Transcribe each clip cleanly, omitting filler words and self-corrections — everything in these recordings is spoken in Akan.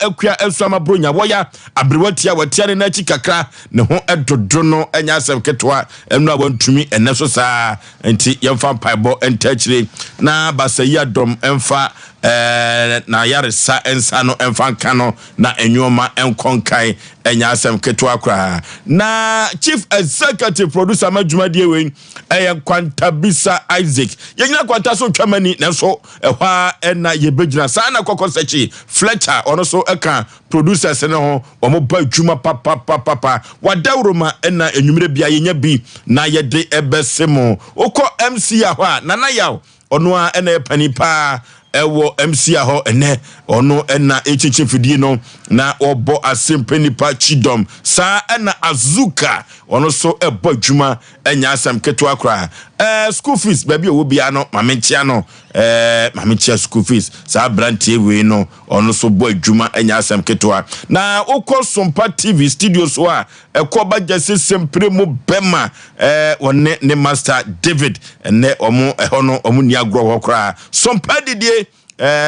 Akua Asuama Bronya wɔya aberewa tia wɔtia ne n'akyi kakra ne ho dodo no ɛnyɛ asɛm ketewa ɛno a wantumi ɛnɛ so saa. Nti yɛmfa mpaebɔ nta akyire na basayi adɔm ɛmfa na yaresa nsa no ɛmfa nka no na nneɛma ɛnkɔ nkan, ɛnyɛ asɛm ketewa koraa. Na chief executive producer ma dwumadie wei ɛyɛ Nkwantabisa Isaac. Yɛnyina Kwanta so twam ani, nanso ɛhɔ a ɛna yɛbɛgyina saa na kɔkɔ sɛkyi Fletcher, ɔno so ɛka producers no ho. Wɔn ba adwuma papapapapa wadawuroma ɛna enwumere bia yɛnya bi na yɛde ɛbɛse mo. Wokɔ MC a hɔ a, Nana Yaw, ɔno a ɛna yɛ panin paa ɛwɔ MC a hɔ. Ɛnɛ ɔno ɛna ɛkyinkyin fidie no na ɔbɔ asɛmpa nipa kyidɔm saa. Ɛna Azuka, ɔno nso ɛbɔ adwuma, ɛnya asɛm ketewa koraa. School fees, baabi a ɔwɔ biara no, maame nkyia no, maame nkyia school fees. Saa aberanteɛ wei no, ɔno nso bɔ adwuma, ɛnya asɛm ketewa. Na wokɔ Sompa TV studio so a, ɛkɔ bagya sesempere mu bɛma wɔne ne master David. Ɛnɛ ɔmo ɛhɔ no, ɔmo ni agorɔ hɔ koraa. Sompa didie,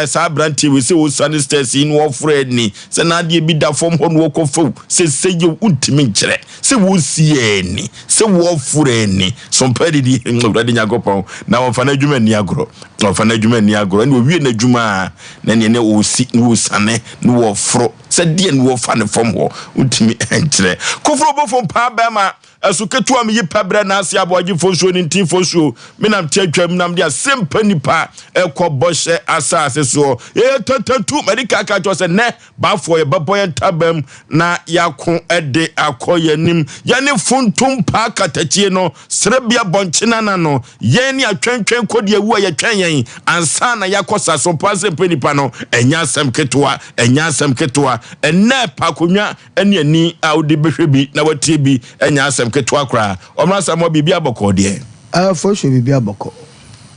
saa aberanteɛ wei sɛ wɔsane stairs yi na wɔforo ani sɛ n'adeɛ bi da fam hɔ na wɔkɔ fam sɛ sɛ yɛ wontumi nkyerɛ sɛ wɔsi ani sɛ wɔforo ani. Sompa didie, Awurade Nyankopɔn na wɔmfa no adwuma ani agorɔ, wɔmfa no adwuma ani agorɔ. Ɛne wɔwie n'adwuma a, na neɛ ne wɔsi na wɔsane na wɔforo sɛ deɛ ne wɔfa ne fam hɔ, wontumi nkyerɛ. Koforo bɔfo paa bɛrima ɛso ketewa mi yi pɛbrɛ n'ase aboagye nsuo ne ntin nsuo menam te atwam nam de asɛmpa nipa ɛkɔ bɔhyɛ asase soɔ. Yɛyɛ tɛtɛtu mɛde kaka kyerɛ sɛ nɛ baafoɔ yɛbɛbɔ yɛn ntabam na yɛako ɛde akɔ yɛn anim. Yɛne funtum paa katakyie no serebea bɔnkyenana no, yɛn ne atwɛntwɛn kɔdi awu a yɛtwɛn yɛn ansa na yɛakɔ sa so mpa asɛmpa nipa no. Ɛnyɛ asɛm ketewa, ɛnyɛ asɛm ketewa. Ɛnɛ pa akonnwa ɛne ani a wode bɛhwɛ bi na watie bi, ɛnyɛ asɛm ketewa koraa. Ɔmra sɛ mɔ biribi abɔkɔ deɛ. Afɔ so biribi abɔkɔ,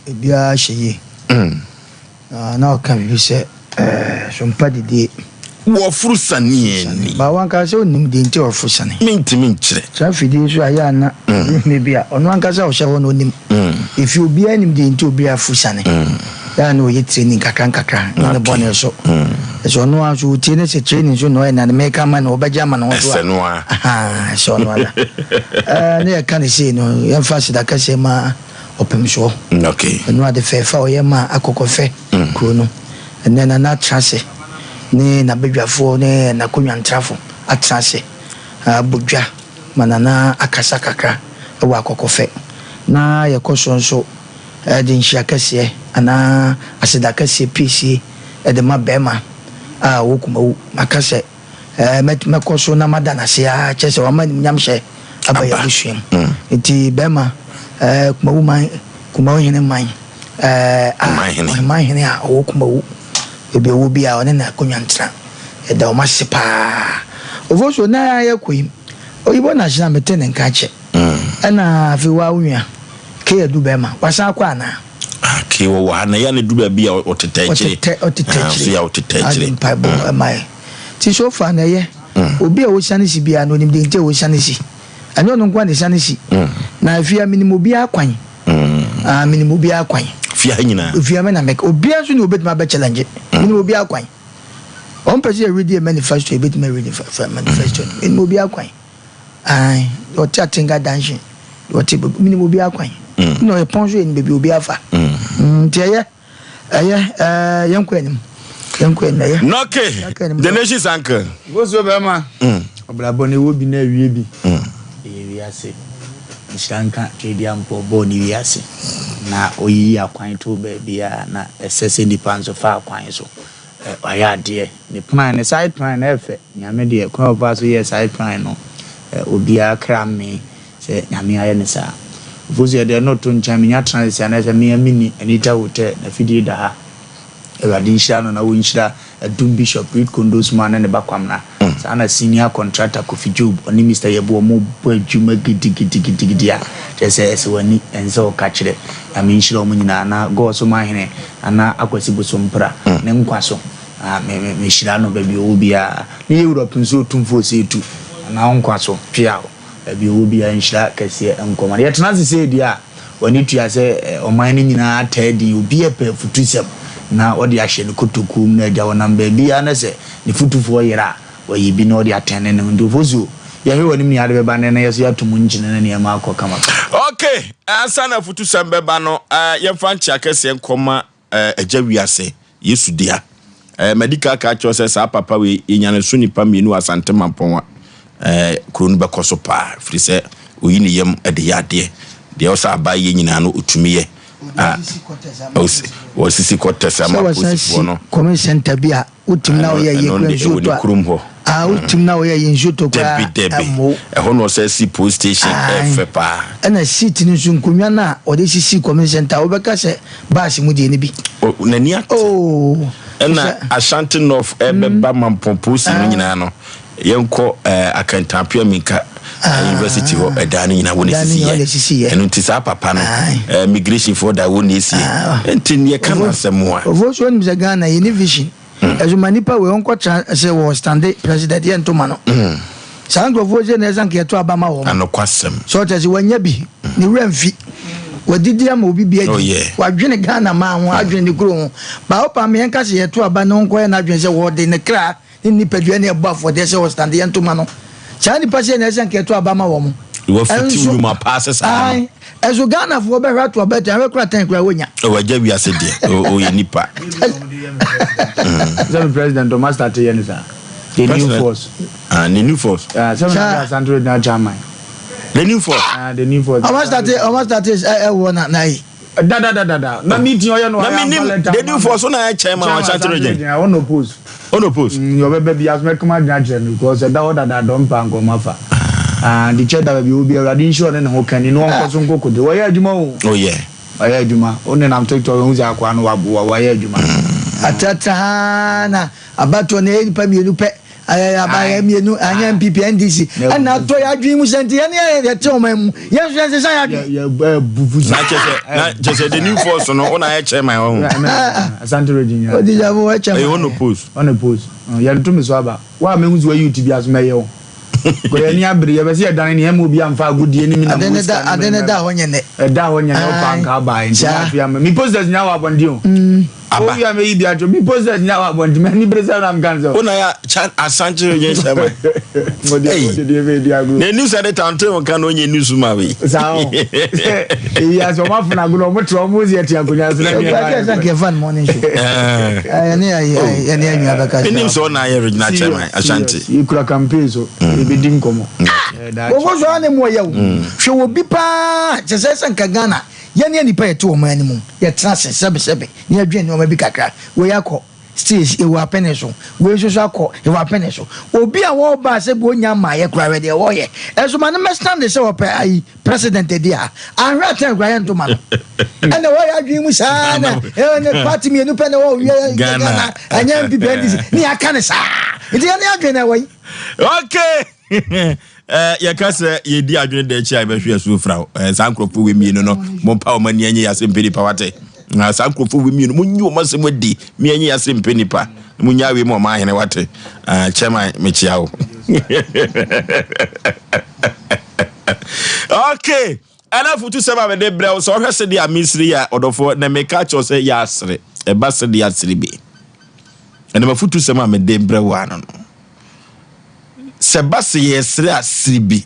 ebiara hyɛ yie. Na ɔka biribi sɛ sompa didie. Wɔforo saneɛ ni. Ba wankasa sɛ onim deɛ nti a ɔforo sane. Mentimi nkyerɛ. Saa fidie so ayɛ ana bi a ɔno ankasa a ɔhyɛ hɔ no onim. Efi obiara nim deɛ nti obiara foro sane. Yɛa na ɔyɛ training kakra nkakra ne ne bɔne so. Ɛsɛ ɔno a so otie ne sɛ training so na ɔyɛ na ne meka ma no, ɔbɛgye ama ne ho so a. Ɛsɛ no a. Aha, ɛsɛ ɔno ara. Ne yɛka ne sei no, yɛmfa aseda kɛseɛ ma ɔpemsoɔ. Ɛno ade fɛɛfɛ a ɔyɛ ma Akɔkɔfɛ kuro no. Ɛnɛ Nana atena ase ne n'abadwafoɔ ne n'akonnwantrafo atena ase abɔ dwa ma Nana akasa kakra ɛwɔ Akɔkɔfɛ. Na yɛkɔ so nso ɛde nhyia kɛseɛ anaa aseda kɛseɛ piesie ɛde ma bɛrima a ɔwɔ Kumawu. Maka sɛ mɛkɔ so na mada n'ase a kyerɛ sɛ wama animuonyam hyɛ aba yɛ Aba. abusua mu. Nti bɛrima Kumawu man, Kumawu hene man a Ɔmanhene. Ɔmanhene a ɔwɔ Kumawu, ebi ɔwɔ bi a ɔne n'akonnwa ntena, yɛda wɔn ase paa. Ofo so na yɛkɔ yi oyibo national mete ne nka kyɛ. Ɛna afei wa onua ke yɛ du bɛrima wasan akɔ anaa? Ah, ke wɔwɔ ha na yɛ ne du baabi a ɔtetɛ akyire. Ɔtetɛ Ah, so akyire. yɛ a ɔtetɛ Ade akyire. mpaebɔ ɛma yɛ. Ti so far na ɛyɛ obi a ɔsiane si biara na onim de nti a ɔsiane si. Ɛnyɛ ɔno nko a na ɛsiane si. Na afia minim obiara kwan. Ah, minim obiara kwan. Fie ha nyinaa. Ofia me na mɛka obiara nso ne obetumi abɛ challenge. Minim obiara kwan. Wɔn pɛ sɛ yɛredi manifesto, ebetumi aredi manifesto no. Minim obiara kwan. Ayi, ɔte Atenga dungeon, ɔte minim obiara kwan. Na ɔyɛ pɔn so yɛ ne baabi obiara fa. Nti ɛyɛ yɛn kɔ anim, yɛn kɔ anim, ɛyɛ. Nɔke the nation's uncle. Bosuo bɛrima, ɔbrabɔ no ɛwɔ bi na awie bi. Ɛyɛ wiase. Nhyira nka Tweduampɔ bɔɔ ne wiase na ɔyiyi akwan to baabi a na ɛsɛ sɛ nipa nso fa akwan so. Wayɛ adeɛ. Ne plan, ne side plan no ɛfɛ. Nyame deɛ, kwan a ɔfa so yɛ side plan no, obiara kra me sɛ Nyame ayɛ ne saa. Ofosu yɛ deɛ no to nkyɛn, menya tena ase a na sɛ mea mini Anita Hotel na fidie da ha. Awurade nhyira no na wɔnhyira Adum Bishop Reed Kondosman ne ne ba Kwamna. Saa na senior contractor Kofi Job ɔne Mr Yɛbo ɔmo bɔ adwuma gidigidigidigidi a kyerɛ sɛ ɛsɛ w'ani ɛnsɛ ɔka kyerɛ. Nyame nhyira ɔmo nyinaa na God so mahene Nana Akwasi Bosompra ne nkwa so. Ah, me me mehyira no baabi ɔwɔ biara. Ne yɛ wura Punsu Otumfoɔ sɛ etu anaa nkwa so pia o. Baabi ɔwɔ biara nhyira kɛseɛ nkɔma no. Yɛtena ase sɛ edi a w'ani tua sɛ ɔman no nyinaa ataa din, obi yɛ pɛ afutusɛm. na ɔde ahyɛ ne kotokuo mu na agya ɔnam baabiara na sɛ ne fotufoɔ yera a, wayi bi na ɔde atɛne ne ho. Nti Ofosuo, yɛhwɛ w'anim nea ade bɛba nnɛ na yɛso yɛato mu nkyene na nneɛma akɔ kama kama. Ok, ansa na afutusɛm bɛba no, yɛmfa nkyea kɛseɛ nkɔma Agya wiase, Yesu dea. Madi kan aka akyerɛ wo sɛ saa papa wei, yɛnya ne so nnipa mmienu wɔ Asante Mampɔn a, kuro no bɛkɔ so paa, ɛfiri sɛ ɔyi ne yam de yɛ adeɛ. Deɛ ɔsɛ aba yɛ nyinaa no, ɔtumi yɛ. Wɔsisi kɔtɛs ama polisifoɔ no. Kɔmi center bi a wotim na woyɛ yɛ kura nsuo tɔ a. Ah, wotim na woyɛ yɛ nsuo tɔ koraa. Dabi dabi. Ɛhɔ na ɔsɛ si police station ɛfɛ paa. Ɛna seat no nso nkonnwa no a wɔde sisi kɔmi center wobɛka sɛ baasi mu deɛ no bi. N'ani ate. Oh. Ɛna Ashanti North ɛbɛba Mampɔn polisi no nyinaa no. Yɛnkɔ eh, Akantanpia Minka eh, University hɔ ɛdan no nyinaa wɔ na esisi yɛ. Ɛno nti saa papa no eh, migration foɔ da wɔ na esie. Nti yɛ ka no asɛm a. Ofo so onim sɛ Ghana yɛ ni vision. Ɛso ma nipa wei ɔnkɔ tra sɛ wɔ stande president yɛ nto ma no. Saa nkurɔfoɔ sɛ na ɛsɛ nka yɛto aba ma wɔn. Anokwasɛm. Sɛ ɔkyɛ sɛ wanya bi ne wura mfi. Wadidi ama obi bi adi. Oh, yeah. Wadwene Ghana maa ho adwene ne kuro ho. Ba wopa me yɛnka sɛ yɛto aba na ɔnkɔyɛ n'adwene sɛ wɔde ne kra Ne nipadua ne ɛbɔ afɔdeɛ sɛ ɔstande yɛ ntoma no. Saa nipa sei na ɛsɛ nka ɛto aba ma wɔn. Wafiti nnwuma paa sɛ saa no. Ɛso Ghanafoɔ bɛhwɛ ato aba atia ahwɛ kora tɛn kora wɔnya. Wagya wiase deɛ ɔyɛ nipa. Sɛ mi president ɔma start yɛ ne saa. The new force. Ah, the new force. Ah, sɛ mi na Asante regional chairman. The new force. Ah, the new force. Ɔma start ɔma start ɛwɔ na na yi. Dadadadada na meeting ɔyɛ no Na ɔyɛ menim amfa letter the new ama force na ayɛ chairman wɔ chairman Ashanti Ashanti region. region ɔno oppose. Ɔno oppose. Mm, ɔbɛba bi aso mɛkama adwene akyerɛ no because ɛda hɔ dadaada ɔmpa nka ɔma fa. Ah, de kyɛ da baabi obi awurade nhyira ɔne ne ho kani na ɔnkɔ so nkɔ kote. Wɔyɛ adwuma o. Oh yeah. Wɔyɛ adwuma. Wo nenam TikTok ehu sɛ akoa no wayɛ adwuma. Atratra haa na abatoɔ no ɛyɛ nipa mmienu pɛ. Ayɛ aba yɛ mmienu anyɛ NPP NDC ɛna atɔ yɛ adwene mu sɛ nti yɛne yɛ yɛte ɔman mu yɛn nso yɛn sesa yɛ adwene. Na kyɛ sɛ na kyɛ sɛ the new force no ɔna ayɛ chairman wɔ ho. Asante region yɛ. Odi jabo wɔ chairman. Ɛyɛ ɔno post. Ɔno post yɛn to mi so aba wa a mehu so wayi ti bi aso mɛyɛ o. Kɔ yɛn ni abere yɛ bɛ sɛ yɛ dane ne ɛma obi anfa agodie ne mi na mo sika ne mi. Ade ne da hɔ nyɛ nɛ. Ɛda hɔ nyɛ nɛ ɔpa nka aba nti na afei ama mi posters nyɛ wɔ abɔnten o. Aba. Owi a meyi bi ato mi posters nya wɔ abɔnten m'ani bere sɛ na meka sɛ. Wo na ya chan asanche yɛ hyɛ ma. Ei. Na news editor nte wo nka na onye news ma wei. Saa o. Eyi ase ɔmo afena agono ɔmo te ɔmo si ɛte akonnwa so na nea ɛba. Ɛsɛ nka ɛfa no morning show. Ɛne ɛne anwia bɛka. Menim sɛ ɔna ayɛ regional chairman Ashanti. Yɛkura campaign so yɛbɛdi nkɔmmɔ. Wɔn so ara na mu ɔyɛ o. Hwɛ wɔ bi paa kyɛ sɛ sɛ nka Ghana Yɛn nnipa a yɛte ɔman no mu, yɛtena ase sɛbesɛbe na yɛdwen nneɛma bi kakra. Wei akɔ, still yɛwɔ apene so. Wei nso so akɔ, yɛwɔ apene so. Obi a wɔreba a sɛbi ɔnnya mmaeɛ koraa, hwɛ deɛ wɔreyɛ. Ɛnso ma no mmɛstande sɛ ɔpɛ ayi, president adi ha. Anhwɛ a tɛn koraa yɛnto ma no. Ɛna wɔyɛ adwene mu saa na ɛne party mmienu pɛ na ɛwɔ wiɛ Ghana, ɛnyɛ NPP, NDC, ne yɛaka no saa. Nti yɛne adwene na ɛwɔ yi. Okay. Eh, yɛka sɛ yɛdi adwene da akyi a yɛbɛhwe asuo fra wo eh, saa nkurɔfoɔ wei mmienu no mompa wɔn ani anyi yɛase mpɛ nipa wate na saa nkurɔfoɔ wei mmienu monyi wɔn asɛm adi me anyi yɛase mpɛ nipa munya wei ma ɔma ahene wate uh, chairman mekyia wo. Okay, ɛna fotu sɛm a mede brɛ wo sɛ ɔhwɛ sɛdeɛ a mesere yi a ɔdɔfoɔ na meka kyerɛ sɛ yɛ asere ɛba sɛdeɛ asere bi ɛna mafotu sɛm a mede brɛ wo ano no Sɛ ɛba sɛ yɛresere a, sere bi.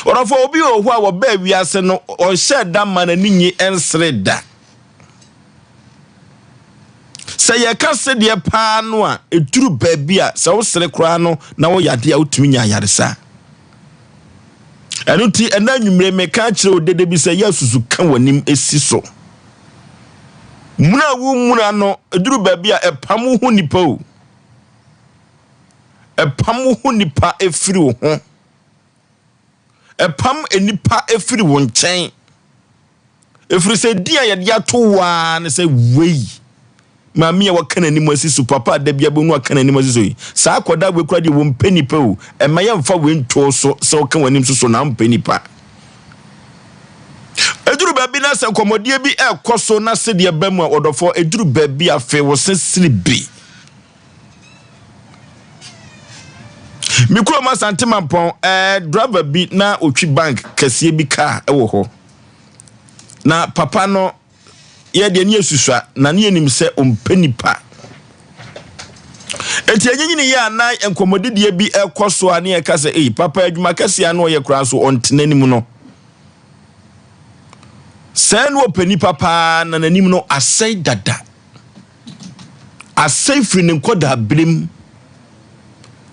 Ɔdɔfo, obi wɔ hɔ a wɔbaa wiase no, ɔnhyɛɛ da mma n'ani nye nsere da. Sɛ yɛka sedeɛ paa no a, ɛduru baabi a sɛ wosere koraa no na woyɛ adeɛ a wotumi nya ayaresa. Ɛno nti ɛna anwummere meka akyerɛ wo dede bi sɛ yɛ asusu ka w'anim si so. Muna a womuna no, ɛduru baabi a ɛpam wo ho nipa o. Ɛpam wo ho nnipa firi wo ho. Ɛpam nnipa firi wo nkyɛn. Ɛfiri sɛ din a yɛde ato wo ara ne sɛ wei. Maame a waka n'anim asi so, papa a da bi abɛhu aka n'anim asi so yi. Saa akwadaa wei koraa deɛ wɔmpɛ nnipa o. Ɛma yɛmfa wei ntoo so sɛ woka w'anim so so na wompɛ nnipa. Ɛduru baabi na sɛ nkɔmmɔdeɛ bi ɛrekɔ so na sedeɛ ba mu a, ɔdɔfoɔ, ɛduru baabi a afei wo se sere bi. Me kurom Asante Mampɔn, ɛɛ eh, driver bi na otwi bank kɛseɛ bi kaa ɛwɔ hɔ. Na papa no, Yɛ deɛ ne yɛsusua na ne yɛnim sɛ ɔmpɛ nipa. Enti ɛnyinyini yɛ a na nkɔmmɔdidie bi ɛkɔ so a ne yɛka sɛ ei papa adwuma kɛseɛ a na ɔyɛ koraa so ɔntena anim no. Sɛɛ na ɔpɛ nipa paa na n'anim no asɛe dada. Asɛe firi ne nkɔdaa berem.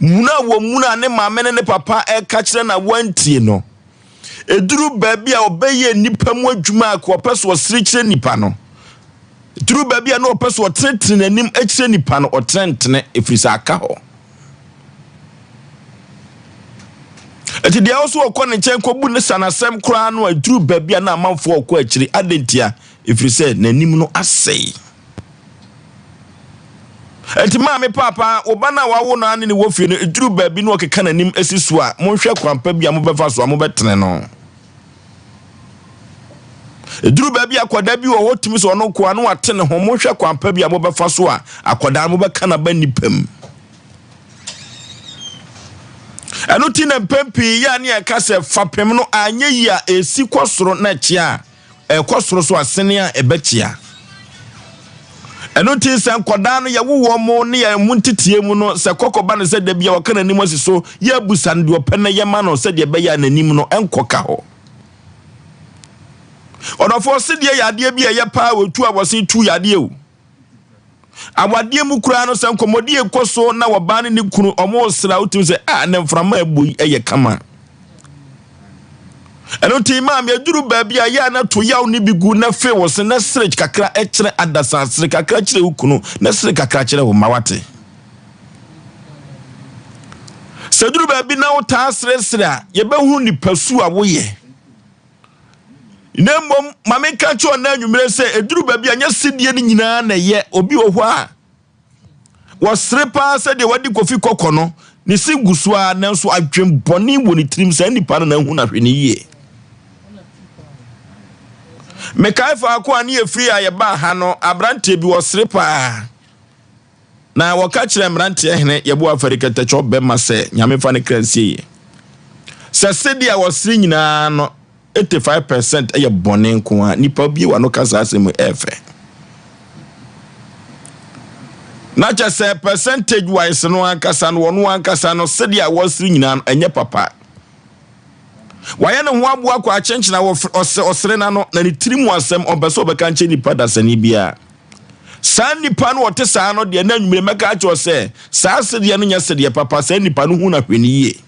Muna a wɔmuna ne maame ne ne papa ɛka kyerɛ na wɔantie no. Ɛduru baabi a ɔbɛyɛ nnipa mu adwuma a ɔpɛ so ɔsere kyerɛ nipa no. Duru baabi a na ɔpɛ so ɔtenetene n'anim kyerɛ nipa no, ɔtenetene ɛfiri sɛ aka hɔ. Enti deɛ ɔso ɔkɔ ne nkyɛn kɔbu ne sanasɛm koraa no a, ɛduru baabi a na amanfoɔ ɔkɔ akyiri. Adɛn ntia? Ɛfiri sɛ n'anim no asɛe. Enti maame paapa, wo ba no a wawo no ane ne wɔ fie no, ɛduru baabi na ɔkeka n'anim si so a, monhwɛ kwan pa bi a mobɛfa so a mobɛtene no. Ɛduru baabi a akwadaa bi wɔ hɔ tumi sɛ ɔno nko a na wate ne ho, monhwɛ kwan pa bi a mobɛfa so a akwadaa no mobɛka n'aba nnipa mu. Ɛno ti na mpɛn pii yɛ a ne yɛka sɛ fapem no anyɛ yi a ɛsi kɔ soro na ɛkyea a ɛkɔ soro so asene a ɛbɛkyea. Ɛno nti sɛ nkwadaa no yɛwo wɔn mo ne yɛn mo nteteɛ mu no sɛ kɔkɔba no sɛ da bi a wɔka n'anim asi so yɛabusa no deɛ ɔpɛ na yɛma no sɛdeɛ ɛbɛyɛ a n'anim no ɛnkɔka hɔ. Ɔdɔfoɔ sedeɛ yɛ adeɛ bi a ɛyɛ paa wɔtu a wɔsen tu yɛ adeɛ o. Awadeɛ mu koraa no sɛ nkɔmmɔdie kɔ so na ɔbaa ne ne kunu ɔmo resra wotumi sɛ a ne mframa ɛbɔ yi ɛyɛ kama. Ɛno nti maame aduru baabi a yɛ a na to yaw ne bi gu na fe wo se na sere kakra kyerɛ adasa sere kakra kyerɛ wo kunu na sere kakra kyerɛ wo mma wate. Sɛ duru baabi na wotaa seresere a yɛbɛhunu nipasu a woyɛ. Na mmom ma menka kyerɛ ɔna anwummerɛ sɛ ɛduru baabi a nyɛ sedie no nyinaa na ɛyɛ. Obi wɔ hɔ a wɔsere paa sɛdeɛ wadi kofi kɔkɔ no, ne se gu so ara, nanso adwenbɔne wɔ ne tirim. Saa nipa no na ahu no ahwɛ ne yie. Mekae faako a ne yɛfiri a yɛbaa ha no, aberanteɛ bi wɔsere paa. Na wɔka kyerɛɛ mmeranteɛ hene Yɛboa Afari Kɛtɛkyɛ ɔbɛma sɛ Nyame fa ne kra nsie yie. Sɛ sɛdeɛ a wɔsere nyinaa no 85% yɛ bɔne nko ara. Nipa bie w'ano ka saa asɛm yi ɛyɛ fɛ. Na kyɛ sɛ percentage wise no ankasa no wɔn ankasa no sɛdeɛ a wɔsere nyinaa no ɛnyɛ papa. Wayɛ ne ho aboa kɔ akyenkyena wɔ ɔsere n'ano na ne tiri mu asɛm ɔmpɛ sɛ ɔbɛka nkyɛ nipa dasani biara. Saa nipa no ɔte saa no deɛ na anwummere mɛka akyerɛ sɛ saa sedeɛ no nyɛ sedeɛ papa, saa nipa no hu no ahwɛ no yie.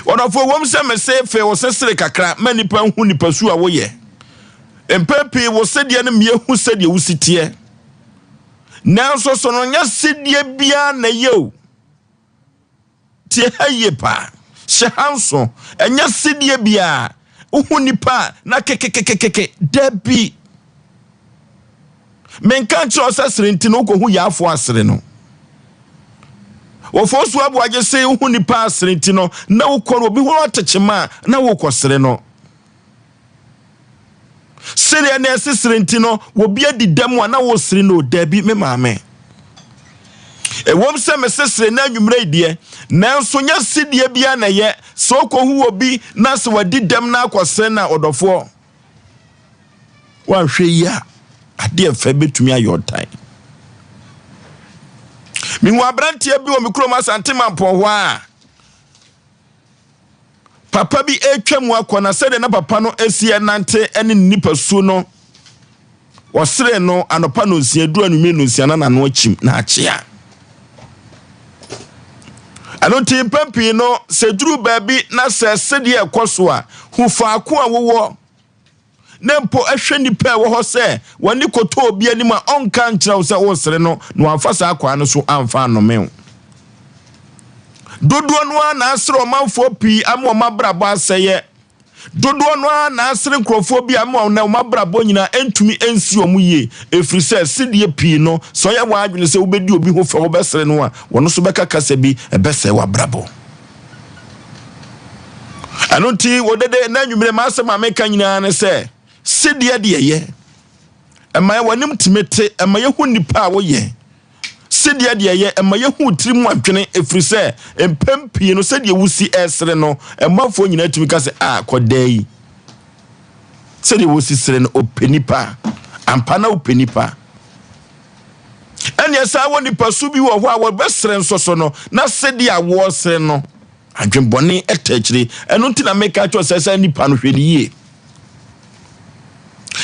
Ɔdɔfo, ɛwom sɛ mese fe wo se sere kakra ma nipa nhu nipa su a woyɛ. Mpɛn pii wo sedeɛ no mmea hu sɛdeɛ wosi teɛ. Nanso so no nyɛ sedeɛ biara na ɛyɛ o. Tie ha yie paa. Hyɛ ha nso. Ɛnyɛ sedeɛ biara. Wohu nipa a na kekekekeke. Dabi. Menka nkyerɛ wo sɛ sere nti no wokɔhu yaafoɔ asere no. Wɔfɔ so aboagye se wohu nipa asere nti no na wokɔ no obi ho atekyema a na wokɔ sere no. Sereɛ na ɛsesere nti no, obi adi dɛm a na wosere no, dabi, me maame. Ɛwom sɛ mesesere na anwummerɛ yi deɛ, nanso nyɛ sedeɛ biara na ɛyɛ sɛ wokɔhu obi na sɛ wadi dɛm na akɔsere no a, ɔdɔfoɔ, woanhwɛ yi a, adeɛ fɛ bɛtumi ayɛ ɔtan. Mehu aberanteɛ bi wɔ me kurom Asante Mampɔn hɔ a, papa bi retwa mu akɔ na sɛdeɛ na papa no si nante ne ne nipasu no, wɔseree no anɔpa nonsia duru anwummerɛ nonsia na n'ano akyim na akyea. Ɛno nti mpɛn pii no sɛ duru baabi na sɛ sɛdeɛ ɛkɔ so a hu faako a wowɔ na mpo hwɛ nnipa a ɛwɔ hɔ sɛ wɔne kɔtɔ obi anim a ɔnka nkyerɛ wo sɛ woresere no na wamfa saa kwan no so amfa annome wo. Dodoɔ no ara na asere ɔmanfoɔ pii ama wɔn abrabɔ asɛeɛ. Dodoɔ no ara na asere nkurɔfoɔ bi ama wɔn wɔn abrabɔ nyinaa ntumi nsi wɔn yie, ɛfiri sɛ sedeɛ pii no, sɛ ɔyɛ w'adwene sɛ wobɛdi obi ho fɛ wobɛsere no a, wɔn nso bɛka kasa bi ɛbɛsɛe w'abrabɔ. Ɛno nti wɔdede na anwummere m'asɛm a meka nyinaa ne sɛ sedeɛ deɛ yɛ ɛma w'anim tumi te, ɛma yɛhu nnipa a woyɛ. Sedeɛ deɛ yɛ ɛma yɛhu tiri mu adwene, ɛfiri sɛ mpɛn pii no sɛdeɛ wosi ɛresere no ɛmanfoɔ nyinaa tumi ka sɛ a kɔdaa yi. Sɛdeɛ wɔsi sere no, ɔpɛ nipa. Ampa na wopɛ nipa. Ɛneɛ saa wɔ nipa su bi wɔ hɔ a wɔbɛsere nso so no, na sɛdeɛ a wɔresere no, adwenbɔne ɛta akyire. Ɛno nti na meka kyerɛ sɛ sɛ nipa no hwɛ ne yie.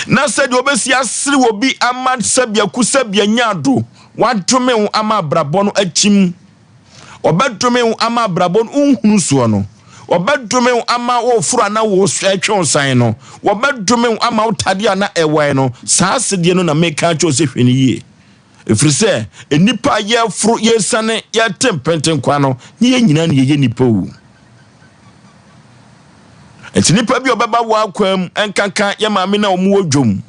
Na sɛdeɛ wɔbɛsi asere wɔ bi ama sɛbea ku sɛbea nya ado, wadome wo ama abrabɔ no akyim. Ɔbɛdome wo ama abrabɔ no nhunu soɔ no. Wɔbɛdome wo ama woforo a na wɔtwe wo san no. Wɔbɛdome wo ama wo tadeɛ a na ɛwae no. Saa asedeɛ no na meka akyerɛ wo sɛ hwɛ no yie. Ɛfiri sɛ nnipa a yɛforo, yɛsiane, yɛte mpentenkwa no, ne yɛn nyinaa na yɛyɛ nnipa o. Nti nnipa bi a ɔbɛba wɔ akwan mu nkanka yɛ maame na wɔn wɔ dwom.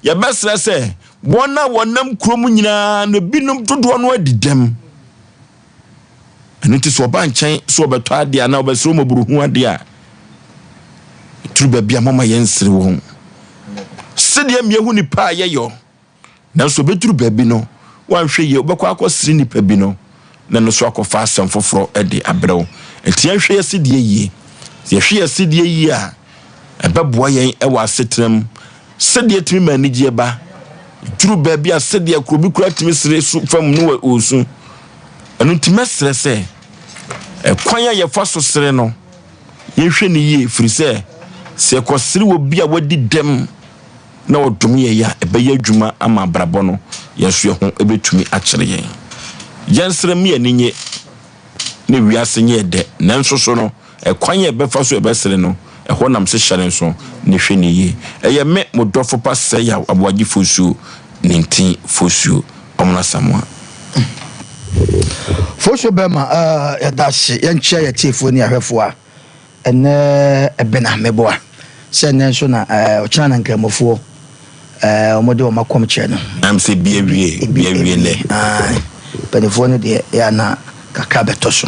Yɛbɛsrɛ sɛ wɔn a wɔnam kurom nyinaa no binom dodoɔ no adi dɛm. Ɛno nti sɛ ɔba nkyɛn sɛ ɔbɛtɔ adeɛ anaa ɔbɛsrɛ mmɔborɔhu adeɛ a, turu baabi a mama yɛnsere wɔn. Sɛdeɛ mmiɛhu nipa a yɛyɔ, nanso ɔbɛduru baabi no, wanhwɛ yie wobɛkɔ akɔsere nipa bi no, na ɛno nso akɔfa asɛm foforɔ de abrɛ wo. Nti yɛnhwɛ yɛ sedeɛ yie. Sɛ yɛhwɛ yɛ sedeɛ yie a, ɛbɛboa yɛn wɔ asetena mu. Sɛdeɛ tumi ma anigyeɛ ba. Duru baabi a sɛdeɛ kuro bi koraa tumi sere su fam no wɔ ɔsu. Ɛno nti mɛsrɛ sɛ ɛkwan a yɛfa so sere no, yɛnhwɛ no yie, firi sɛ sɛ yɛkɔsere wɔ bi a wadi dɛm na ɔdom yɛn a, ɛbɛyɛ adwuma ama abrabɔ no, yɛn nso yɛn ho bɛtumi akyere yɛn. Yɛnsere mma yɛn ani nye na wiase nyɛ dɛ, nanso so no, ɛkwan a ɛbɛfa so ɛbɛsere no, ɛhɔ nam se hyɛre nso ne hwɛ ne yie. Ɛyɛ me, mo dɔfo pa Sɛyaw Aboagye Fosuo, Nintin Fosuo, Ɔmono Asamoah. Fosuo bɛma, eh, yɛda ase. Yɛnkyea yɛn atiefoɔ ne ahwɛfoɔ a Ɛnnɛ Ɛbena meboa sɛ ɛnnɛ nso na ɔkyena na Nkramofoɔ wɔn de wɔn akɔmkyerɛ no. Am sɛ bi awie, bi awie nnɛ. Ae, mpanimfoɔ no deɛ yɛ a na kakra bɛtɔ so.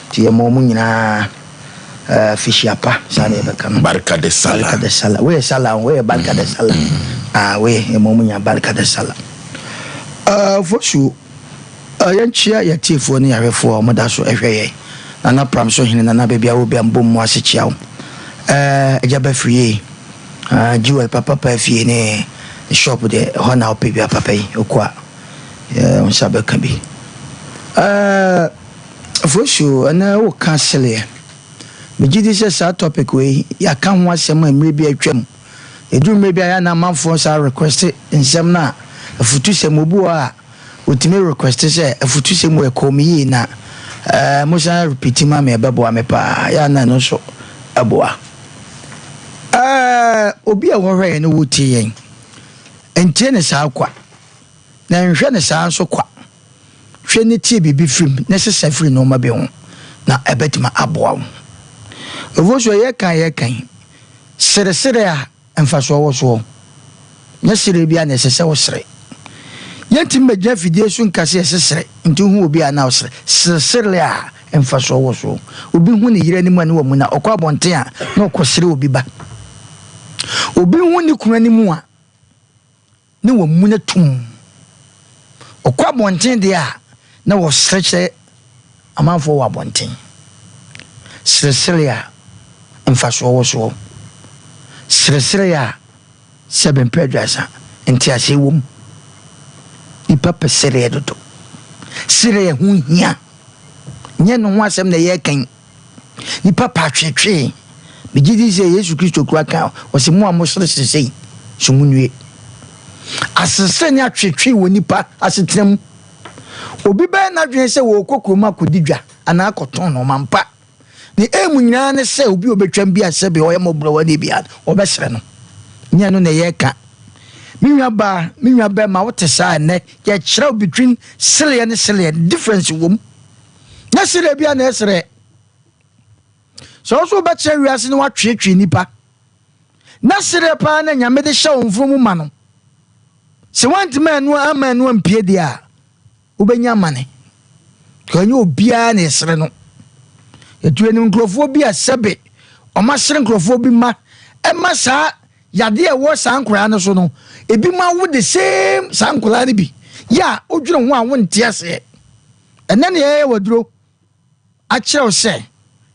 Nti yɛma wɔn nyinaa fihyia pa, saa na yɛbɛka no. Barka de Sallah. Barka de Sallah. Wei yɛ Sallah o, wei yɛ Barka de Sallah. Ah, wei yɛma wɔn nyinaa Barka de Sallah. Fosuo. Yɛnkyea yɛn atiefoɔ ne yɛn ahwɛfoɔ a wɔda so hwɛ yɛn. Nana Pram so hene Nana baabi a wɔ biara mbom mo ase kyea wo. Agya Bafiri ei, Jewel papa paa fie ne ne shop deɛ ɛhɔ na wopɛ bi a papa yi wokɔ a wo nsa bɛka bi. Fosuo ɛnɛ woka seleɛ. Megye di sɛ saa topic wei yɛaka ho asɛm mmerɛ bi a atwam. Ɛduru mmerɛ bi a yɛ a na amanfoɔ saa request nsɛm no a afutusɛm obi wɔ hɔ a Wotumi request sɛ afutusɛm wei ɛkɔɔ me yie na eh, mo san repeat ma me ɛbɛboa me paa. Yɛ a na ɛno nso ɛboa. Eh, obi a wɔhwɛ yɛn no wotie yɛn. Ntie ne saa kwa. Na nhwɛ ne saa nso kwa. Hwɛ ne tie biribi firim ne sesa firi nneɛma bi ho na ɛbɛtumi aboa wo. Ofosuo yɛkan yɛkan seresere a mfasoɔ wɔ soɔ. Nyɛ sereɛ biara na ɛsɛ sɛ wosere. Yɛntumi mmɛgyina afidie so nka sɛ yɛsesere nti wohu obi a na wosere. Seresere a mfasoɔ wɔ soɔ. Obi hu ne yere anim a ne wamuna, ɔkɔ abɔnten a na ɔkɔsere obi ba. Obi hu ne kunu anim a ne wamuna tumm. Ɔkɔ abɔnten deɛ a na wɔsere kyerɛ amanfoɔ wɔ abɔnten. Seresere a mfasoɔ wɔ soɔ. Seresere a sɛbe mprɛ aduasa nteaseɛ wɔ mu. Nnipa pɛ sereɛ dodo. Sereɛ ho hia. Nyɛ ne ho asɛm na yɛreka yi. Nnipa pɛ atweetwee. Megye di sɛ Yesu Kristo kura ka, ɔse mo a moseresere sei, so monnue. Aseresere ne atweetwee wɔ nnipa asetena mu. Obi bɛyɛ n'adwene sɛ ɔrekɔ kurom akɔdi dwa anaa akɔtɔn nnoɔma ampa. Ne aim nyinaa ne sɛ obi a ɔbɛtwam bi a sɛbe ɔyɛ mmɔborɔwani bi a, ɔbɛsrɛ no. Nyɛ ɛno na yɛreka. Me nua baa, me nua bɛrima, wote saa ɛnnɛ, yɛkyerɛ wo between sereɛ ne sereɛ, difference wɔ mu. Nyɛ sereɛ biara na ɛsereɛ. Sɛ wo nso wobɛkyerɛ wiase na woatweetwee nnipa, na sereɛ paa na Nyame de hyɛ wo mfono mu ma no, Sɛ woantumi annu amma ɛno ampue deɛ a, wobɛnya amane. Because ɛnyɛ obiara na ɛsere no. Yɛtu yɛnim nkurɔfoɔ bi a sɛbe wɔasere nkurɔfoɔ bi ma ɛma saa yadeɛ a ɛwɔ saa nkoraa no so no, ebi ma wo the same saa nkoraa no bi. Yɛ a wodwene ho a wonte aseɛ. Ɛnɛ ne yɛyɛ waduro. akyerɛ wo sɛ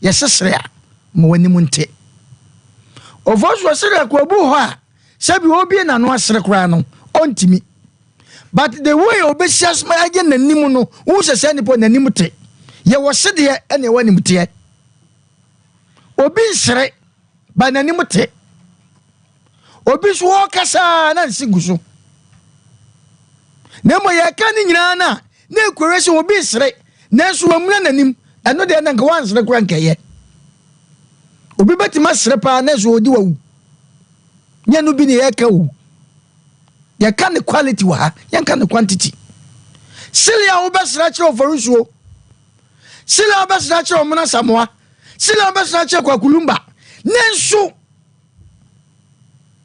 yɛsesere a, ma w'anim nte. Ofosuo sereɛ kɔ obi wɔ hɔ a sɛbi obie n'ano asere koraa no ɔntumi. But the way obesi asoma agye n'anim no, wohu sɛ saa nipa n'anim te. Yɛwɔ sedeɛ ɛna ɛwɔ animteɛ. Obi nsere but n'anim te. Obi nso ɔrekasa na nse gu so. Na mmom yɛka ne nyinaa no a, na ɛkɔwie sɛ obi resere nanso wamuna n'anim. Ɛno deɛ na nka wansere koraa nkɛyɛ. Obi bɛtumi asere paa nanso ɔdi wawu. Nyɛ no bi ne yɛka o. Yɛka ne quality wɔ ha, yɛnka ne quantity. Sere a wobɛsere akyerɛ ɔfɔresuo, sere a wobɛsere akyerɛ ɔmena samoa, sere a wobɛsere akyerɛ kwakulumba, nanso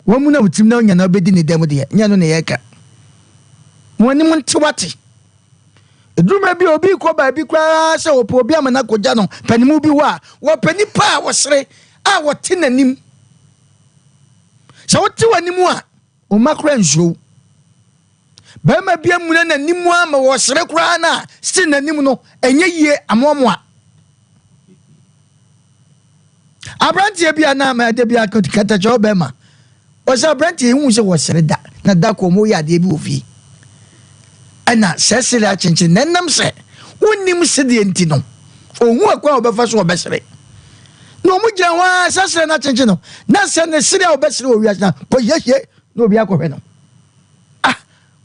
wɔn mu na wotim na wonya na wobɛdi ne dɛm deɛ, nyɛ no ne yɛka. Mo anim nte wate. Ɛduru mmerɛ bi a obi kɔ baabi koraa sɛ wɔpɛ obi ama no akɔgya no panimu bi hɔ a, wɔpɛ nipa a wɔsere a wɔte n'anim. Sɛ wote w'anim a, wo mma koraa nsuro wo. Barima bi amuna n'anim a ma wɔsere koraa no a, still n'anim no, ɛnyɛ yie amoamoa. Aberanteɛ bi a na ɛda bi katakyɛ ɔbɛrima, ɔsɛ aberanteɛ yi hu sɛ wɔsere da na da kɔ wɔn yɛ adeɛ bi wɔ fie. Ɛna sɛ sere akyenkyen na ɛnam sɛ wonnim sedeɛ nti no, ɔhu ɛkwan a ɔbɛfa so ɔbɛsere. Na wɔn gyina hɔ ara sɛ sere no akyenkyen no, na sɛ ne sere a ɔbɛsere wɔ wiase na kɔ hiehie na obi akɔhwɛ no. Ah,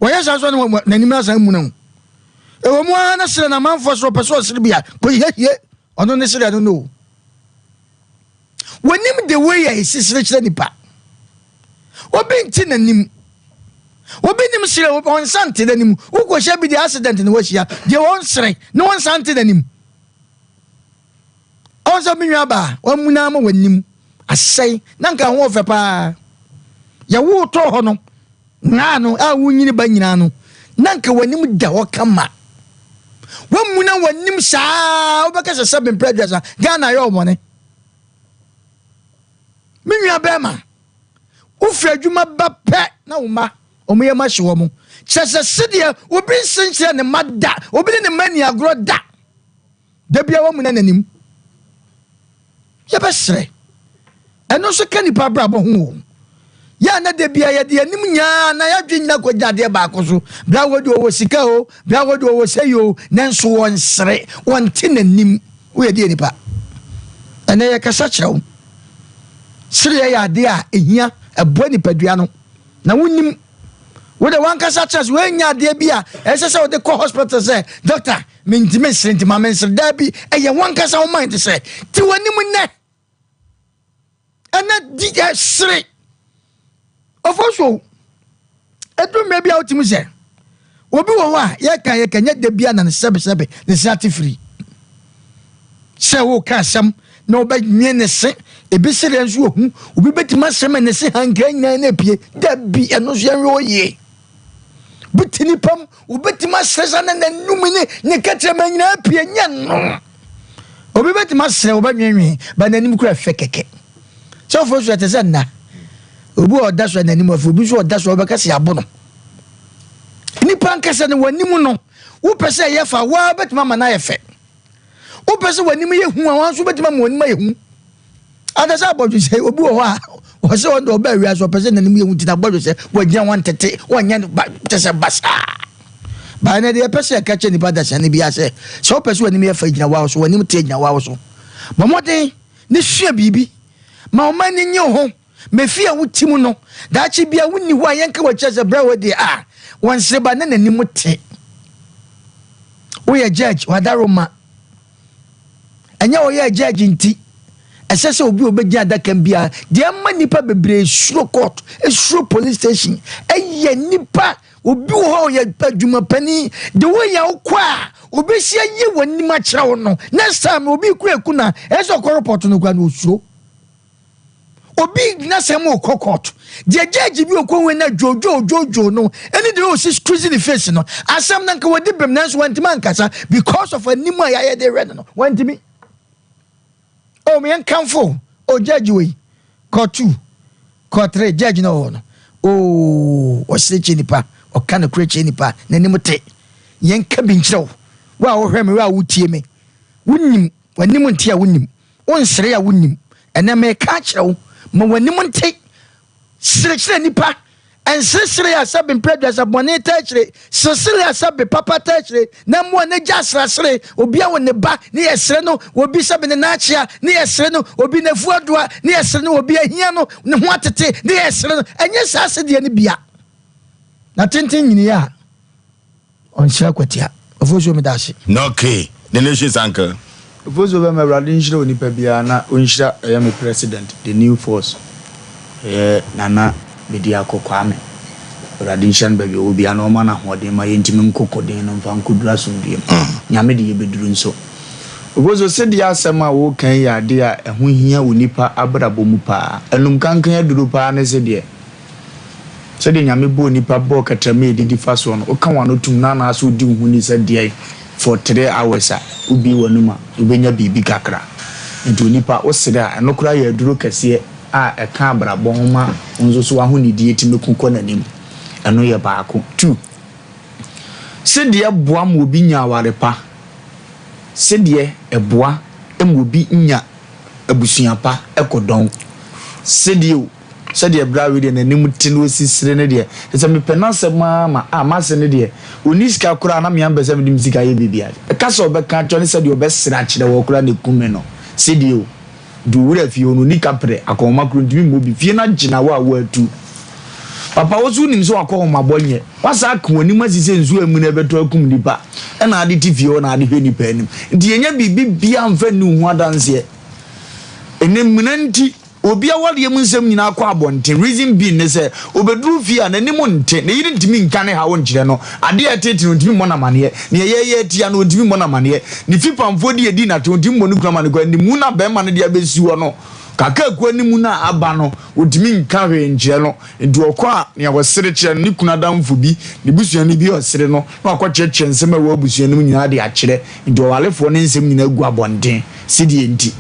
wɔyɛ saa so na n'anim asan mu no. Ɛwɔ mu ara na sere na amanfoɔ soro ɔpɛ sɛ ɔsere bi a kɔ hiehie ɔno ne sere no no. Wɔnim the way a ɛsi sere kyerɛ nipa. Obi nte n'anim. Obi nim sere ɔnsa nte n'anim. Wokɔhyɛ bi deɛ accident na wahyia deɛ ɔnsere na ɔnsa nte n'anim. Ɔn sɛ me nua baa wamuna ama w'anim asɛe na nka ho ɔfɛ paa. Yɛwoo tɔɔ hɔ no ngaa no a wonyini ba nyinaa no na nka w'anim da hɔ kama. Wamuna w'anim saa wobɛka sɛ sɛbe mprɛ 30 Ghana ayɛ ɔbɔne. Me nua bɛrima wofiri adwuma ba pɛ na wo mma wɔn yam ahye wɔn. Kyerɛ sɛ sedeɛ obi nse nkyerɛ ne mma da, obi ne ne mma nni agorɔ da. Da biara wamuna n'anim. Yɛbɛsrɛ. Ɛno nso ka nipa abrabɔ ho o. Yɛ a na da biara yɛde anim nyaa na yɛadwe nyina kɔgyina adeɛ baako so. Bra wɔ deɛ ɔwɔ sika o, bra wɔ deɛ ɔwɔ sɛyi o, nanso wɔnsere, wɔnte n'anim. Woyɛ deɛ nipa. Ɛnɛ yɛkasa kyerɛ wo. Sereɛ yɛ adeɛ a ɛhia, ɛboa nipadua no. Na wonim. Wo de wankasa kyerɛ sɛ woanya adeɛ bi a ɛsɛ sɛ wode kɔ hospital sɛ doctor mentumi nsere nti ma mensere. Daabi, ɛyɛ wankasa wo mind sɛ te w'anim nnɛ ɛnɛ di ɛsere. Ɔfo so ɛduru mmerɛ bi a wotumi sɛ obi wɔ hɔ a yɛka yɛka nyɛ da bia na ne sɛbesɛbe ne se ate firi sɛ woka asɛm na ɔbɛnwe ne se ebi sereɛ nso wɔ hu obi bɛtumi asere ma ne se hankra nyinaa na apue da bi ɛno nso yɛnwe hɔ yie bi te nipa mu wobɛtumi asere sa na n'anum ne ne kɛtrɛma nyinaa apue nyɛ no obi bɛtumi asere wobɛnwenwe ba n'anim kura fɛ kɛkɛ sɛ ɔfo so ɛte sɛ nna obi a ɔda so a n'anim afo obi nso ɔda so a ɔbɛka sɛ abo no nipa nkasa no w'anim no wopɛ sɛ ɛyɛ fa waa bɛtumi ama no ayɛ fɛ Wopɛ sɛ w'anim yɛ hu a, wɔn nso bɛtumi ama w'anim ayɛ hu. Ata sɛ abɔdwesɛ, obi wɔ hɔ a, ɔsɛ ɔno deɛ ɔbaa wiase ɔpɛ sɛ n'anim yɛ hu nti n'abɔdwesɛ wɔgyina wɔn tete wɔnyɛ no ba kyɛ sɛ basaa. Baa na deɛ ɛpɛ sɛ ɛka kyɛ nipa dasani biara sɛ sɛ wopɛ sɛ w'anim yɛ fɛ gyina wawo so, w'anim teɛ gyina wawo so. Bɔ mmɔden ne sua biribi ma ɔma ani nye wo ho. Ma fie a wote mu no daakye biara wonni hɔ a yɛnka wɔ akyirɛ sɛ berɛ a wɔ deɛ a wɔnsere ba na n'anim te. Woyɛ judge wadaroma. Ɛnyɛ wɔyɛ judge nti ɛsɛ sɛ obi a obɛgyina adaka mu biara deɛ ɛma nnipa bebree suro court suro police station ɛyɛ nnipa obi wɔ hɔ a ɔyɛ adwuma panin de woyɛ wokɔ a obɛsi ayi w'anim akyerɛ wo no next time obi kura eku na ɛsɛ sɛ ɔkɔ report no kora na osuro. Obi gyina sɛm okɔ court deɛ judge bi okɔ hu na dwoodwoo dwoodwoo no ɛne deɛ ɔsi squeeze ne face no asɛm no nka wɔdi bem nanso wantumi ankasa because of anim a yɛayɛ de hwɛ no no wantumi. Oh me yɛnkamfo oh judge wei court 2 court 3 judge no ɔwɔ no oh ɔsere kyɛ nipa ɔka no korɛ kyɛ nipa n'anim te yɛnka bi nkyerɛ wo wo a wohwɛ me wo a wotie me wonim w'anim nte a wonim Wonsere a wonnim. Ɛnnɛ mereka akyerɛ wo. Ma w'anim nte. Serekyerɛ nnipa. Nseresere a sɛbe mprɛ aduasa bɔne taa akyire, seresere a sɛbe papa taa akyire, na mmoa no agya aserasere, obi awo ne ba ne yɛsere no, obi sɛbe ne nan akyea ne yɛsere no, obi n'afu adoa ne yɛsere no, obi ahia no ne ho atete ne yɛsere no. Ɛnyɛ saa sedeɛ no bia. Na tenten nyiniiɛ a. Ɔnhyira kwatia. Ofosuo meda ase. Okay, the nation's uncle. Ofosuo bɛma Awurade nhyira onipa biara na ɔnhyira ɛyɛ me president the new force ɛyɛ Nana Bediako Kwame Awurade nhyira no baabi ɔwɔ biara na ɔma no ahoɔden ma yɛntumi nko koden no mfa nkɔduru asomdwoeɛ mu Nyame de yɛbɛduru nso. Ofosuo sedeɛ asɛm a woka yi yɛ adeɛ a ɛho hia onipa abrabɔ mu paa. Anum kankan aduro paa ne sedeɛ. Sɛdeɛ Nyame bɔɔ nipa bɔɔ kɛtrɛma a ɛdidi fa soɔ no, woka w'ano tom na anaasɛ wodi wo ho ni sɛ deɛn for tre hours a, wobue w'anom a, wobɛnya biribi kakra. Nti onipa, wosere a, ɛno koraa yɛ aduro kɛseɛ a ɛka abrabɔ ho ma wo nso so w'ahonidie tumi ko kɔ n'anim. Ɛno yɛ baako. Two, sedeɛ boa ma obi nya aware pa. Sedeɛ ɛboa ma obi nya abusua pa kɔ dɔn. Sedeɛ o. Sɛdeɛ bra wei deɛ n'anim te na ɔsi sere no deɛ, kyerɛ sɛ mepɛ n'asɛm ara ma ah m'ase no deɛ, ɔnni sika koraa na me ara mepɛ sɛ mede me sika yɛ biribi a, ɛka sɛ ɔbɛka akyerɛ ne sɛdeɛ ɔbɛsere akyerɛ wɔ koraa na ɛku me no, sɛdeɛ o, nti owura fie hɔ no ɔnni kaprɛ, akɔnhoma koraa ɔntumi mmɔ bi, fie no agyina hɔ a woatu. Papa wo nso wonim sɛ wakɔnhomabɔ nyɛ, woasan aka w'anim asi sɛ nsuo amuna ɛbɛtɔ akum nnipa ɛna ade te fie hɔ na ade hwɛ nnipa anim, nti yɛnyɛ biribi biara mfa nni wo ho adanseɛ. Ɛnɛ mmuna nti Obi awareɛ mu nsɛm nyinaa kɔ abɔnten, reason being ne sɛ, ɔbɛduru fie a, n'anim nte, ne yere ntumi nka ne haw nkyerɛ no, adeɛ a ɛteete no ɔntumi mmɔ no amaneɛ, deɛ yɛreyɛ atia no ɔntumi mmɔ no amaneɛ, ne fipamfoɔ di adi n'ate ɔntumi mmɔ ne kunu amaneɛ, kɔ animu no a barima no de abɛsi hɔ no, kakaakuo animu no a aba no, ɔntumi nka hwee nkyerɛ no, nti ɔkɔ a, nea ɔsere kyerɛ no, ne kunu adamfo bi, ne busuani bi a ɔsere no, na wakɔkyerɛkyerɛ nsɛm a ɛwɔ abusua no mu nyinaa de akyerɛ, nti ɔwarefoɔ no nsɛm nyinaa gu abɔnten, sedeɛ nti.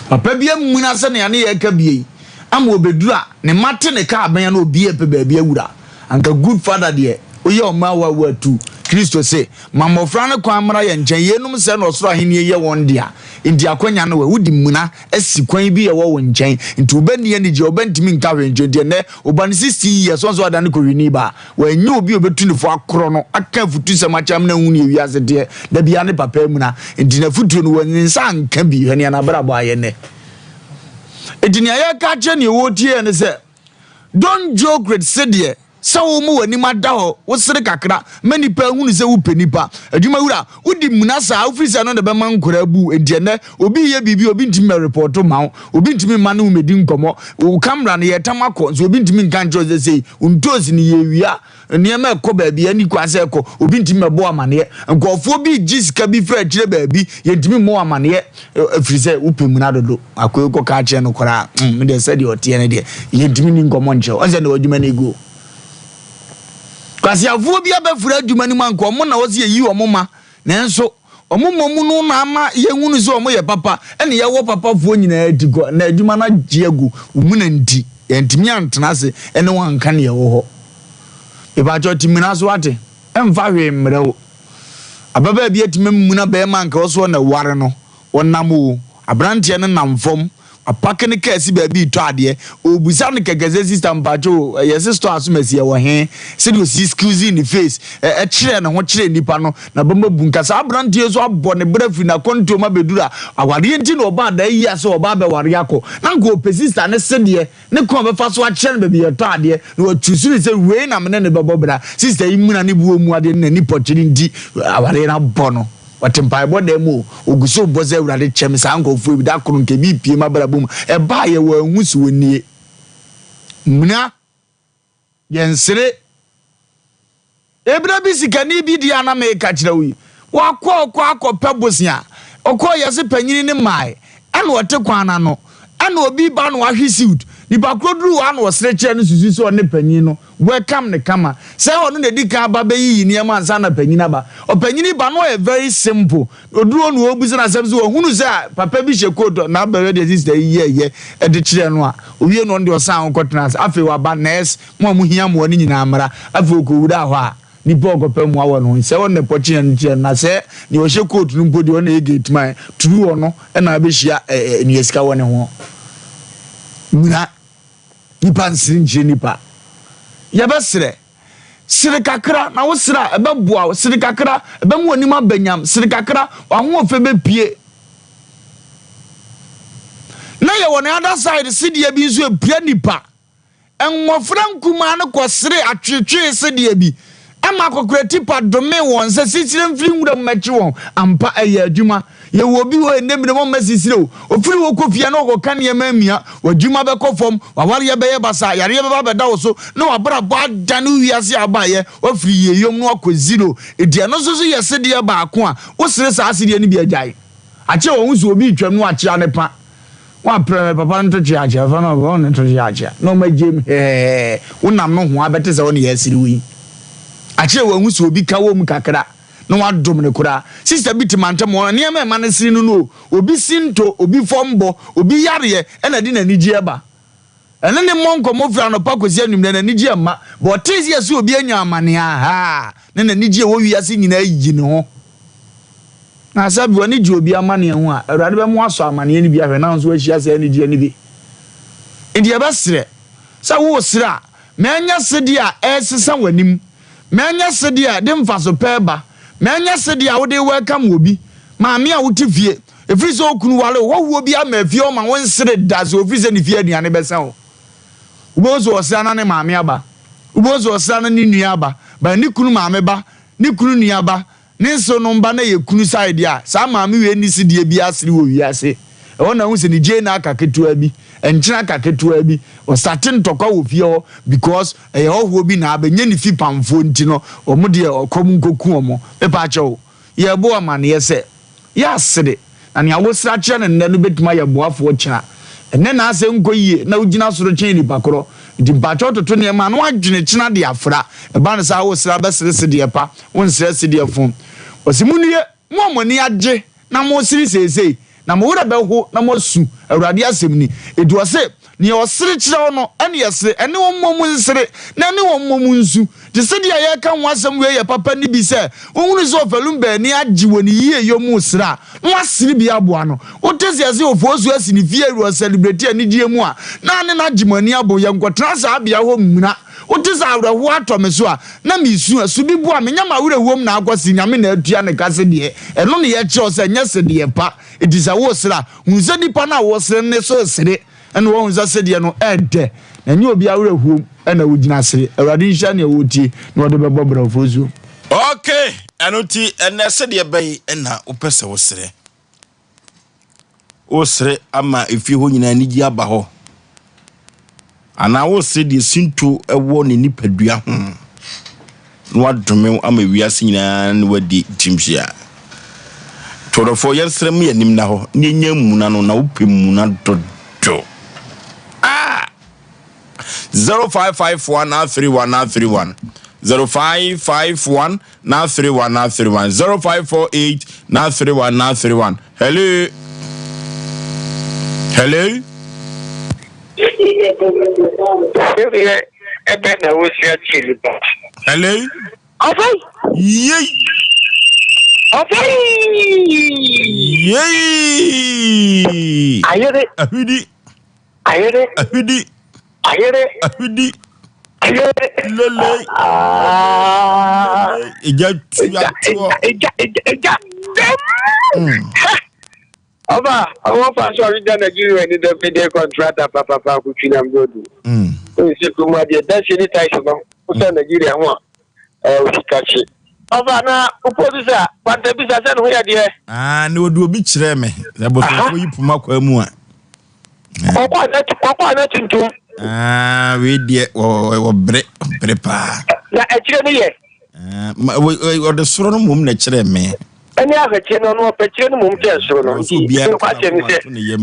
Papa bi amuna sɛnea ne yɛreka bie yi ama ɔbɛduru a ne mma te ne kaa bɛn na obi repɛ baabi awura. Anka good father deɛ woyɛ ɔma wa wa tu. Kristo se, ma mmɔfra no kwan mmra yɛn nkyɛn, yeinom sɛɛ na ɔsoro ahennie yɛ wɔn dea. Enti akwanya no wɛ, wode muna asi kwan bi a ɛwɔ wo nkyɛn, nti wo ba nni anigyeɛ, wo ba ntumi nka hwee nkyerɛ, nti ɛnnɛ wo ba no 16 years ɔnsɛ wadane kɔhwini ba. Wannya obi a obetu no fo akorɔ no, aka afutusɛm akyerɛ amena ahu nea wiase teɛ. Da biara ne papa amuna, enti n'afutuo no, ne nsa anka bi. Hwɛ nea n'abrabɔ ayɛ nnɛ. Enti nea yɛreka akyerɛ nea ɔretie yɛn ne sɛ, Don't joke with sedeɛ sɛ woma w'anim ada hɔ, wosere kakra ma nnipa ahunu sɛ wopɛ nnipa. Adwumawura, wodi muna saa, wofiri sɛ ɛno na ɛbɛma nkwadaa abu wo. Enti ɛnnɛ, obi reyɛ biribi a, obi ntumi mmɛrepɔɔto mma wo. Obi ntumi mma ne wo mmɛdi nkɔmmɔ. Wo camera no, yɛretam akɔ, nso obi ntumi nka nkyerɛ wo sɛ sei. Ntoosi no yɛwia, nneɛma ɛkɔ baabi a ɛnni kwan sɛ ɛkɔ, obi ntumi mmɛbɔ wo amaneɛ. Nkurɔfoɔ bi regye sika bi firi akyire baabi, yɛntumi mmɔ wo amaneɛ ɛfiri sɛ wopɛ muna dodo. Akoe kɔka akyerɛ no koraa, hmm, me deɛ sɛdeɛ ɔteɛ no deɛ, yɛntumi nni nkɔmmɔ nkyerɛ wo. Ɔnsɛ na w'adwuma no agu o. Kwaseafoɔ bi abɛfiri adwuma no mu anka wɔn na wɔsɛ yɛyi wɔn ma, nanso Wɔn mmom no na ama yɛhunu sɛ wɔyɛ papa, ɛna yɛwɔ papafoɔ nyinaa ti kɔ, na adwuma no agye agu wo mu na nti, yɛantumi antena ase ne wo anka deɛ ɛwɔ hɔ. Mepakyɛw te muna so wate, ɛmfa hwee mmerɛ wo. Ababaa bi atumi amuna barima anka ɔsoɔ na ɛware no, Ɔnam o, aberanteɛ no nam fam, wapake ne kaa si baabi retɔ adeɛ, ɔrebisa no kɛkɛ sɛ sista mpakyɛ o, yɛse store asomasi ɛwɔ he? Sɛdeɛ ɔsi squeezing ne face kyerɛɛ ne ho kyerɛɛ nnipa no, n'abam abu. Nka saa aberanteɛ yi nso abɔ ne bra firi n'akwantuo mu abɛduru a, awareɛ nti na ɔbaa daa yi ase ɔba abɛware akɔ. Na nka ɔpɛ sista no sedeɛ ne kwan a ɔbɛfa so akyerɛ no baabi yɛtɔ adeɛ, na wachuusu no sɛ wei na me ne no bɛbɔ bra. Sista yi muna ne buo mu adeɛ ne n'ani pɔkyere nti, awareɛ no abɔ no. Ɔte mpaebɔ dan mu o, ogu so rebɔ sɛ Awurade kyɛ me saa nkurɔfoɔ yi bi, da koro nka ebi repue m'abrabɔ mu. Ɛbaeɛ, wɔanhu sɛ wɔnie. Muna, yɛnsere. Ebere bi sikani bi deɛ a na meka kyerɛ wo yi, wakɔ ɔkɔ akɔpɛ bosea, ɔkɔɔ yɛse panyini no mmae, ɛna ɔte kwan no ano, ɛna obi ba na wahwe siwt, nipa korɔ duru hɔ a na ɔsere kyerɛ no susu sɛ ɔne panyin no welcome no kama, sɛ ɔno na edi kan aba bɛyiyi nneɛma ansa na panyin aba. Ɔpanyin ba no ɔyɛ very simple, oduru hɔ na ɔrebisa no asɛm sɛ wahunu sɛ papa bi hyɛ coat na abɛhwɛ deɛ sister yi yɛɛyɛ de kyerɛɛ no a, owie no ɔno deɛ ɔsan ho kɔtena ase, afei waba nurse, mo a mohia mmoa no nyinaa mmra, afei ɔkɔwuraa hɔ a, nipa a ɔkɔpɛ mmoa wɔ no ho, sɛ ɔno na ɛpɔkye no kyerɛ no, na sɛ nea ɔhyɛ coat no mpo deɛ ɔno na ɛyɛ gate man, turu ɔno na abɛhyia nea sika wɔ ne ho. Mmuna. Nnipa nsere nkyerɛ nnipa. Yɛbɛsrɛ. Sere kakra, na wo sere a, ɛbɛboa wo. Sere kakra, ɛbɛma w'anim aba nyam. Sere kakra, w'ahoɔfɛ bɛpue. Na yɛwɔ ne other side sedeɛ bi nso ɛpira nnipa. Mmɔfra nkumaa no kɔseree atweetwee sedeɛ bi ma akɔkora tipa domee wɔn sɛ sisire mfiri nwura mu mmɛkye wɔn. Ampa, ɛyɛ adwuma. Yɛwɔ obi hɔ ɛnnɛ mmerɛ mu ɔmma sisire o. Ɔfiri hɔ kɔ fie a na ɔkɔka nneɛma amia. W'adwuma bɛkɔ fam, w'awareɛ bɛyɛ basaa, yareɛ bɛba abɛda wo so, na w'abrabɔ adane wo wiase a wobaeɛ. Woafiri yieyom na woakɔ zero. Enti ɛno nso so yɛ sedeɛ baako a wosere saa sedeɛ no bi agyae. Akyɛ wɔn ho sɛ obi retwam na wakyea ne pa. Wɔaprɛ me papa no to kyeakyea, papa no ɔne to kyeakyea, na ɔma gyam hɛhɛhɛɛ. Wonam no hoa bɛte sɛ wo ne yɛresere wo yi. Akyerɛ wɔn ho sɛ obi ka wɔ mu kakra na wadom no koraa. Sista bi te mantam hɔ, nneɛma a ɛma no sere no no o, obi sintɔ, obi fam bɔ, obi yareɛ ɛna ɛde n'anigyeɛ ba. Ɛne no mmɔ nkɔmmɔ firi anɔpa kɔsi anwummerɛ, n'anigyeɛ mma. But ɔtee sɛ yɛse obi anya amaneɛ a, haa, na n'anigyeɛ a ɛwɔ wiase nyinaa yi ne ho. Na sɛ bi w'ani gye obi amaneɛ ho a, Awurade bɛma woasɔ amaneɛ no bi ahwɛ na wo nso woahyia saa anigyeɛ no bi. Enti yɛbɛsrɛ sɛ woresrɛ a, ma ɛnyɛ sedeɛ a ɛresesa w'anim, ma ɛnyɛ sedeɛ a ɛde mfaso pa reba, ma ɛnyɛ sedeɛ a wode welcome obi. Maame a wote fie, ɛfiri sɛ okunu ware wo, hɔhoɔ bi ama fie hɔ ma wonsere da sɛ ɔfiri sɛ ne fie aduane bɛsa wo. Wobɛhu sɛ ɔsra na ne maame aba, wobɛhu sɛ ɔsra na ne nua aba, but ne kunu maame ba, ne kunu nua ba, Ne nsenom ba na yɛ kunu side a, saa maame wei nni sedie biara sere wɔ wiase. Ɛhɔ na wohu sɛ ne gyeene aka ketewa bi, nkyene aka ketewa bi, ɔstate ntɔkwa wɔ fie hɔ because ɛyɛ hɔhoɔ bi na aba, nyɛ ne fipamfoɔ nti no wɔn deɛ ɔkɔm nkɔku wɔn. Mepaakyɛw, yɛrebɔ wo amaneɛ sɛ, yɛ asere, na nea wosere akyerɛ no nnɛ no bɛtumi ayɛ boafoɔ kyena. Ɛnnɛ na asɛ nkɔ yie na wogyina soro kyɛn nipa korɔ. Nti mpakyɛw toto nneɛma a na woadwene kyena de afra. Ɛba no saa a wosere a bɛsere sedeɛ pa, wonsrɛ sedeɛ fo. Ɔse monnue, mo a mo ani agye na mosere seesei, na mo werɛ bɛho na moasu, Awurade asɛm ni. Enti ɔse, Nea ɔsere kyerɛ wo no, ɛne ɛsere, ɛne wo mmom nsere, na ɛne wo mmom nsu. Te sɛ deɛ yɛreka ho asɛm wei yɛ papa no bi sɛ, wohunu sɛ ɔfalum baa ani agye wɔ ne yieyɔ mu resere a, na wasere bi aboa no. Wote sɛ yɛse Ofosu asi ne fie awie ɔsɛlebreti anigyeɛ mu a, na ne no agye mo ani abom. Yɛnkɔtena saa bea hɔ mmuna. Wote sɛ awerɛhoɔ atɔ me so a, na mesu a, su bi boa me. Nyɛ m'awerɛhoɔm na akɔ se Nyame na atua ne ka sedeɛ. Ɛno na yɛkyerɛ wo sɛ nyɛ sedeɛ pa. Enti sɛ woresere a, hunu sɛ nipa no a woresere no nso resere. Ɛna wahu sɛ sedeɛ no ɛɛdɛ, na ɛnyɛ obi awerɛhoɔm na wogyina sere. Awurade nhyira nea ɔretie na ɔde bɛbɔ bra ofosuo. Ok, ɛno nti ɛnɛ sedeɛ bɛn na wopɛ sɛ wosere? Wosere ama efie hɔ nyinaa anigye aba hɔ? Anaa wosere deɛ sinto wɔ ne nipadua ho na wadome wo ama wiase nyinaa ne wadi kyimhyia? Twerɛfoɔ, yɛnsrɛ mo yɛn anim nna hɔ na yɛnya mmuna no, na wopɛ mmuna dodo. Ah! 0551 931 931 0551 931 931 0548 931 931 Hello? Hello? Sereɛ ɛbɛn na wosua tie nipa. Hello? Ɔfɛn. Yei. Ɔfɛn. Yei. Ayere. Ahwidi. Ayere. Ahwidi. Ayere. Ahwidi. Ayere. Lele. Ah. Eja tua toɔ. Eja eja eja. Dem. Ɔba ɔwɔ fa so ɔreda Nigeria ni dɛ fede kɔntrata papapa akotwi nam godu. Nsi kurom adeɛ dansi ne taxi no wosɛ Nigeria ho a ɛɛ osika kye. Ɔba na wopɔ bisa kwanta bisa sɛ ne ho yɛ deɛ. Ah, na ɔde obi kyerɛɛ me sɛ bosomfoɔ yi poma kwaa mu a. Kɔkɔ a kɔkɔ a na tuntum. Ah, wei deɛ wɔbrɛ brɛ paa. Na akyire no yɛ. Ɔde soro no mmom na ɛkyerɛɛ me. Ɛne ahwɛkyerɛ no, ɔno ɔpɛ kyerɛ no mmom kyɛn soro no. Nti nokwasɛm ne sɛ,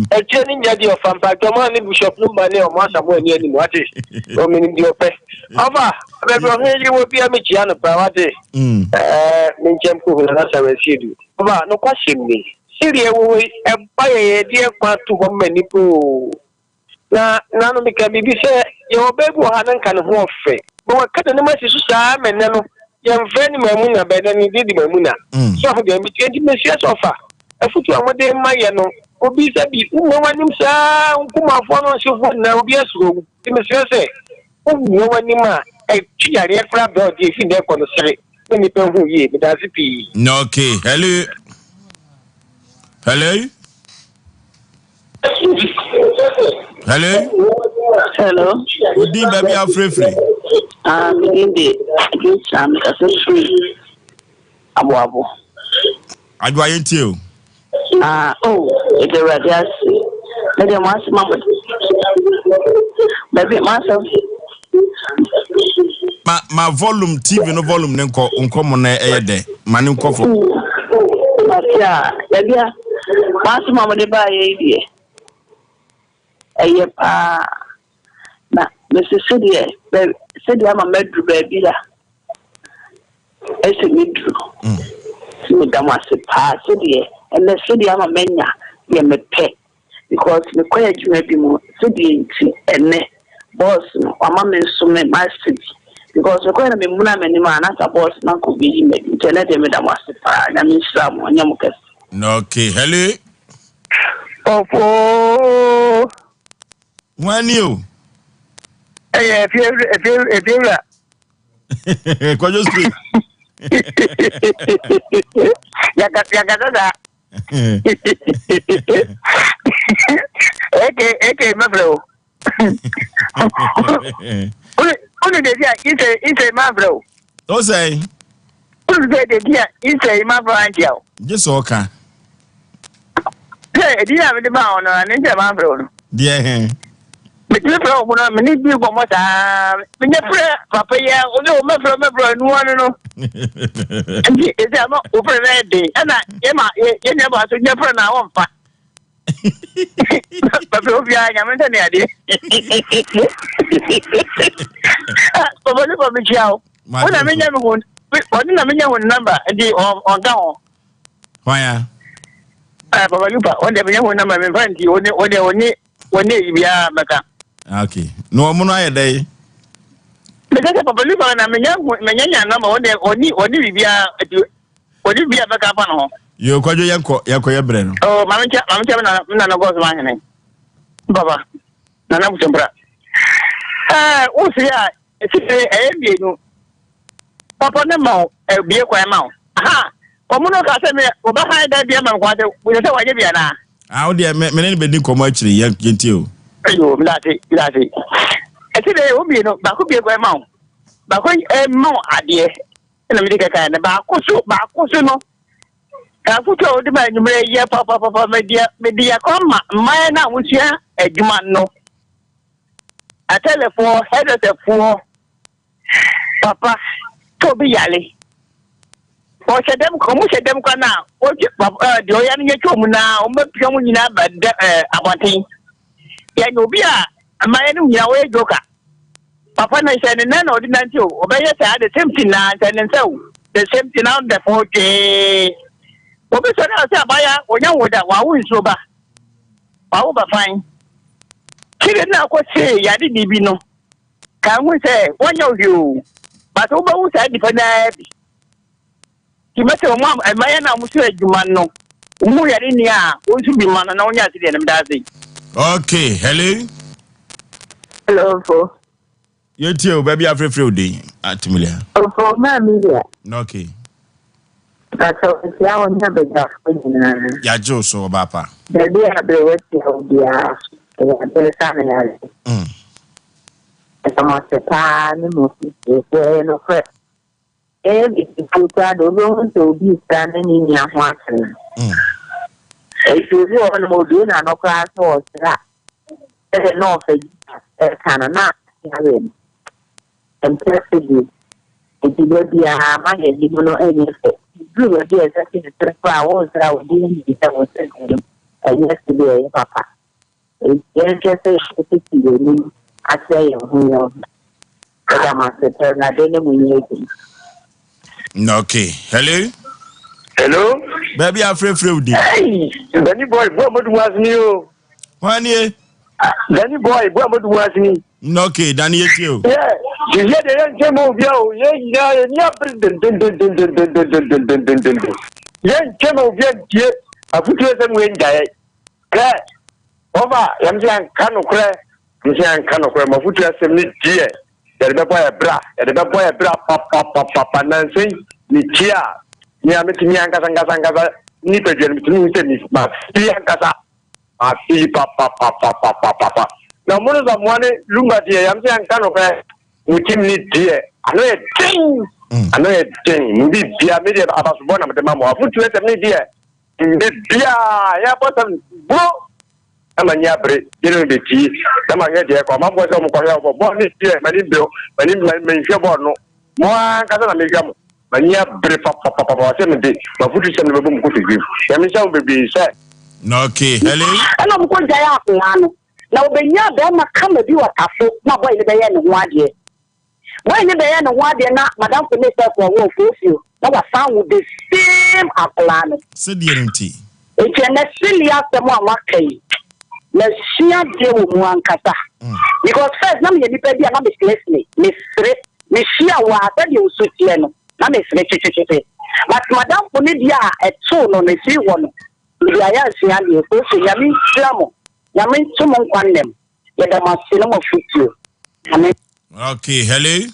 ɛkyerɛ no nya deɛ ɔfa mpaatwa ɔmo a ne bishop no mma ne ɔmo Asamoah ani anim wate. Ɔmenim deɛ ɔpɛ. Ɔfa, baabi ɔhene yere wɔ biara mekyia no paa wate. Ɛɛ, me nkyɛm kɔ hunu na Sarah Asiedu. Ɔfa, nokwasɛm ni, sereɛ wɔ hɔ yi, ɛba yɛ yɛde ɛkwan to hɔ ma nnipa oo. Na nano meka biribi sɛ yɛwɔ baa bi wɔ ha na nka ne ho ɔfɛ. But waka n'anim asi so saa ma nnɛ no yɛmfrɛ no Maimuna bɛn na ne din de Maimuna. So aho deɛ metie nti mesrɛ sɛ ɔfa afotu a mode ma yɛ no. Obi sɛ bi womua w'anim saa nkumafoɔ no nsefoɔ nyinaa obi asuro wo. Nti mesrɛ sɛ womua w'anim a ɛtwe yareɛ koraa brɛ wo deɛ ɛfiri nnɛ rekɔ no sere na nnipa nhu wo yie. Medaase pii. Okay, hello. Hello. Hello. Hello. Odin baabi afirefire. Ah, me din de Adwoa mekasa firi Aboabo. Adwoa yɛntie o. Ah, oh, yɛda Awurade ase. Me deɛ mo asɛm a mo baabi mo asɛm. Ma ma volume TV no volume ne nkɔ nkɔ mo na ɛyɛ dɛ ma ne nkɔ fam. Mate a baabi a mo asɛm a mo de baayɛ yi deɛ ɛyɛ paa na mese sɛdeɛ sɛdeɛ ama maduru baabi a ɛsɛ meduru nti meda mo ase paa sɛdeɛ ɛnɛ sɛdeɛ ama manya deɛ mepɛ because mekɔ adwuma bi mu sɛdeɛ nti ɛnɛ boss no wama me nso me m'ase bi because mekɔɛ na memuna m'anim a na nka boss na nka obeyi m'adi nti ɛnɛ deɛ meda mo ase paa. Nyame nhyira mo, ɔnyɛ mo kɛse. Okay, hello. Ɔfoo. Hwan ni o? Ɛyɛ efie efie efie wura. Kwadwo street. Yakasa saa. Eke eke mɛfrɛ o. Wone debi a isɛ isɛ mafrɛ o. O sɛn? Wone sɛ debi a isɛ mafrɛ ankyia o. Gye sɛ ɔka. Sɛ edin a mede maa wo no, ɛno nti na mamfrɛ wo no. Deɛ he? Metumi frɛ wo no, mene di nkɔmmɔ saa. Menyɛ frɛ papa yi a, ɔsɛ o mɛfrɛ mɛfrɛ ɛno ano no. Nti ɛsɛ ama wofrɛ no yɛ den. Ɛna yɛma yɛ nua baa so nyɛ frɛ no a wɔmfa. Papa obiara nyame ntɛ ne adeɛ. Papa ne pa mekyia wo. Wo na menya me ho, ɔne na menya ho namba nti ɔnka ho. Hwan a? Ah, Papa Lupa, wɔn deɛ menya ho namba memfa nti wɔne wɔne wɔne wɔne eyi biara mɛka. Ah, okay. Na wɔn no ayɛ dɛ? Meka sɛ Papa Lupa na menya ho menya nya namba wɔn deɛ wɔne wɔne biribiara nti wɔne biribiara mɛka afa ne ho. Yo, kwadwo yɛnkɔ yɛnkɔ yɛ brɛ no. Oh, maame nkyɛ maame nkyɛ me nana me nana gɔs ma ahene. Papa, nana busumpra. Ɛɛ, wosi a Sisi ɛyɛ mmienu. Papa no ma wo ɛbie kwan ma wo. Aha, wɔn no ka sɛ me wɔbɛhan dan bi ama me kwan sɛ wɔyɛ sɛ wɔanyɛ bi anaa. Ah, wo deɛ me me ne no bɛdi nkɔmmɔ akyiri yɛn yɛntie o. Ayo, medase, medase. Ɛsi dɛ wɔn mmienu baako bie kwan ma wo, baako ɛma wo adeɛ ɛna mede kɛkɛ no baako so baako so no afotu a wode ma anwummerɛ yɛ papapapa mede mede akɔ ma mmaa no a wɔsua adwuma no. Atɛlɛfoɔ, hairdresserfoɔ, papa, sɛ obi yare, ɔhyɛ dɛm, wɔn hyɛ dɛm kora no a, wɔtwe papa ɛɛ deɛ ɔyare no yɛtwe wɔn nyinaa, wɔn bɛpia wɔn nyinaa ba dɛ ɛɛ abɔnten. Yɛnyɛ obi a mmayewa no nyinaa wɔyɛ joker. Papa no hyɛ ne nan na ɔde nante o, ɔbɛyɛ saa the same thing na nhyɛ ne nsa o, the same thing na ɔdɛfo twee. Obi sɔre a ɔsɛ abaayewa, ɔnya wo da, wawo nsuo ba. Wawo ba fann. Sɛdeɛ na akɔ see yade de bi no, ka ho sɛ wɔnyɛ wo hwee o, but wobɛwo saa nipa no ara bi. Nti mɛsɛ wɔn a mmayewa no a wɔsua adwuma no, wɔn mu yare ni a, wɔn nso bi ma no na wɔnyɛ ase deɛ no meda ase. Okay, hello. Hello, Fo. Yɛtie o, baabi afrɛfrɛ o den, Atimilia. Ofo maa mi deɛ. Okay. Pàtó ntia wo ne abadwafoɔ nyinaa. Yɛagye wo so ɔbaa pa. Baabi a berɛ watia wo biara so, Awurade nsa no yare. Ɛda mo ase paa ne mo afotuo, ɛyɛ nokorɛ. Ɛyɛ biribi koraa de wobɛhu sɛ obi resra na ne nua ho akyere no. Enti obi wɔ hɔnom obue n'ano koraa sɛ ɔresra a, sɛdeɛ na ɔfa Jesus reka no na ase awe no. Ɛmpɛ so bio. Enti da biara ma yɛn anim no nyɛ fɛ. Ɛduru baabi a ɛsɛ sɛ yɛsere koraa a, woresra a obiara nim sɛ wo sereɛ no ɛnyɛ sereɛ a ɛyɛ papa. Enti yɛnhwɛ sɛ yɛbɛtete yɛn anim akyerɛ yɛn ho yɛn ho. Yɛda mo ase pɛ, Awurade ne mo nyɛ adwuma. Okay, hello. Hello. Baabi afrɛfrɛ wo din. Hey, Danny boy, boy mo dum asini o. Hwan nie? Danny boy, boy mo dum asini. Okay, Danny yɛ tie o. Yeah, yɛ de yɛ nkyɛn mu obi a o, yɛ nyinaa yɛ ni abiri dendendendendendendendendendenden. Yɛ nkyɛn mu obi a ntie afutuo sɛ mo yɛ ngyae. Hwɛ, wɔfa, yɛm sɛ yɛnka nokorɛ, yɛm sɛ yɛnka nokorɛ, mo afotuo asɛm no deɛ, yɛde bɛbɔ yɛ bra, yɛde bɛbɔ yɛ bra papapapapa, nansa yi, metie a, me a metumi ankasa ankasa ankasa, nipadua no metumi hu sɛ me mafiri ankasa, mafiri papapapapapapa. Na mo no Samoa ne Lumba deɛ, yɛm sɛ yɛnka nokorɛ, mo tim ne deɛ, ano yɛ den, ano yɛ den, mo bibia, me deɛ abasobɔ na mede ma mo, afotuo asɛm ne deɛ, Mmerɛ biara yɛbɔ sɛm bro na m'ani abere gye no bɛtie na mahwɛ deɛ ɛkɔ amanfoɔ sɛ wɔkɔhwɛ bɔ bɔɔl ne deɛ m'ani bere m'ani menhwɛ bɔɔl no mo ankasa na mehwɛ mo m'ani abere papapapa sɛ mede mafotu sɛm no bɛbɔ mu kotodwe nyame nhyɛ mo bebree sɛ Okay, hello. Ɛna ɔmo kɔ gyae akonnwa no na ɔbɛnyaa bɛrima kama bi wɔ tafo na bɔy no bɛyɛɛ ne ho adeɛ. Boy no bɛyɛ ne ho adeɛ na madamfo no sɛ kɔ wɔ ofio na wasan wo the same akwadaa no. Sɛdeɛ no nti. Nti ɛnɛ silly asɛm a moaka yi masua adeɛ wɔ mu ankasa because first na meyɛ nipa bi a na me selesele mesere mehyia wo a sɛdeɛ wo su teɛ no na mesere twetwetwetwe but madamfo no deɛ a ɛtoo no no ɛfiri hɔ no mede ayɛ asua adeɛ so Nyame nhyira mo Nyame nto mo nkwa nnam. Yɛda mo ase ne mo afotuo. Amen. Okay, hello.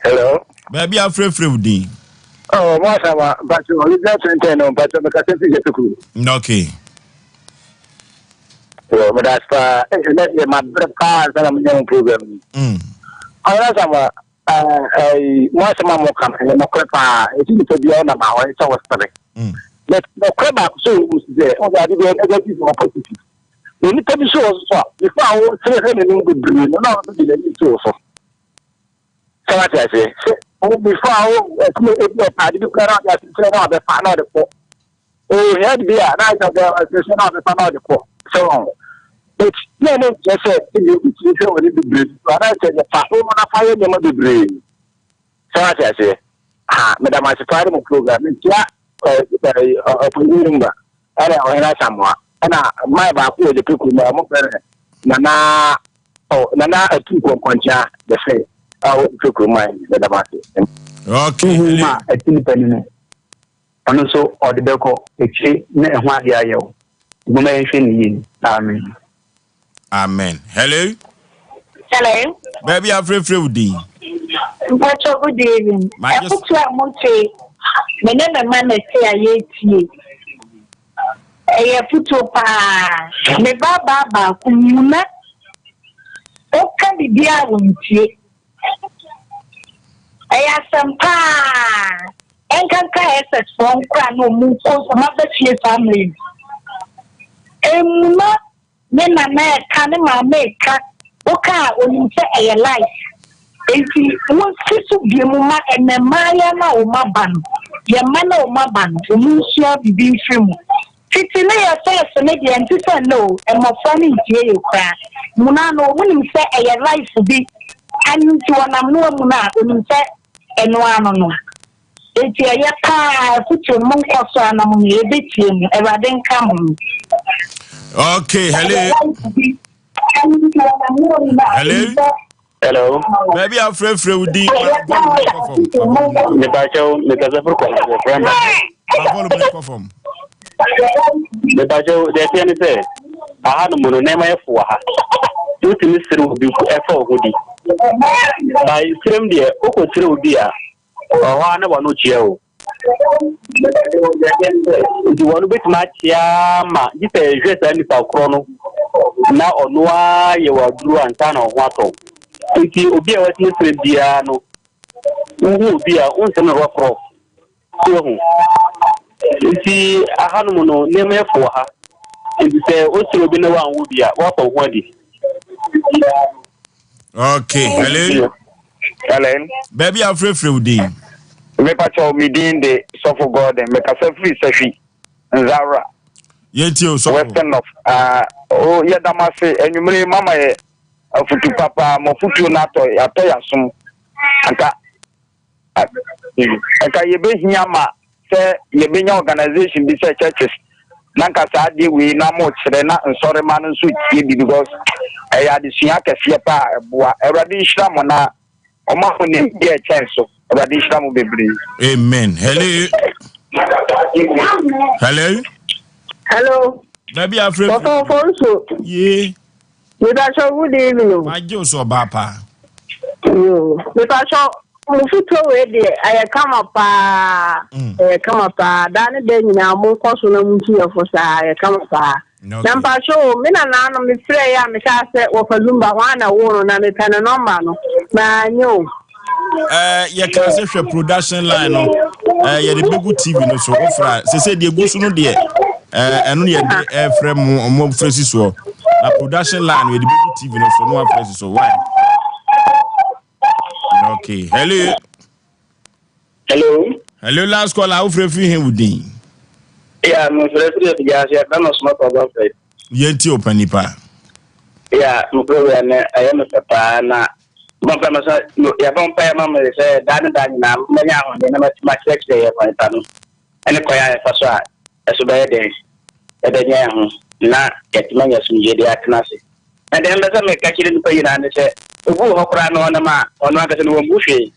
Hello. Baabi afrɛfrɛ wo din. Oh, mo asama, mpacho, original center no, mpacho, mekasa fi Jesuku. Okay. Yo, meda ase paa. Eh, ɛnɛ deɛ mabrɛ paa ansa na menya mo program yi. Ɔyɛ asama, mo asɛm a moka no, ɛyɛ nokorɛ paa. Ɛsi nipa biara ɔnam a ɔyɛ sɛ wɔsere. But nokorɛ baako sɛ ɔwɔ mu sɛ, ɔsɛ ade deɛ negative or positive. Na nipa bi so wɔ so a, before a wosere hwɛ n'anim bebree no, na ɔno nso de n'ani to wo so. Sɛ wate aseɛ? Sɛ wo before a wo ɛsɛ ebi ɔpa ade bi koraa na ɔde asekyerɛ na ɔbɛfa na ɔde kɔ. Ohia bi a na ayɛ sɛ asekyerɛ na ɔbɛfa na ɔde kɔ. Sɛ wɔn. But na ɛno nkyerɛ sɛ ebi obi tumi hwɛ wɔ ne bebree so anaasɛ yɛ fa wo na fa yɛ nneɛma bebree. Sɛ wate aseɛ? Ha, meda mo ase paa ne mo program. Mekyia ɔpanyin Lumba ɛne Ɔhene Asamoah ɛna man baako wɔ Gyapɛ kurom a wɔfrɛ no Nana oh, Nana Atu Kɔnkɔnkyea the fɛ a ɔwɔ Gyapɛ kurom man meda mo ase. Okay. Honhom a ɛte nipa ni no, ɔno nso ɔde bɛkɔ akyire na ɛho adeɛ ayɛ wo. Momma yɛnhwɛ no yie. Amen. Amen. Hello. Hello. Baabi afrɛfrɛ wo din. Mpacho good evening. Ɛfotu a mote me ne me ma na ɛte a yɛretie. Ɛyɛ afutuo paa. Me ba baa baako muna. Woka biribiara a wɔntie. Ɛyɛ asɛm paa. Ɛnkanka SS foɔ nkora na ɔmu kɔ ɔmo aba fie saa mmerɛ yi. Emuna Ne nana ɛka, ne maame ɛka, woka a onim sɛ ɛyɛ life. Enti wonsi so biom ma ɛnɛ mmaayewa no a wɔn aba no, yɛn mma no a wɔn aba no, wɔn nsua biribi mfiri mu. Tete no yɛ first no deɛ ɛnte sɛ nnɛ o, mmɔfra no ntie yɛ koraa. Muna no wɔn nim sɛ ɛyɛ life bi, ɛno nti wɔnam no amuna a, onim sɛ ɛno ano no. Enti ɛyɛ paa afutuo no monkɔ so ara na monyɛ yɛbɛtie mo awurade nka mo ho. Okay, hello. Hello. Hello. Baabi a frɛfrɛ wo din ma volume no kɔ fam. Mepakyɛw mekasa firi kɔm frɛ mba. Ma volume no kɔ fam. Mepakyɛw deɛ ɛteɛ ne sɛ aha no mu no nneɛma yɛ fo wɔ ha. Wotumi sere obi ɛfa wo ho di. Ba serem deɛ wokɔ sere obi a Wɔ hɔ ara na wɔn ano kyea o. Nti wɔn bɛtumi akyea ma gye sɛ ɛhwɛ saa nipa korɔ no na ɔno ara yɛ wɔ aduro ansa na ɔho atɔ. Nti obi a watumi srɛ biara no, wohu obi a wonsɛ no rɔkorɔ. So wahu. Nti ahanom no nneɛma yɛ fo wɔ ha. Nti sɛ wosrɛ obi na wanwo bi a, woafa wo ho adi. Okay, hello. Helen. Baabi a frɛfrɛ wo din. Mepakyɛw me din de Sɔfo Gordon. Mekasa firi Sahwi, Nzawra. Yɛntie o Sɔfo. Western North. Uh, oh, yɛda mo ase anwummere mama yɛ afutu papa mo afutuo no atɔ atɔ yɛ asom. Anka Nka yɛbɛhia ma sɛ yɛbɛnya organisation bi sɛ churches na nka saa adeɛ wei na mo kyerɛ na nsɔrema no nso tie bi because ɛyɛ adesua kɛseɛ paa ɛboa. Awurade nhyira mo na ɔma mo nimdeɛ ɛkyɛn so. Awurade nhyira mo bebree. Amen. Hello. Hello. Hello. Baabi a afrɛ firi. Wɔfa nso. Yee. Mepakyɛw good evening o. Magye wo so ɔbaa pa. Yoo mepakyɛw mo fotuo wei deɛ ɛyɛ kama paa mm. ɛyɛ kama paa daa ne da nyinaa mo nkɔ so na mo ntu yɛ fo saa ɛyɛ kama paa. Na mpakyɛw o me nana no me frɛ yɛ a mekaa sɛ wɔfa lumba hɔ a na wo no na mepɛ ne nɔmba no na nyɛ o. Eh, yɛka sɛ hwɛ production line no eh, yɛde bɛgu tv no so wofra sɛ sɛ deɛ gu so no deɛ eh, ɛno ne yɛde ɛfrɛ mo ɔmo frɛ si soɔ na production line no yɛde bɛgu tv no so na wafrɛ si so why okay hello hello hello last call a wofrɛ firi he wo din yeah mefrɛ firi afigya ase yɛfrɛ no soma papa fɛ yɛnti ɔpa nipa yeah mo program no ɛyɛ me fɛ paa na Bɔ mpae ma sɛ yɛbɔ mpae ma mo sɛ daa ne daa nyinaa mobɛnya ahoɔden na moatumi akyerɛkyerɛ yɛn kwan pa no ne kwan a yɛfa so a ɛso bɛyɛ den yɛbɛnya yɛn ho na yɛatumi anya asomdwoe de atena ase. Na deɛ mepɛ sɛ meka kyerɛ nnipa nyinaa ne sɛ, obi wɔ hɔ koraa na ɔnam a ɔno ankasa no wammu hwee.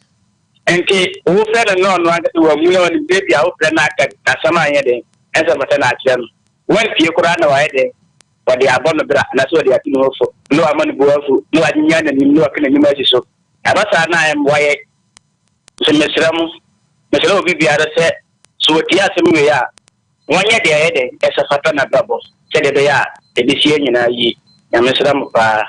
Enti wofrɛ no na ɔno ankasa wammu na ɔnim sɛ ebia wofrɛ no aka asɛm a ɛnyɛ den ɛnsɛ mfata na akyerɛ no. Wantie koraa na wayɛ dɛn? Ɔde abɔ no bra anaasɛ ɔde atu ne ho fo na wama ne bo afu na wanyinya n'anim na waka n'anim asi so. Ɛba saa no a, ɛmmoa yɛn. Nti mesrɛ mo, mesrɛ obi biara sɛ, sɛ wɔtie asɛm wei a, wɔnyɛ deɛ ɛyɛ dɛn? Ɛsɛ fata n'abrabɔ sɛdeɛ ɛbɛyɛ a ɛbɛsi yɛn nyinaa yie. Nyame nhyira mo paa.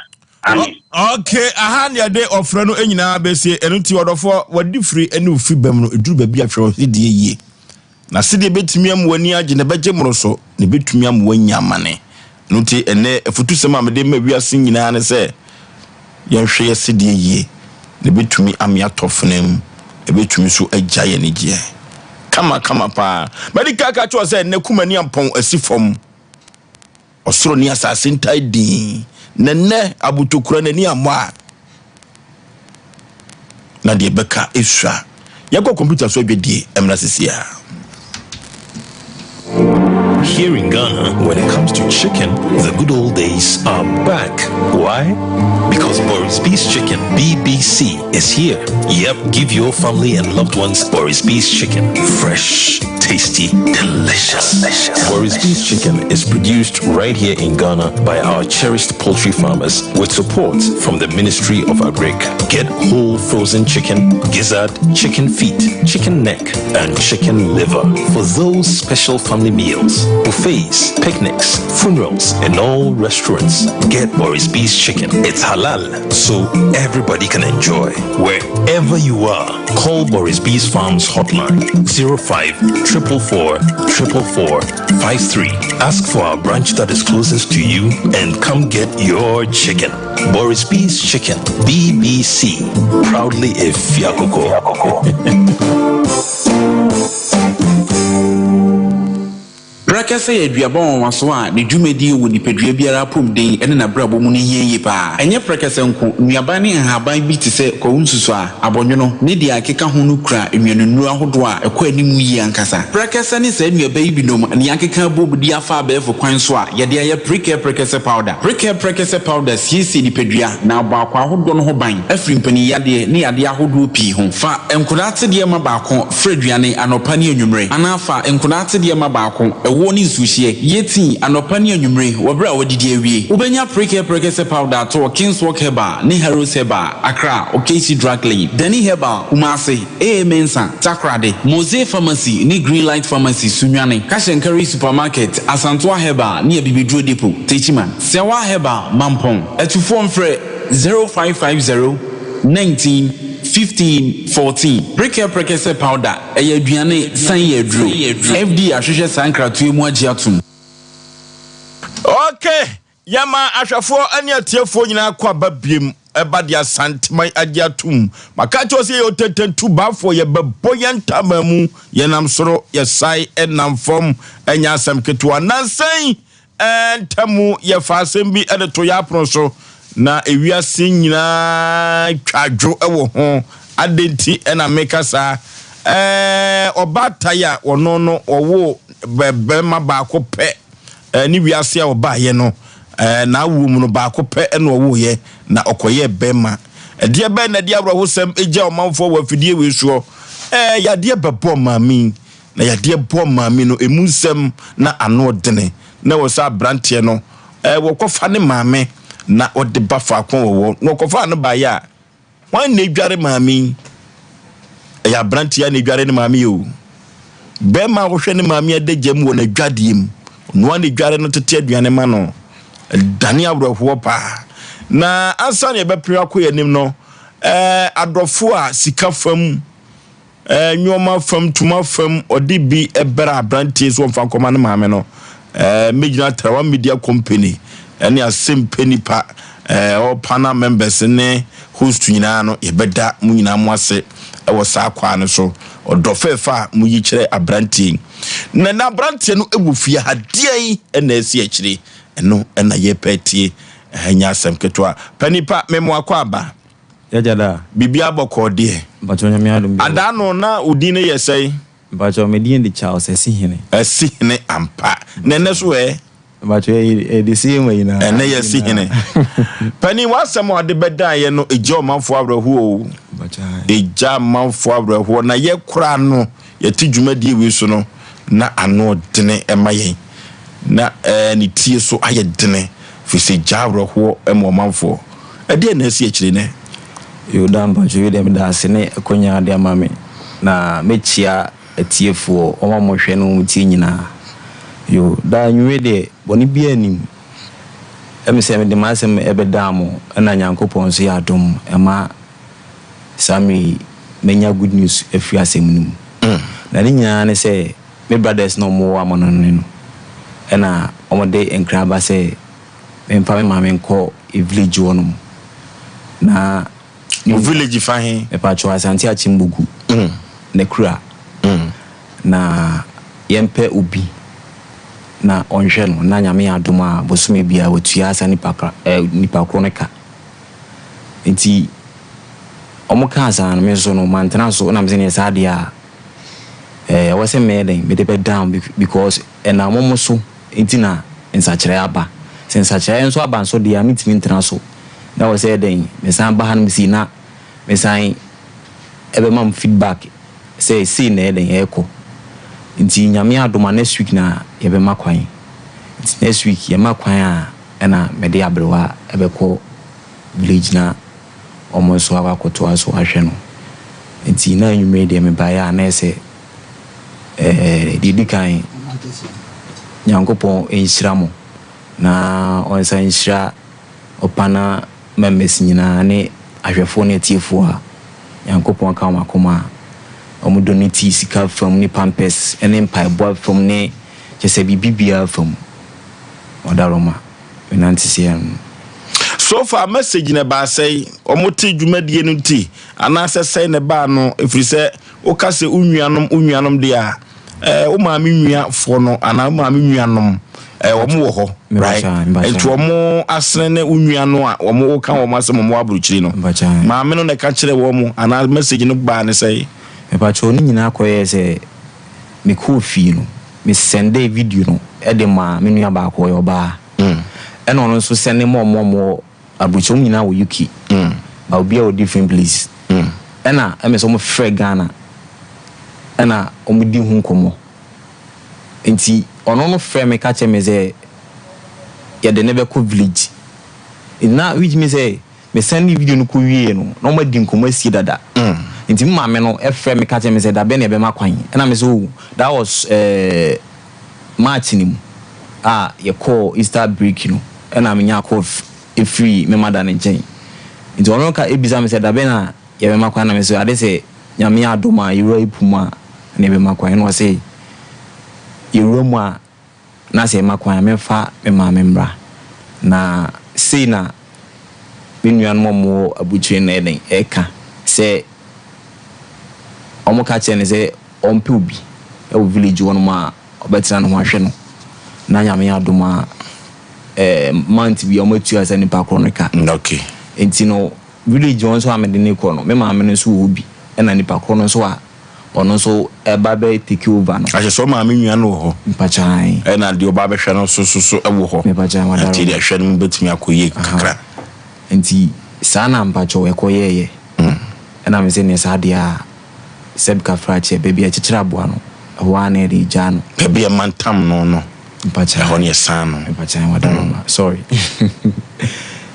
Amen. Ok, aha ne yɛde ɔfrɛ no nyinaa bɛsie. Ɛno nti ɔdɔfoɔ, w'adi firi ne wo fi bam no, ɛduru baabi a hwɛ w'asedie yie. Na sɛdeɛ ɛbɛtumi ama w'ani agye na ɛbɛgye mmoroso, na ɛbɛtumi ama woanya amane. Ɛno nti, ɛnnɛ afutusɛm a mede ma wiase nyinaa ne sɛ, yɛnhwɛ yɛn sedie yie, na ɛbɛtumi ama yɛatɔ fena mu, ɛbɛtumi nso agya yɛn anigyeɛ kama kama paa. Madi kan aka akyerɛ wo sɛ ɛnnɛ Kumani Ampɔn asi fam. Ɔsoro ne asase ntae dinn, na nnɛ abotokura n'ani ammɔ a, na deɛ ɛbɛka esua. Yɛnkɔ kɔmputa so adwadie mmra sisi a. Here in Ghana, when it comes to chicken, the good old days are back. Why? Because Boris B's Chicken, BBC, is here. Yep, give your family and loved ones Boris B's Chicken. Fresh, tasty, delicious. delicious. Boris B's Chicken is produced right here in Ghana by our cherished poultry farmers with support from the Ministry of Agric. Get whole frozen chicken, gizzard, chicken feet, chicken neck, and chicken liver for those special family meals, buffets, picnics, funerals, and all restaurants. Get Boris B's Chicken. It's halal, so everybody can enjoy. Wherever you are, call Boris B's Farms hotline 05 444 444 53. Ask for our branch that is closest to you and come get your chicken. Boris B's Chicken, BBC. Proudly a Fiakoko. Prɛkɛsɛ yɛ aduaba nwanwaso a ne dwumadi wɔ nipadua biara apɔmuden ne n'abrabɔ mu no hia yie paa. Ɛnyɛ prɛkɛsɛ nko, nnuaba ne nhaban bi te sɛ kwawu nsusuaa, abɔnwono, ne deɛ ɛkeka ho no kura nnuanennuro ahodoɔ a ɛkɔ anim yie ankasa. Prɛkɛsɛ ne saa nnuaba yi binom na yɛakeka abom de afa abɛɛfo kwan so a yɛde ayɛ Prekɛ Prɛkɛsɛ Powder. Prekɛ Prɛkɛsɛ Powder siesie nipadua na abɔ akwaa ahodoɔ no ho ban afiri mpaninyadeɛ ne yadeɛ ahodoɔ pii ho. Fa nkwadaa atedeɛ ma baako Fra aduane anɔpa ne anwummere, anaa fa nkwadaa atedeɛ ma baako, ɛwoɔ ne nsuohyeɛ. Yɛ tii anɔpa ne anwummere wɔ berɛ a woadidi awie. Wobɛnya Prekɛ Prɛkɛsɛ Powder atɔ wɔ Kingswalk Herbal ne Harrows Herbal, Accra, Okasi Drug Lane, Danny Herbal, Kumasi, AA Mensah, Takoradi, Mose Pharmacy ne Greenlight Pharmacy, Sunyani, Kashenkari Supermarket, Asantoa Herbal ne Abibiduro Depot, Techiman, Sɛwa Herbal, Mampong. Atufoɔ mfrɛ 0550 19 15 14. Prekɛ prɛkɛsɛ powder, ɛyɛ aduane san yɛ aduro. FDA ahwehwɛ saa nkratoɔ yi mu agye atom. Ok, yɛma ahwɛfoɔ ne atiefoɔ nyinaa kɔ aba biem ɛba de Asanteman agye atom. Maka kyerɛ wo sɛ yɛyɛ otetentu baafoɔ, yɛbɛbɔ yɛn ntama mu, yɛnam soro, yɛsae nam fam, ɛnyɛ asɛm ketewa. Nansa yi Ntam yɛfa asɛm bi de to yɛn apono so, na ewiase nyinaa twa adwo wɔ ho. Adɛn nti na meka saa? Ɔbaatan a ɔno no ɔwoo barima baako pɛ ne wiase a ɔbaeɛ no, n'awoɔ mu no baako pɛ na ɔwoeɛ, na ɔkɔyɛɛ barima. Ɛdeɛ bɛn na ɛde awerɛhosɛm gya ɔmanfoɔ wɔ afidie wei soɔ? Yadeɛ bɛbɔɔ maame yi. Na yadeɛ bɔɔ maame no, emu nsɛm na ano dene. na ɛwɔ sɛ aberanteɛ no wɔkɔfa ne maame na ɔde ba faako a wɔwɔ. Na wɔkɔfaa no baeɛ a, hwan na edware maame yi? Ɛyɛ aberanteɛ a na edware ne maame yi o. Bɛrima a ɔhwɛ ne maame adagya mu wɔ n'adwadeɛ mu, ɔno a na edware no tete aduane ma no. Ɛdane awerɛhoɔ paa. Na ansa na yɛbɛpere akɔ yɛn anim no, ɛɛ adɔfoɔ a sika fam Ɛɛ nnoɔma fam, ntoma fam, ɔde bi brɛ aberanteɛ sɛ ɔmfa nkɔma ne maame no. Ɛɛ mɛgyina Trawa Media Company ɛne Asɛmpɛ Nipa ɛɛ all panel members ne host nyinaa no, yɛbɛda mo nyinaa mo ase ɛwɔ saa kwaa no so. Ɔdɔ fɛɛfɛ a moyi kyerɛ aberanteɛ yi. Na na aberanteɛ no ɛwɔ fie ha, deɛn ɛna ɛsi akyire? Ɛno ɛna yɛpɛ atie. Ɛha nyɛ asɛm ketewa. Panipa, memoakɔ aba. Yagya da. Biribiara bɔkɔɔ deɛ. Mpakyɛw Nyame adom biara. Adaa no na wo din no yɛ sɛn? Mpakyɛw me din de Charles Asihene. Asihene ampa. Na ɛnɛ so ɛ? Mpakyɛw ɛyɛ the same way na. Ɛnɛ yɛ Asihene. Panin w'asɛm a ɔde bɛdan yɛ no egya ɔmanfoɔ awerɛhoɔ o. Egya amanfoɔ awerɛhoɔ na yɛ koraa no yɛte dwumadie wei so no na ano dene ɛma yɛn na ɛɛ ne tie so ayɛ dene firi sɛ gya awerɛhoɔ ma ɔmanfoɔ. Ɛdeɛn na asi akyire nnɛ? Yoo daa mpakyɛw wei deɛ meda ase ne akwanya a wode ama me na mɛkyia atiefoɔ wɔn a wɔhwɛ ne wɔn tie nyinaa yoo daa anwumerɛ deɛ bɔne biara nnim ɛme sɛ mede m'asɛm ɛbɛdaa mo ɛna Nyankopɔn nso yɛ adom ɛma saa mmerɛ yi manya good news afiri asɛm no mu na ne nyinaa ne sɛ me brothers na wɔwɔ amanɔne no ɛna wɔde nkra aba sɛ Memfa me maame nkɔ village hɔ nom na. Wo village fa he? Mepakyɛw Asante Akyem Bogu, Nakura. Na yɛmpɛ obi na ɔnhwɛ no na Nyame yɛ adom a bosome biara watua saa nipa kra eh nipa korɔ no ka. Nti ɔmo kaa saa no me nso no mantena so na mese neɛ saa deɛ a eh ɛwɔ sɛ mɛyɛ dɛn mede bɛ down because ɛnam ɔmo so nti na nsakyeraɛ aba. Sɛ nsakyeraɛ nso aba nso deɛ a, mentumi ntena so. Na ɛwɔ sɛ yɛ dɛn? Mesan ba hanom sei na mesan bɛma mo feedback sɛ sei na ɛyɛ dɛn, ɛrekɔ. Nti Nyame adom a next week na yɛbɛma kwan. Nti next week yɛma kwan a ɛna mede aberewa bɛkɔ village na wɔn nso akɔ akɔtoa so ahwɛ no. Nti na anwummere deɛ mebaeɛ a na ɛyɛ sɛ Ɛɛ, deɛ ɛdi kan, Nyankopɔn nhyira mo na ɔnsan nhyira Ɔpana members nyinaa ne ahwɛfoɔ ne atiefoɔ a Nyankopɔn aka wɔn akoma a wɔn donate sika fam ne pampers ne mpaebɔ fam ne kyerɛ sɛ biribi biara fam. Ɔdaroma, me nante seɛ no. So far message no ɛbaa sɛn? Wɔn te dwumadie no nti anaasɛ sɛn na ɛbaa no? Ɛfiri sɛ Woka sɛ wo nuanom, wo nuanom deɛ a, eh, wo maame nuafoɔ no anaa wo maame nuanom, eh, wɔn wɔ hɔ, right? Nti wɔn asene ne wo nua no a wɔn woka wɔn asɛm wɔn wɔ aburokyiri no. Maame no na ɛka kyerɛ wɔn anaa message no baa ne sɛe? Mepakyɛw ne nyinaa kɔyɛɛ sɛ mekɔɔ fie no, me sɛndee video no de maa me nua baako, ɔyɛ ɔbaa. Ɛna ɔno nso sɛnde maa wɔn a wɔwɔ Aburokyire wɔn nyinaa wɔ UK but obiara wɔ different place ɛna ɛmɛ sɛ wɔn frɛ Ghana ɛna wɔn di ho nkɔmɔ nti ɔno no frɛ me ka kyerɛ me sɛ yɛde ne bɛkɔ village na which means sɛ me send ne video no kɔ wie no na wɔn adi nkɔmɔ asie dada nti me maame no ɛfrɛ me ka kyerɛ me sɛ dabɛn na ɛbɛma kwan ɛna me sɛ oh that was ɛɛ. Eh, March no mu a yɛkɔɔ Easter break no na menyaa call firii me mother no nkyɛn. Nti ɔno ka bisa me sɛ dabɛn na yɛbɛma kwan na me se ade sɛ Nyame adom a yɛwura April mu a na yɛbɛma kwan. Ɛna ɔse yɛwura mu a na sɛ yɛma kwan a memfa me maame mmra. Na sei na me nuanom a wɔwɔ aburokyire no ɛyɛ dɛn ɛka sɛ wɔka kyerɛ no sɛ ɔmpɛ obi wɔ village hɔ nom a ɔbɛtena ne ho ahwɛ no na Nyame adom a eh, month bi a wɔatua saa nipa korɔ no ka. Okay. Nti no village hɔ nso a mede no kɔ no, me maame no nso wɔ hɔ bi ɛna nipa korɔ no nso a ɔno nso ɛba bɛ take over no. Ahyɛ sɛ ɔmaame nua no wɔ hɔ. Mpakyae. Ɛna deɛ ɔba abɛhwɛ no nso so so wɔ hɔ. Mepakyae wadaro. Nti deɛ ɛhwɛ no mu bɛtumi akɔ yie kakra. Nti saa na mpakyɛw ɛkɔ yɛɛyɛ. Ɛna me sɛ neɛ saa deɛ a Sɛb Kafrakyɛ, baabi a yɛkyekyere aboa no, ɛhɔ ara na yɛde gyaa no. Baabi a ɛmantam no no. Ɛhɔ no yɛ san no. Mpakyɛ wadaroma sorry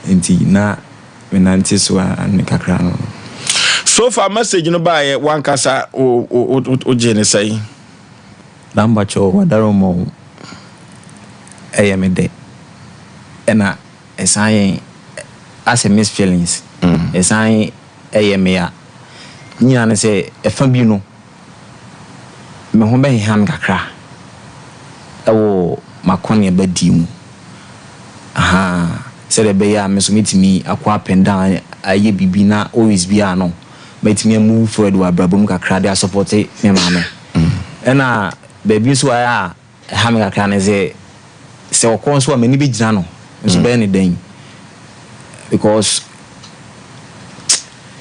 nti na me nante so a ne kakra no. So far message no baayɛ wankasa wo wo wo gyee ne sɛn? Na mpakyɛ wadaroma o ɛyɛ me dɛ ɛna ɛsan yɛ asɛ mixed feelings ɛsan ɛyɛ me ya ne nyinaa ne sɛ ɛfa bi no. me ho bɛheha me kakra wɔ m'akɔneabadie mu, ahaa, sɛdeɛ ɛbɛyɛ a me nso mɛtumi akɔ up and down ayɛ biribi na always biara no mɛtumi a move forward wɔ abrabɔ mu kakra de asɔpɔte me maame. Ɛna baabi nso a ɛyɛ a ɛha me kakra ne sɛ, sɛ ɔkɔ nso a m'ani bɛgyina no nso bɛyɛ no dɛn because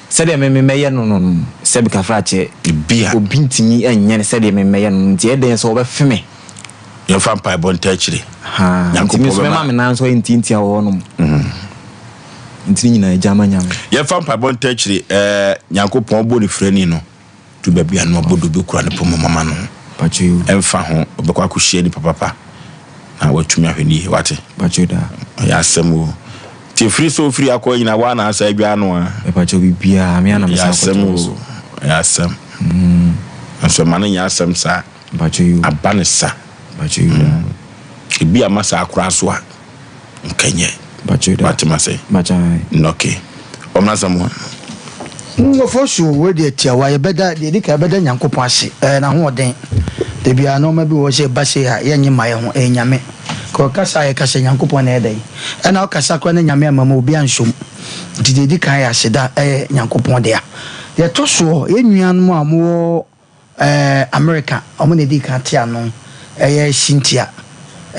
sɛdeɛ me me mɛyɛ no no no sɛbi kafrakyɛ obi ntumi nyɛ no sɛdeɛ me mɛyɛ no no nti ɛyɛ dɛn sɛ ɔbɛfe me. Yɛmfa mpaebɔ nta akyire. Nti me nso mɛma me nan nso ayɛ ntiantia wɔ hɔnom. Nti ne nyinaa agya ma Nyame. Yɛmfa mpaebɔ nta akyire ɛɛ Nyankopɔn ɔbɔ ne firani no. Du baabi a na wabɔ dube kura ne poma mama no. Ɛmfa ho, ɔbɛkɔ akɔhyia nipa papa na watumi ahwɛ no yie. Wate? Ɛyɛ asɛm o. Nti ɛfiri sɛ ofiri akɔ nyina woa na asa adwa ano a. Ɛyɛ asɛm o. Ɛyɛ asɛm. Nso ɛma no nyɛ asɛm saa. Aba ne sa. Ebi ama saa koraa so a. Nkɛnyɛ. Wate m'ase? Okay. Ɔmena Samoa. Nkurɔfoɔ so wei deɛ tiawa yɛbɛda deɛ ɛdi kan yɛbɛda Nyankopɔn ase ɛyɛ n'ahoɔden da biara nnoɔma bi wɔ hɔ sɛ ɛba sei a yɛnnye mma yɛn ho ɛyɛ Nyame kɔ kasa a yɛkasa Nyankopɔn na ɛyɛ dɛn ɛna wokasa koraa na Nyame amma mu obiara nsom nti deɛ ɛdi kan yɛ aseda ɛyɛ Nyankopɔn dea deɛ ɛtɔ soɔ yɛn nuanom a wɔwɔ Ɛɛ Amerika, wɔn na edii kan te ano. Ɛyɛ Cynthia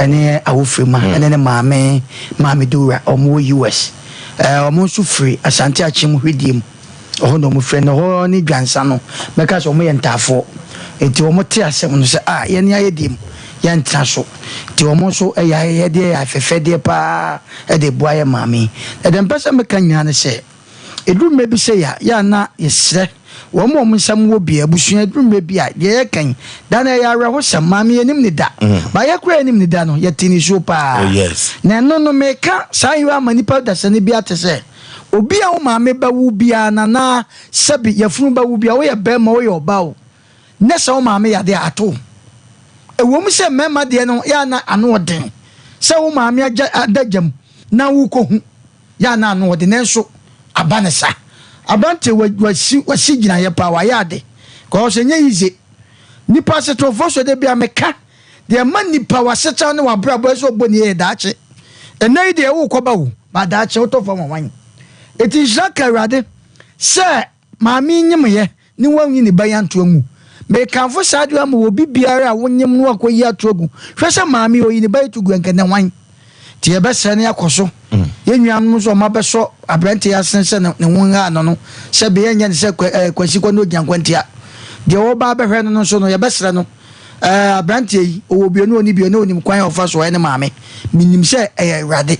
ne Awofrema ne ne maame, Maame Dora, wɔn wɔ US. Ɛɛ wɔn nso firi Asante Akyem Hwidiem. Ɛhɔ na wɔn firi. Na ɛhɔ ne Dwansa no, mɛka sɛ wɔn yɛ ntaafoɔ. Nti wɔn te asɛm no sɛ, ah, yɛn ayɛ deɛ mu, yɛntena so. Nti wɔn nso yɛ ayɛyɛdeɛ, yɛ afɛfɛdeɛ paa de boa yɛn maame yi. Na deɛ mepɛ sɛ meka nyinaa ne sɛ, Ɛduru mmerɛ bi sei a, yɛ a na yɛsrɛ wɔn a wɔn nsam wɔ bi, abusua, ɛduru mmerɛ bi a, deɛ yɛka yi, da no ɛyɛ awerɛhosɛm, maame yɛnim no da, but yɛ koraa yɛnim no da no, yɛte nisuo paa. Na ɛno no, meka saa yɔ ama nnipa dasani bi ate sɛ, obi a wo maame bɛwo biara no anaa sɛbe yafunu bɛwo biara, woyɛ barima woyɛ ɔbaa o, nɛ sɛ wo maame yade a, ato wo. Ɛwom sɛ mmarima deɛ no yɛ a na ano ɔden sɛ wo maame agya ada gya mu na wokɔhu, Yɛ a na ano ɔden nanso aba ne sa. Aberanteɛ wa wasi wasi gyinaeɛ paa wayɛ ade cause ɛnyɛ easy. Nipa asetrafoɔ so da bi a meka deɛ ɛma nipa wasetra ne wabrabɔ ɛsɛ ɔbɔ ne yɛ daakye. Ɛnɛ yi deɛ wokɔ ba o ba daakye wotɔ fam hwan. Eti nhyira ka Awurade sɛ maame yi nyemeyɛ ne wanyi ne ba yi anto angu. Mekamfo saa ade yi ama obi biara a wonyem no akɔyi ato agu. Hwɛ sɛ maame yi oyi ne ba yi to gu ɛnkɛ nɛ hwan? Nti yɛbɛsrɛ no yɛakɔ so. Yɛn nuanom nso wɔn abɛsɔ aberante yi asen sɛ ne ho nhaa no no, sɛ beyɛ nyɛ no sɛ kwa, Kwasi kɔ na ogyina nkwantia. Deɛ ɔreba abɛhwɛ no no nso no, yɛbɛsrɛ no. Ɛɛ, aberanteɛ yi, ɔwɔ bio ne ɔnni bio na ɔnim kwan a ɔfa so ɔyɛ ne maame. Menim sɛ ɛyɛ Awurade.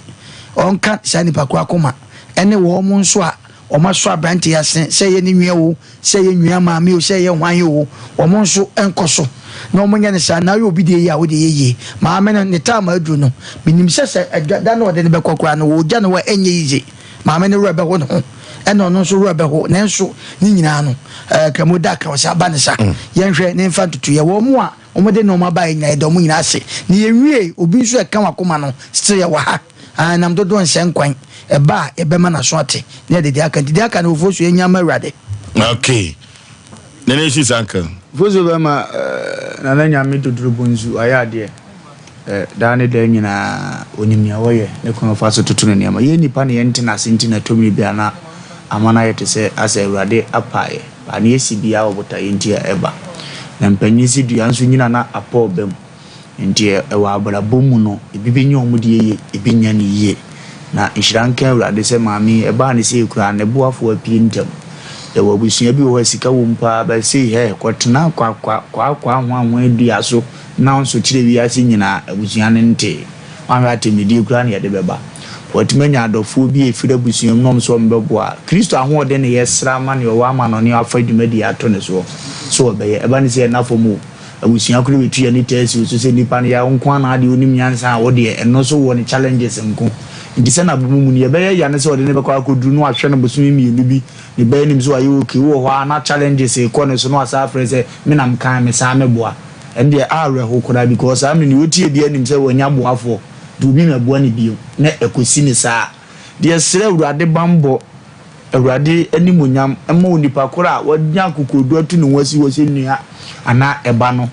Ɔnka saa nipa korɔ akoma ɛne wɔn nso a Wɔasɔ aberante yi ase, sɛ ɛyɛ ne nua oo, sɛ ɛyɛ nua maame oo, sɛ ɛyɛ hwan oo, wɔn nso nkɔ so na wɔnyɛ no saa. Na woyɛ obi deɛ yie a, wo deɛ yɛ yie. Maame no, ne time aduru no, menim sɛ sɛ da no a ɔde no bɛkɔ koraa no, wɔgya no hɔ a, ɛnyɛ easy. Maame no werɛ bɛho ne ho, ɛna ɔno nso werɛ bɛho. Nanso ne nyinaa no, eh, Kramo da ka ɔsɛ aba ne sa. Yɛnhwɛ ne mfa ntotoeɛ. Wɔn a wɔde nneɛma baeɛ nyinaa, yɛda wɔn nyinaa ase. Na yɛnwiei, obi nso a ɛka w'akoma no, still yɛwɔ ha. Aane, nam dodoɔ nsɛ nkwan, ɛba a, yɛbɛma n'aso ate, na yɛde deɛ aka, nti deɛ aka no Ofosu yɛnya mma Awurade. Okay. Nene sis uncle. Ofosu bɛma eh, Nana Nyame Dodoro Bonsu wayɛ adeɛ eh, daa ne daa nyinaa onim nea wɔyɛ ne kwan ɔfa so toto ne nneɛma. Yɛn nnipa na yɛnte n'ase nti na ɛtɔ mmere bi a na ama no ayɛ te sɛ asɛ Awurade apa yɛ, but nea esi biara wɔ botaeɛ nti a ɛba. Na mpanyin se dua nso nyina na apɔ ɔba mu. Nti wɔ abrabɔ mu no, ebi bɛnya wɔn deɛ yie, ebi nnya no yie. Na nhyira nka Awurade sɛ maame yi, ɛbaa no sei koraa, ne boafoɔ apue ntɛm. Yɛwɔ abusua bi wɔ hɔ a sika wɔ mu paa, but sei hɛ, kɔtena kwakwa, kwaakwa hwanhwan dua so na wo nso kyerɛ wiase nyinaa, abusua no ntee. Woanhwɛ atɛmdidie koraa na yɛde bɛba. Watumi anya adɔfoɔ bi a ɛfiri abusua mu na wɔn nso wɔbɛboa a. Kristo ahoɔden na yɛsrɛ ama nea ɔwɔ amanɔne a wafa dwumadie ato ne soɔ sɛ ɔbɛyɛ. Ɛba no sɛ ɛnna fam o. Abusua koro bɛtu yɛn ani taa si wo so sɛ nipa no yɛ wo nko ara na adeɛ wonim nyansa a wo deɛ ɛno nso wɔ ne challenges nko. Nti sɛ n'abrabɔ mu no yɛbɛyɛ ya ne sɛ ɔde no bɛkɔ akɔduru na wahwɛ no bosome mmienu bi ne ba anim sɛ wayɛ okay wowɔ hɔ ara na challenges rekɔ ne so na wasan afrɛ sɛ me na mekae mesan meboa. Ɛno deɛ awerɛho koraa because saa mmerɛ no deɛ ɔtie biara nim sɛ wanya boafoɔ nti obi mmɛboa no bio na ɛkɔsi ne saa. Deɛ srɛ Awurade banbɔ, Awurade animuonyam ma onipa koro a wanya akokoɔduro atu ne ho asi hɔ sɛ nua anaa ɛba no,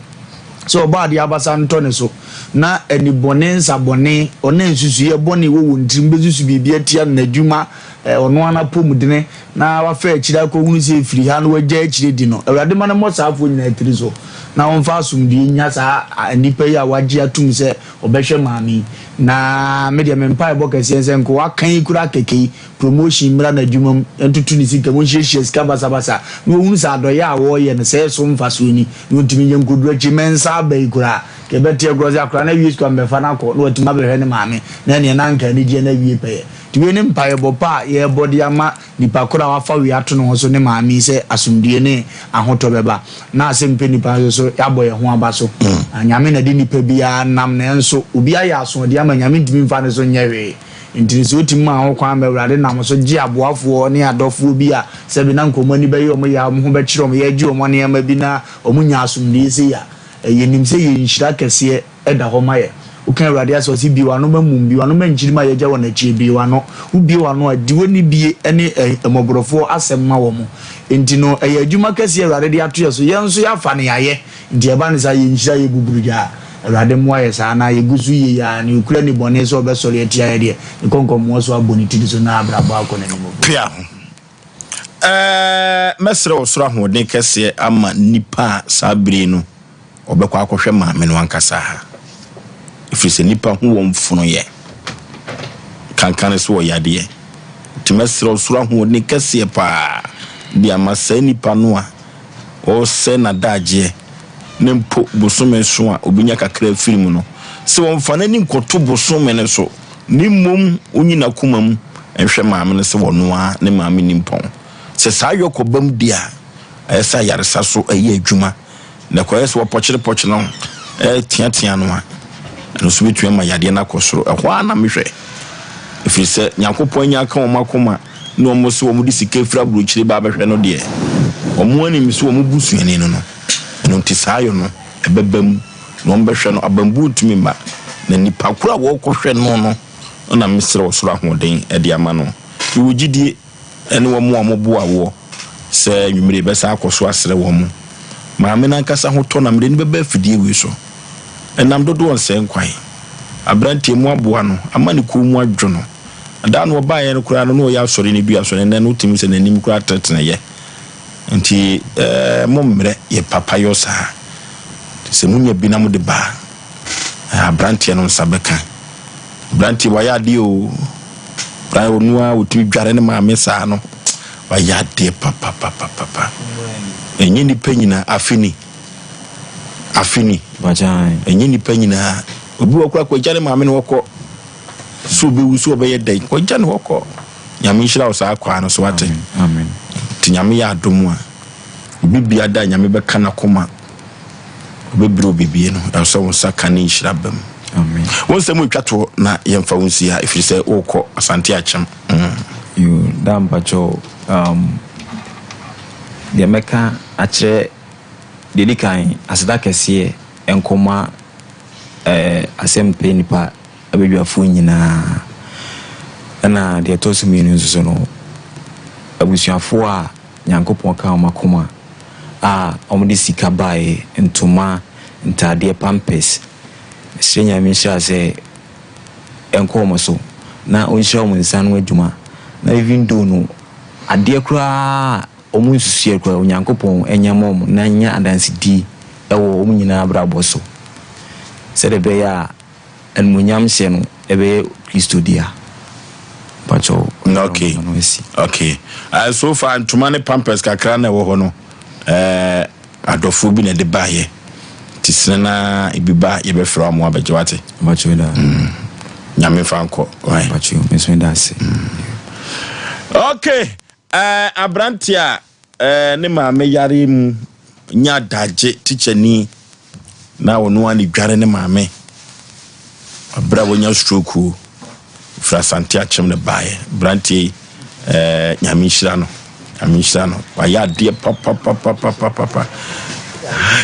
sɛ ɔbɔ adeɛ abasa ntɔ ne so, na anibɔne, nsabɔne, ɔne nsusuiɛ bɔne wɔ wɔn tirim bɛsusu biribi atia no, n'adwuma, ɔno ara n'apɔmudene, na wafa akyire akɔhunu sɛ ɛfiri ha na wagya akyire di no. Awurade ma no mmɔ saa afoɔ nyinaa tiri so, na ɔmfa asomdwoeɛ nya saa nnipa yi a wagye atom sɛ ɔbɛhwɛ maame yi. Na me deɛ me mpaebɔ kɛseɛ ne sɛ nka waka yi koraa kɛkɛ yi, promotion mmra n'adwuma mu, ntoto ne sika mu, nhyiahyia sika basabasa, na ɔhunu sɛ adɔeɛ a wɔreyɛ no sɛ ɛso mfasoɔ ni, na ɔntumi nyɛ nkɔduru akyiri. Mɛnsa aba yi koraa, nka ɛbɛteɛ koraa sɛ akwadaa no awie sukuu a mebɛfa no akɔ na watumi abɛhwɛ ne maame, na ɛneɛ na anka anigyeɛ no awie pɛyɛ. Nti wei ne mpaebɔ pa a yɛrebɔ de ama nipa koro a wafa wei ato ne ho so ne maame yi sɛ asomdwoeɛ ne ahotɔ bɛba. Na asɛm pɛ nipa nso so yɛabɔ yɛn ho aba so. Na Nyame na ɛde nipa biara nam nanso obi ayɛ asoɔden ama Nyame ntumi mfa ne so nyɛ hwee. Nti no sɛ wotumi ma ho kwan ma Awurade nam so gye aboafoɔ ne adɔfoɔ bi a sɛbe na nka wɔn ani bɛyɛ wɔn ya, wɔn ho bɛkyere wɔn, yɛgye wɔn nneɛma bi na wɔn nya asomdwoeɛ sei a, yɛnim sɛ yɛn nhyira kɛseɛ da hɔ ma yɛn. Woka Awurade asɛm a, ɔse bue w'ano ma mum, bue w'ano ma nkyirimma a yɛagya wɔn akyi, bue w'ano. Wobue w'ano a, di w'anibie ne mmɔborɔfoɔ asɛm ma wɔn. Enti no, ɛyɛ adwuma kɛseɛ a Awurade de ato yɛn so, yɛn nso yɛafa no yɛayɛ. Nti ɛba no saa, yɛn nhyira yɛ buburugyaa. Awurade mmoa yɛ saa, na yɛgu so yie yi ara, nea ɔkura nnibɔne sɛ ɔbɛsɔre atia yɛ deɛ, ne kɔnkɔnmmoa so abɔ ne tiri so na abrabɔ akɔ n'anim. Pia ho. Ɛɛ, mɛsrɛ ɔsoro ahoɔden kɛseɛ ama nnipa a saa bere yi no wɔbɛkɔ akɔhwɛ maame no ankasa ha. Ɛfiri sɛ nnipa ho wɔn fonoyɛ kankane so wɔ yadeɛ. Nti mɛsrɛ ɔsoro ahoɔden kɛseɛ paa de ama saa nnipa no a ɔresɛe n'adagyeɛ ne mpo bosome so a ɔbɛnya kakra afiri mu no, sɛ ɔmfa n'ani nkɔto bosome no so na mmom ɔnyi n'akoma mu nhwɛ maame no sɛ ɔno ara ne maame nimpɔn. Sɛ saa yɔkɔ ba mu di a, ɛyɛ sɛ ayaresa so yɛ adwuma, na ɛkɔyɛ sɛ wɔpɔkyerepɔkyere no, teatea no a, ɛno nso bɛtumi ama yadeɛ no akɔ soro. Ɛhɔ ara na mehwɛ, ɛfiri sɛ Nyankopɔn anya aka wɔn akoma ne wɔn sɛ wɔde sika firi aburokyire ba abɛhwɛ no deɛ, wɔn anim sɛ wɔn busuani no no. Ɛno nti saa yɔ no, ɛbɛba mu, na wɔbɛhwɛ no, abambuo ntumi mma, na nipa koro a wɔrekɔhwɛ no no na mesrɛ ɔsoro ahoɔden de ama no. Mewɔ gyidie ne wɔn a wɔboa woɔ sɛ anwummere yɛbɛsan akɔ so asrɛ wɔn. Maame no ankasa ho tɔ na mede no bɛba afidie wei so. Ɛnam dodoɔ nsɛe nkwan. Aberanteɛ mu aboa no ama ne kɔn mu adwo no. Da no ɔbaeɛ no koraa no na ɔyɛ asɔre no dua so no ɛnnɛ no wotumi sɛ n'anim koraa teneteneyɛ. Nti eh, mommrɛ yɛ papayɔ saa. Sɛ monya bi na mode ba a, aberanteɛ no nsa bɛka. Aberanteɛ wayɛ adeɛ o. Bran ɔno ara ɔtumi dware ne maame saa no, wayɛ adeɛ papapapapa. Ɛnyɛ nipa nyinaa, afe ni. Afe ni. Ɛnyɛ nipa nyinaa. Obi wɔ koraa kɔgya ne maame no hɔ kɔ. So ɔbɛwu so ɔbɛyɛ dɛn? Kɔgya ne hɔ kɔ. Nyame nhyira wo saa kwaa no so wate. Nti Nyame yɛ adom a, obi bia da Nyame bɛka n'akoma. Ɔbɛbrɛ wo bibie no, ɛwɔ sɛ wo nsa ka ne nhyira ba mu. Wo nsɛm retwa toɔ na yɛmfa wo nsi ha, ɛfiri sɛ worekɔ Asante Akyem. Mm. Yo, da mpakyɛw, um, deɛ mɛka akyerɛ, deɛ ɛdi kan, aseda kɛseɛ nkɔma eh, asɛmpɛ nipa abadwafoɔ nyinaa. Ɛna deɛ ɛtɔ so mmienu nso so no, abusuafoɔ a Nyankopɔn kaa wɔn akoma a wɔde sika baeɛ, ntoma, ntaadeɛ, pampers. Mesrɛ Nyame nhyira sɛ ɛnkɔ wɔn so na ɔnhyira wɔn nsa ano adwuma na even though no adeɛ koraa a wɔn nsusuiɛ koraa Onyankopɔn nyɛ ma wɔn na nyɛ adansedie ɛwɔ wɔn nyinaa abrabɔ so sɛdeɛ ɛbɛyɛ a Animuonyam hyɛ no ɛbɛyɛ Kristo dea. Mpakyɛw ɔyɛ Okay. ɔma no asi. Okay. Uh, so far ntoma ne pampers kakra na ɛwɔ hɔ no. Uh, adɔfoɔ bi na ɛde baayɛ. Nti sene na ebi ba yɛbɛfrɛ wɔn abɛgye wate. Mpakyɛw da. Mm. Nyame fa nkɔ. Why? Mpakyɛw me nso meda ase. Okay. Uh, aberante a uh, ne maame yare mu nya adagye tikyani. Na ɔno ara ne dware ne maame. Aberɛ a wanya stroke o, ɔfiri Asante Akyem na baeɛ. Aberanteɛ yi, eh, Nyame nhyira no. Nyame nhyira no. Wayɛ adeɛ papapapapapapa.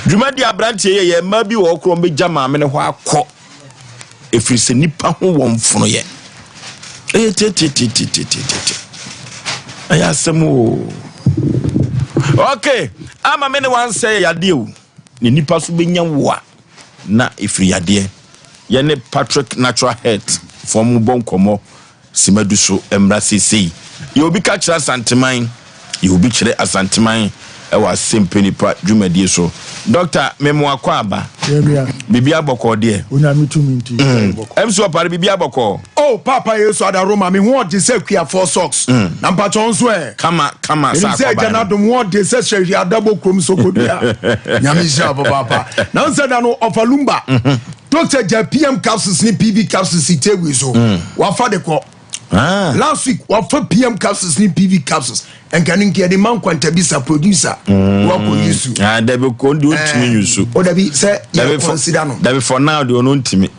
Dwumadi aberanteɛ yɛ yɛ mmaa bi wɔ hɔ korɔ wɔbɛgya maame no hɔ akɔ. Ɛfiri sɛ nipa ho wɔ mfonoyɛ. Ɛyɛ tiatiatiatiatiatia. Ɛyɛ asɛm o. Okay, ama me ne wansɛ yɛ yadeɛ o. Ne nipa so bɛnya wo a na ɛfiri yadeɛ. Yɛne Patrick Natural Health foɔ mo bɔ nkɔmmɔ simadu so mmra seesei. Yɛ obi ka kyerɛ Asanteman, yɛ obi kyerɛ Asanteman ɛwɔ Asempe Nipa dwumadie so. Doctor, me mo akɔ aba. Biribi abɔkɔɔ deɛ. Onyame tumi nti. Mm. MC Ɔpare biribi abɔkɔɔ. Oh Paapa Yesu Adaroma me ho ɔde sɛ kuafoɔ socks mm. na mpakyɛ nso ɛ. Kama kama sa akɔba. Sɛ agya n'adom ho ɔde sɛ hyɛhwɛ adabɔ kurom sokodua. Nyame nhyira papaapa. Na nsɛ da no ɔfa lumba. Mhm. Doctor gya PM capsules ne PV capsules si table so. Mm. Wafa de kɔ. Ah. Last week wafa PM capsules ne PV capsules. Nka no nka yɛde ma nkwantabisa producer. Mm. Wakɔ yusu. Ah, dabi ko ndi ontumi eh, yusu. O dabi sɛ yɛ consider no. Dabi for now de ono ntumi.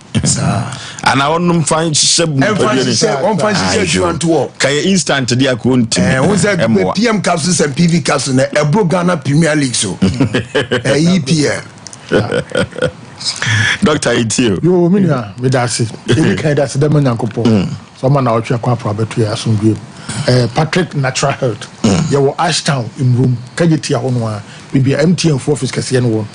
Ana ɔnom fa nhyehyɛ nipadua ne. Ɔmfa nhyehyɛ adwuma nto hɔ. Ka yɛ instant de akɔ ntumi. Ɛɛ wo sɛ PM capsules and PV capsules na ɛbro Ghana Premier League so. Ɛyi EPL. Doctor etie o. Yoo me nua meda ase. Edi kan yɛda ase dɛ ma Nyankopɔn mm. sɛ ɔma naawɔtwe akɔ aporo abɛto yɛ asomdwoe mu. Eh, Patrick Natural Health. Mm. Yɛwɔ Ashtown Mmurom, kagye tia hɔ no ara, baabi a MTN fo office kɛseɛ no wɔ no.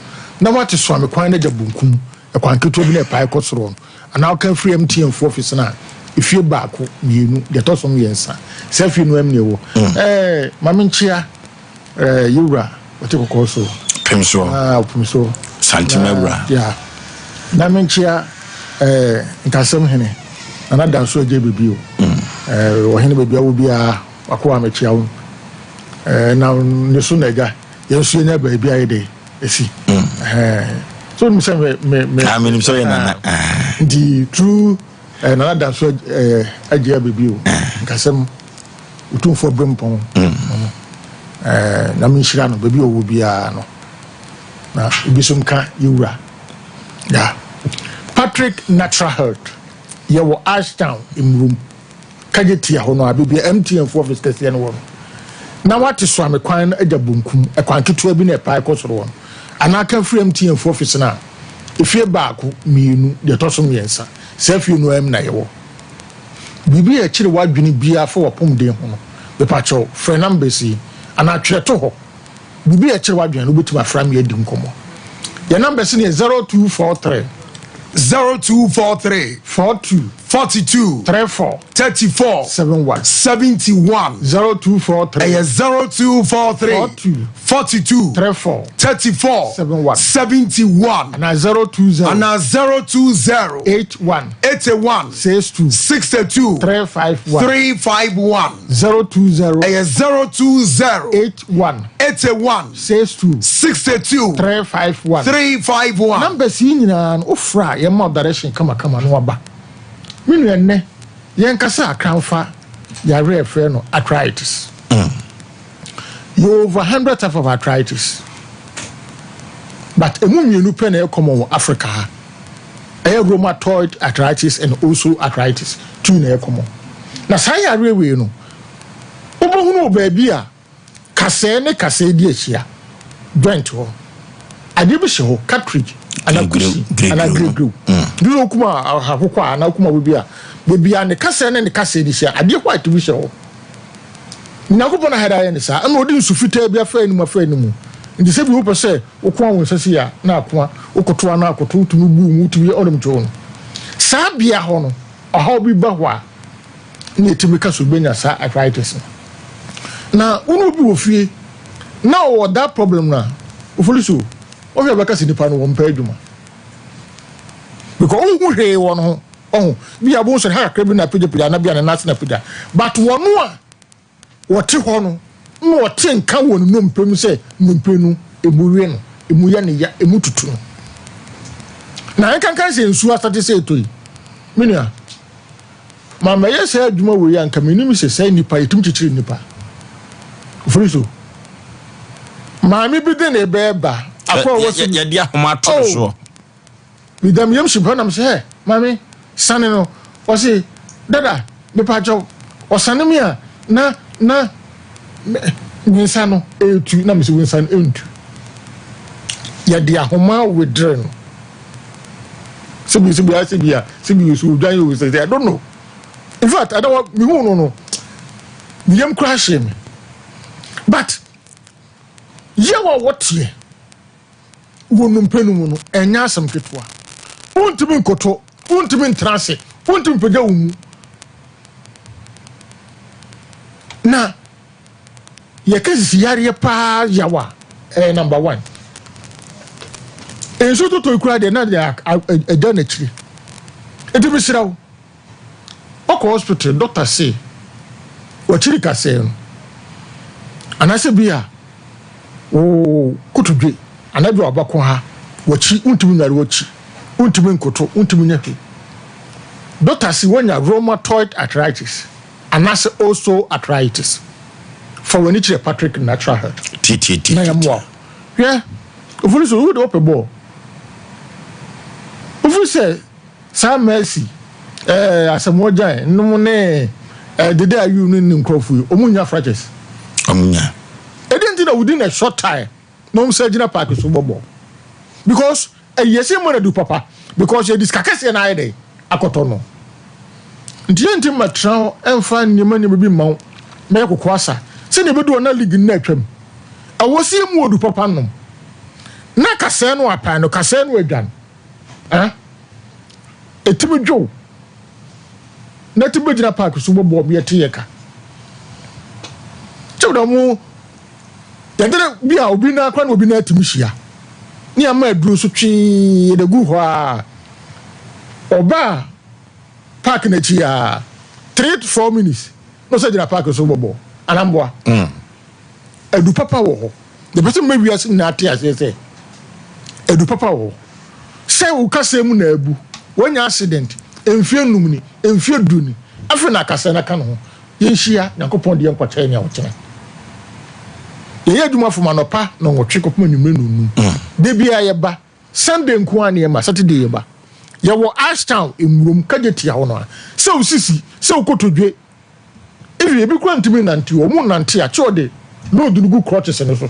Na wate Soame kwan no agya bonkum, ɛkwan ketewa bi na ɛpae kɔ soro no. Anaa woka firi MTN fo office no a, efie baako, mmienu, deɛ ɛtɔ so mmiɛnsa. Saa fie no am na ɛwɔ. Mm. Eh, ma menkyea Eh, yewura, ɔte kɔkɔɔ so. Pem soɔ. Ah, ɔpem soɔ. Santima wura. Ya. Na menkyea eh, nkasɛm hene. Nana Danso agye bebi o. Mm. Eh, ɔhene baabi awo biara, wako a mekyea wo. Eh, na ne so na agya, yɛn nso yɛnya baabi ayɛ dɛ esi. Mm. Eh, so nim sɛ me me me. Ah, menim sɛ ɔyɛ nana. Ah. Nti true eh, Nana Danso eh, agye bebi o. Ah. Nkasɛm Otumfoɔ Brempɔn no, Nyame nhyira no baabi a ɔwɔ biara no, na ebi nso nka yɛwura. Yeah. Patrick Natural Health, yɛwɔ Ashtown, Mmurum, Kagye Tia hɔ no a, baabi a MTN fo office kɛseɛ no wɔ no. Na wate Soame kwan no agya bonkum, ɛkwan ketewa bi na ɛpae kɔ soro hɔ no. Anaa ka firi MTN fo office no a, efie baako, mmienu, deɛ ɛtɔ so mmiɛnsa, saa fie no ara mu na yɛwɔ. Biribi a ɛkyere w'adwene biara fa w'apɔmuden ho no, mepakyɛw, frɛ numbers yi anaa twerɛ to hɔ. Biribi a ɛkyere w'adwene no, wobɛtumi afrɛ ama yɛadi nkɔmmɔ. Yɛn numbers no yɛ 0243. 0243. 42. 42. 34. 34. 71. 71. 0243. Ɛyɛ 0243. 42. 42. 34. 34. 71. 71. Anaa 020. Anaa 020. 81. 81. 62. 62. 351. 351. 020. Ɛyɛ 020. 81. 81. 62. 62. 351. 351. Numbers yi nyinaa no wofrɛ a yɛma wo direction kamakama na waba. Me nua nnɛ yɛnkasa akranfa yare a yɛfrɛ no arthritis. Yɛwɔ over 100 type of arthritis but emu mmienu pɛ na ɛyɛ common wɔ Africa ha. Ɛyɛ rheumatoid arthritis and also arthritis two na ɛyɛ common. Na saa yareɛ wei no wobɛhunu wɔ baabi a kasɛɛ ne kasɛɛ di ahyia joint hɔ adeɛ bi hyɛ hɔ cartridge anaa kusi anaa giregireu bi sɛ okuma akokɔ a anaa okuma obi a beebi a ne kasɛɛ ne ne kasɛɛ di hyia adeɛ white bi hyɛ hɔ Nyankopɔn na hɛda ayɛ ne saa ɛna ɔde nsu fitaa bi afa anim afa anim nti sɛ bi wopɛ sɛ wokoa wo nsa si a na akoa wokoto a na akoto wotumi bu mu wotumi yɛ ɔnom kyɛw no saa bea hɔ no ɔhaw bi ba hɔ a na ɛtumi ka so bɛnya saa arthritis no. Na wo ne obi wɔ fie na ɔwɔ that problem no a, ofoli so wohwɛ bɛka sɛ nipa no wɔmpɛ adwuma because wohu hwee wɔ no ho ɔho bi a bohu sɛ ha kakra bi na apagyapagya ana bi a ne nan ase na apagya but wɔno a wɔte hɔ no na ɔte nka wɔ ne nnompe mu sɛ nnompe no emu we no, emu yɛ ne ya, emu tutu no. Na nkankan sɛ nsuo asate sɛ ɛtɔ yi, me nua, ma mɛyɛ saa adwuma wei a nka menim sɛ saa nnipa yɛtumi kyekyere nnipa. Ofiri so maame bi de ne bɛɛba akɔ a wɔsi yɛde ahoma ato no soɔ. Meda me yam hye paa na mesɛ hɛ maame sane no ɔse dada mepakyɛw ɔsane me a na na me nsa no ɛretu na mesɛ wo nsa no ɛntu yɛde ahoma wedere no sɛbi sɛbi ayɛ sɛbi a sɛbi so odwan yɛ o sɛ I don't know in fact adawa mehu no no me yam koraa hyee me but yɛ wɔ wɔteɛ wɔ nnompe no mu no, ɛnyɛ asɛm ketewa. Wontumi nkoto, wontumi ntena ase, wontumi mpagya wo mu. Na yɛka sisi yareɛ paa yaw a, ɛyɛ number one. Nsu totɔ kura deɛ na deɛ ɛda n'akyiri. Nti mesrɛ wo, Ɔkɔ hospital doctor se wakyiri kasɛɛ no anaasɛ bi a wo kotodwe anaa bi a wabako ha wakyi wontumi nware wakyi wontumi nkoto wontumi nyɛ hwee doctor se wanya rheumatoid arthritis anaasɛ osteoarthritis fa w'ani kyerɛ Patrick Natural Health na yɛmmoa wo hwɛ ofiri so wo de wopɛ bɔɔl ofiri sɛ Saa Mercy eh, Asamoah Gyan nom ne eh, Dede Ayew ne ne nkurɔfo yi, wɔn nnya fractures. Wɔn nya. Ɛdi nti na within a short time na wɔn sɛ gyina park so bɔ bɔɔl. Because ɛyɛ sɛ mu na du papa because yɛde sika kɛseɛ na ayɛ dɛ akɔtɔ no. Nti yɛn nti mmɛtena hɔ ɛmfa nneɛma nneɛma bi mma wo mɛyɛ koko asa sɛnea ɛbɛdu hɔ na league no na atwam. Ɛwɔ sɛ yɛmu odu papa nom na kasɛɛ no apae no kasɛɛ no adwan. Eh? Ɛtumi dwo wo na ɛtumi bɛgyina park so bɔbɔ bi ɛte yɛ ka. Kyɛw da mo yɛdere bi a obi na akora na obi na atumi hyia ne ama aduro so twee yɛde gu hɔ a ɔbaa park n'akyi a 3 to 4 minutes na ɔsɛ gyina park so bɔbɔ anamboa. Adu papa wɔ hɔ. Yɛpɛ sɛ mma wiase nyinaa te aseɛ sɛ adu papa wɔ hɔ. Sɛ wo kasa mu na abu, woanya accident mfeɛ num ni, mfeɛ du ni, afei na akasa no aka ne ho. Yɛnhyia, Nyankopɔn de yɛn nkwa kyɛɛ nea ɔkyena. Yɛyɛ adwuma from anɔpa nɔnwɔtwe kɔpem anwummere nɔnnum. Da biara yɛba, Sunday nko ara na yɛma, Saturday yɛba. Yɛwɔ Ashtown, Nwurom, Kagyetia hɔ no a. Sɛ wo sisi, sɛ wo kotodwe, Even ebi koraa ntumi nnante o, wɔn nnante a kyɛ ɔde load no gu crutches no so.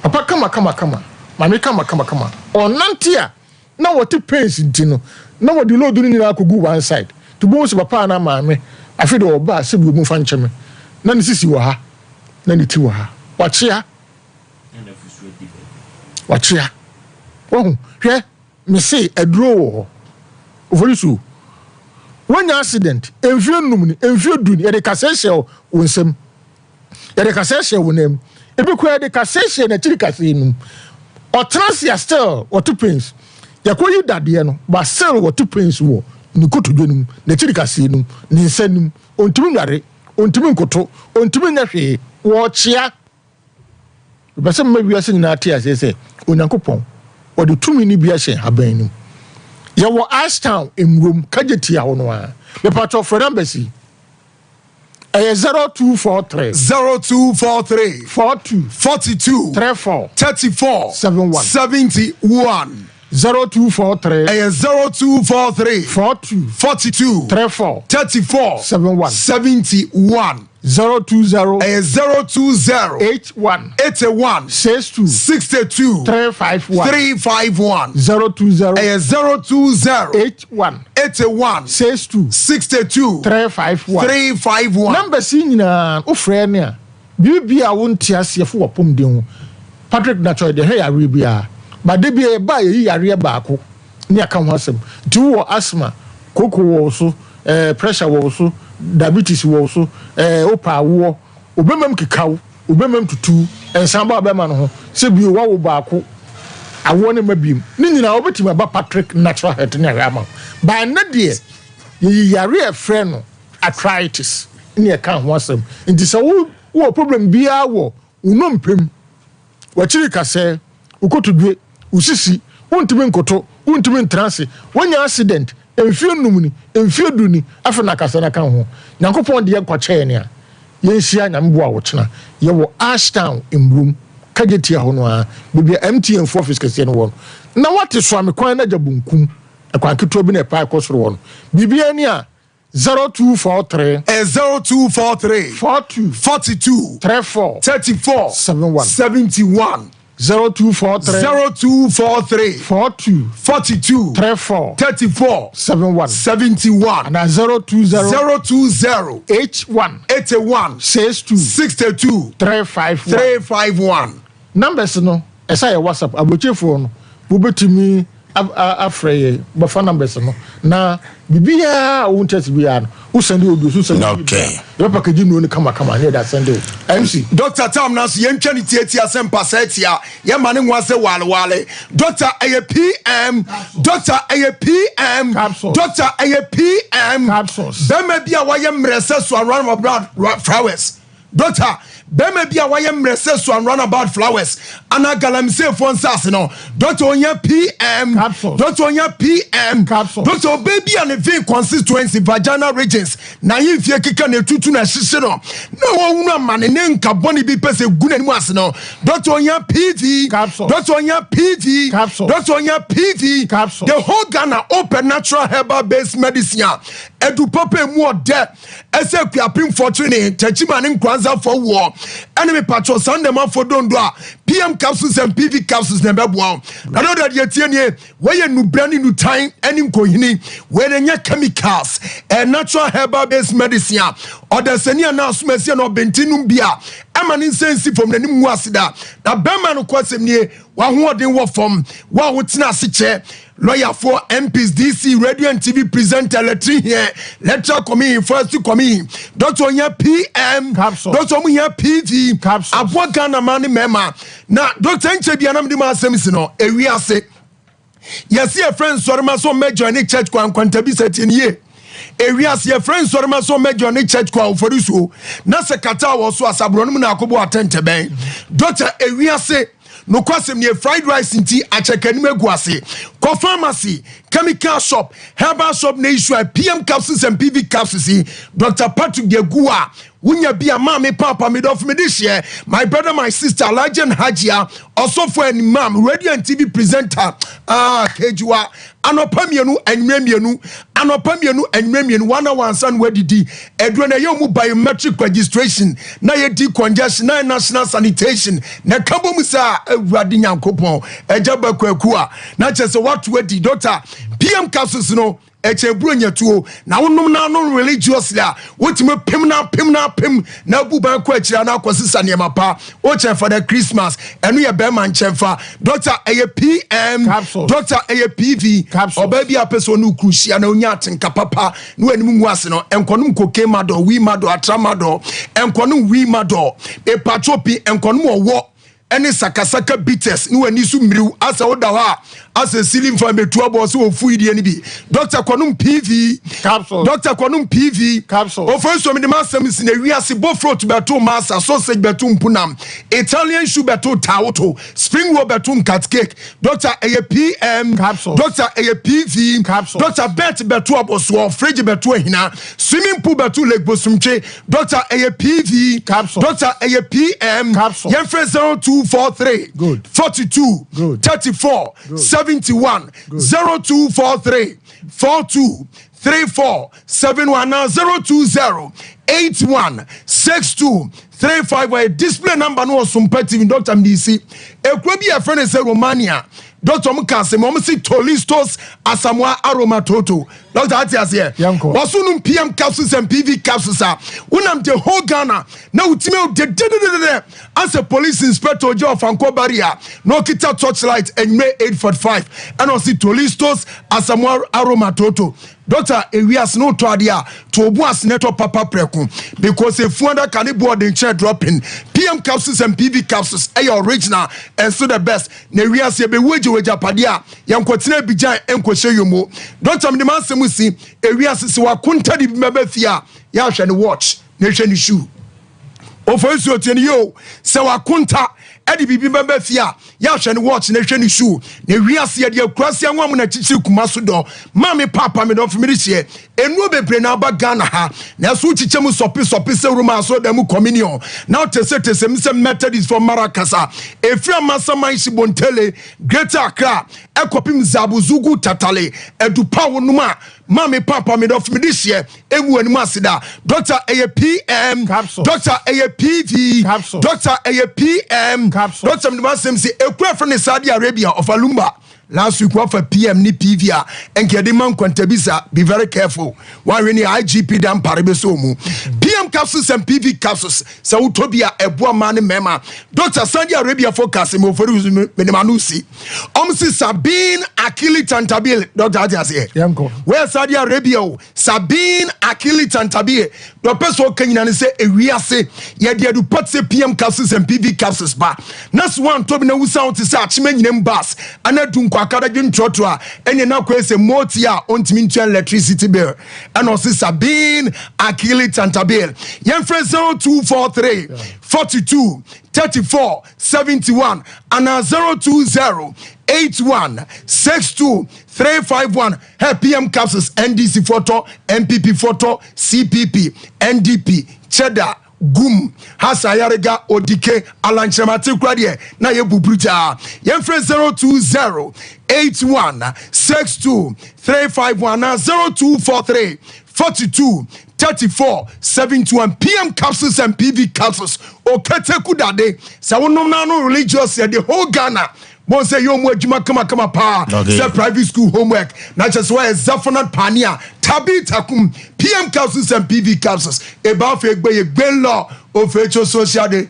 Papa kama kama kama, maame kama kama kama. Ɔnnante a na wɔte pains nti no, na wɔde load no nyinaa akɔgu one side. Nti wobɛhu sɛ papa anaa maame, afei deɛ ɔba a sɛbi wɔmfa nkyɛ me, na ne sisi wɔ ha, na ne ti wɔ ha. Wakyea. Wakyea. Wahu? Hwɛ. Mese aduro wɔ hɔ. Oforisuo, woanya accident mfeɛ num ni, mfeɛ du ni, yɛde kasɛɛ hyɛ wo nsam, yɛde kasɛɛ hyɛ wo nan mu, ebi koraa yɛde kasɛɛ hyɛ n'akyiri kasɛɛ no mu. Ɔtena ase a still wɔte pains. Yɛkɔyi dadeɛ no, but still wɔte pains wɔ ne kotodwe no mu, n'akyiri kasɛɛ no mu, ne nsa no mu. Ɔntumi nware, ɔntumi nkoto, ɔntumi nyɛ hwee, wɔkyea. Mepɛ sɛ mema wiase nyinaa te aseɛ sɛ Onyankopɔn, ɔde tumi no bi ahyɛ haban no mu. Yɛwɔ Ashtown, Nwurom, Kagyetia hɔ no ara. Mepakyɛw frɛ numbers yi. Ɛyɛ 0243. 0243. 42. 42. 34. 34. 71. 71. 0243. Ɛyɛ 0243. 42. 42. 34. 34. 71. 71. 020. Ɛyɛ 020. 81. 81. 62. 62. 351. 351. 020. Ɛyɛ 020. 81. 81. 62. 62. 351. 351. Numbers yi nyinaa wofrɛ ne a biribi a wonte aseɛ fo w'apɔmuden ho. Patrick Natural deɛ hwɛ yareɛ biara. But da biara yɛba a yɛyi yareɛ baako ne aka ho asɛm. Nti wowɔ asthma, koko wɔ wo so, eh, pressure wɔ wo so, diabetes wɔ wo so, eh, wopɛ awoɔ, wo bɛmam keka wo, wo bɛmam tutu wo, nsa ba wo bɛma no ho, sɛ bio woawo baako, awoɔ no mma biom. Ne nyinaa wobɛtumi aba Patrick Natural Health ne ahwɛ ama wo. But ɛnnɛ deɛ yɛyi yareɛ a ɛfrɛ no arthritis ne ɛka ho asɛm. Nti sɛ wo wowɔ problem biara wɔ wo nnompe mu, w'akyiri kasɛɛ, wo kotodwe, wo sisi, wontumi nkoto, wontumi ntena ase, woanya accident mfeɛ num ni, mfeɛ du ni, afei na akasɛɛ no aka wo ho. Nyankopɔn deɛ nkwa kyɛɛ nea yɛnhyia Nyame boa wo kyena. Yɛwɔ Ashtown Mburom, Kagyetia hɔ no ara, baabi a MTN foɔ office kɛseɛ no wɔ no. Na woate Suame kwan no agya bonkum, ɛkwan ketewa bi na ɛpae kɔ soro hɔ no. Biribiara ni a, 0243. Ɛyɛ 0243. 42. 42. 34. 34. 71. 71. 0243. 0243. 42. 42. 34. 34. 71. 71. Anaa 020. 020. 81. 81. 62. 62. 351. 351. Numbers no ɛsɛ ayɛ WhatsApp aburokyefoɔ no mobɛtumi afrɛ yɛn bɛfa numbers no na biribiara a wo interest biara no wo send audio so send okay yɛbɛ package nnuro no kama kama ne yɛde asɛnde wo MC. Doctor tam na so yɛntwa ne tiatia sɛ mpasa tia yɛma ne nwa sɛ wale wale doctor ɛyɛ PM doctor ɛyɛ PM doctor ɛyɛ PM bɛrima bi a wayɛ mmerɛ sɛ so around about flowers Doctor, bɛrima bi a wayɛ mmerɛ sɛ so and runabout flowers anaa galamseyfoɔ nsaase no, doctor ohia PM, doctor ohia PM, doctor ɔbaa bi a ne vein constituency, vaginal regions, n'ahemfie keka na etutu na ɛhyehye no, na wɔhunu amane ne nka bɔne bi pɛ sɛ gu n'anim ase no, doctor ohia PV, doctor ohia PV, doctor ohia PV, the whole Ghana open natural herbal based medicine a ɛdu papa emu ɔdɛ. Ɛsɛ Akuapemfoɔ trenee, Techiman ne Nkoranzafoɔ woɔ, ɛne mepatwɔ Sandemafoɔ dondo a PM capsules and PV capsules na ɛbɛboa wo. Na dɔdɔ deɛ tie nie, wei yɛ nubra ne nutan ne nkohini, wei na ɛnyɛ chemicals, ɛyɛ natural herbal based medicine a ɔdasani anaa asomasi anaa ɔbɛnti nom bi a ɛma ne nsa nsi fam n'anim ngu ase da. Na bɛrima no kɔ asɛm nie, w'ahoɔden wɔ fam, wo a wotena ase kyɛ lɔyafoɔ, MPs, DC, radio and TV presenter, lɛtiri hiɛ, lɛtira kɔmi, forestry kɔmi, dɔkita ohia PM, dɔkita ɔmo hia PV, aboa Ghana maa ne mɛɛma. Na dɔkita nkyɛ bia na mede ma asɛm si no, ewi ase. Yɛsi yɛfrɛ nsɔrema sɛ ɔmmɛ join ne church kwan nkwantabisa tie ne yie. Ewiase yɛfrɛ nsɔrema sɛ ɔmmɛ join ne church kwan ofori na sɛ kata wɔ so asaborɔ no mu na akɔbɔ atɛntɛbɛn. Dɔkita ewiase nokwasɛm nie, fried rice nti akyɛkanim agu ase. Kɔ pharmacy, chemical shop, herbal shop na issue a PM capsules and PV capsules yi Dr. Patrick de agu a wonya bi a maame papa medɔfo mede hyɛ my brother my sister Alhaji and Hajia ɔsɔfo and imam radio and TV presenter ah kejuwa anɔpa mmienu anwummerɛ mmienu anɔpa mmienu anwummerɛ mmienu 1 hour ansa na wadidi. Aduro na ɛyɛ mu biometric registration na yɛ decongestion na yɛ national sanitation na ɛka bɔ mu sɛ awurade nyankopɔn ɛgya ba kwaku a na kyerɛ sɛ wato adi. Doctor PM capsules no ɛkyɛ buro nyatuo na wonom na ano religiously a wotumi pem na pem na pem na abu ban kɔ akyiri na akɔsesa nneɛma pa. Wokyɛn fa da Christmas ɛno yɛ bɛrima nkyɛnfa. Doctor ɛyɛ PM, doctor ɛyɛ PV. Ɔbaa bi a pɛ sɛ ɔne okuru hyia na onya atenka papa na w'anim ngu ase no, nkɔnom koke madɔ, wi madɔ, atra madɔ, nkɔnom wi madɔ, epatro pi, nkɔnom ɔwɔ ɛne sakasaka bitters ne w'ani so mmiriw asɛ woda hɔ a asɛ ceiling fan bɛtu abɔ sɛ wɔfu yi deɛ no bi. Doctor kɔnom PV, doctor kɔnom PV. Ɔfa nsuo mede m'asɛm si na wiase bofrot bɛto masa, sausage bɛto mpunam, Italian shoe bɛto tawoto, spring roll bɛto nkat cake. Doctor ɛyɛ PM, doctor ɛyɛ PV. Doctor bet bɛto abɔsoɔ, fridge bɛto ahina, swimming pool bɛto Lake Bosomtwe. Doctor ɛyɛ PV, doctor ɛyɛ PM. Yɛmfrɛ 0243 42 34 71, 0243 42 34 71 na 020 81 62 35. Wɔyɛ display number no wɔ Sompa TV. Doctor Mdisi ekuro bi yɛfrɛ no sɛ Romania. Doctor ɔmo ka asɛm ɔmo si Tolistos Asamoah Aroma Toto. Doctor ate aseɛ wɔso nom PM capsules and PV capsules a wonam the whole Ghana na wotumi dedededede asɛ police inspector ogye ɔfankɔ barrier na ɔkita torchlight anwummerɛ 8:45 ɛna ɔsi Tolistos Asamoah Aroma Toto. Doctor ewiase no wotɔ adeɛ a to obu ase na ɛtɔ papa prɛko because efu adaka ne boɔ de nkyɛn dropping. PM capsules and PV capsules ɛyɛ original and so the best. Na ewiase ebewu egye wɔ agyapadeɛ a yɛnkɔtena Abidjan nkɔhyɛ yomo. Doctor mede ma asɛm si ewiase sɛ wakonta de bi bɛbɛ fie a yɛahwɛ ne watch na ehwɛ ne shoe. Ofa nsuo tie ne yio sɛ wakonta. ɛde biribi bɛba fie a yɛahwɛ ne watch na hwɛ ne shoe na wiase yɛde akurase anwa mu na kyikyiri kuma so dɔ maame paapa me dɔfo mede hyeɛ enuo bebree na aba Ghana ha na ɛso kyikyɛ mu sɔpe sɔpe sɛ Roma asɔrɔdan mu communion na tese tese m sɛ Methodist fɔ mara kasa efiri amasaman Shibontele Greater Accra ɛkɔpem Zabuzugu Tatale adupa wo nom a maame paapa me dɔfo mede hyeɛ Engu w'anim ase da. Doctor ɛyɛ PM. Capsule. Doctor ɛyɛ PV. Capsule. Doctor ɛyɛ PM. Capsule. Doctor mede m'asɛm si ekura fɛ ne Saudi Arabia ɔfa lumba. Last week wafa PM ne PV a ɛnka yɛde ma nkwantabisa. Be very careful. Wanhwɛ ni IGP da mpare bɛsɔ mu. PM capsules and PV capsules sɛ wotɔ bi a ɛboa mmaa ne mmarima. Doctor Saudi Arabia fo ka se mofori menim ano si. Ɔmo si Sabine Akili Tantabil. Doctor ate aseɛ. Yɛnkɔ. Wɛ Saudi Arabia o. Sabine Akili Tantabie, deɛ ɔpɛ sɛ ɔka nyina ne sɛ ewiase yɛde adupa te sɛ PM capsules and PV capsules ba na sɛ woantɔ bi na wusan wo te sɛ akyema nyinam bus ana du nkwaakadadwe ntorɔtorɔ a ɛneɛ na akɔyɛ sɛ moti a ɔntumi ntua electricity bill. Ɛna ɔse Sabine Akili Tantabie yɛmfrɛ 0243 42 34 71 anaa 020 81 62 351. Hɛ PM capsules NDC foɔ tɔ NPP foɔ tɔ CPP NDP Cheddar Gum Hasa Ayariga Odike Alankyerɛmate kura deɛ na yɛ buburu gyaa yɛmfrɛ 020 81 62 351 na 0243 42 34 71 PM capsules and PV capsules Oketeku dade sɛ wonom no ano religious yɛ the whole Ghana Bon sɛ yɛ ɔmo adwuma kamakama paa okay. Sɛ private school homework na kyɛ sɛ wɔyɛ zafonat paani a tabi takum pm capsules and pv capsules eba afei egbe yɛ gbe lɔ ofe tso social de.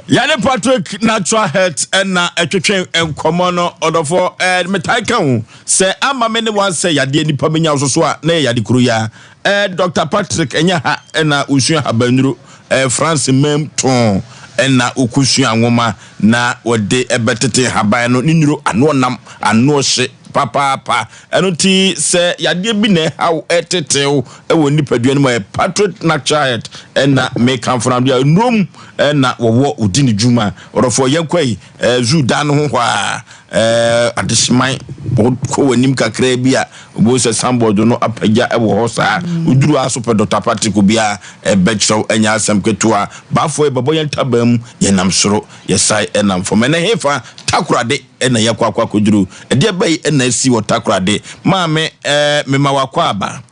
Yɛne Patrick Natural Health ɛna ɛtwetwe nkɔmɔ no ɔdɔfoɔ ɛɛ metae ka ho sɛ ama me ne wansɛ yadeɛ nipa menya wo soso a na yɛ yade koro yi a ɛɛ Dr. Patrick ɛnyɛ ha ɛna osua habannuro ɛɛ France mam too ɛna ɔkɔsua nwoma na wɔde ɛbɛtete haban no ne nnuro ano ɔnam ano ɔhye papaapa. Ɛno nti sɛ yadeɛ bi na ɛhaw ɛtetew ɛwɔ nipadua no mu ɛyɛ Patrick Natural Health ɛna mekamfo no adeɛ nnuro mu ɛna wɔwɔ ɔdi ne dwuma. Ɔdɔfoɔ yɛnkɔ yi ɛɛ zoo dan no ho hɔ a ɛɛ adehyeman kɔ w'anim kakraa bi a wobɛhu sɛ sanbɔɔdo no apagya wɔ hɔ saa. Woduru ha so pɛ Dɔkta Patrick obiara ɛbɛkyerɛw ɛnyɛ asɛm ketewa. Baafoɔ yɛbɛbɔ yɛn ntaban mu, yɛnam soro, yɛsae ɛnam fam. Ɛnɛ hefa? Takorade ɛna yɛakɔ akɔ akɔduru. Ɛdeɛ bɛn ɛna asi wɔ Takorade? Maame ɛɛ mema w'akwaaba.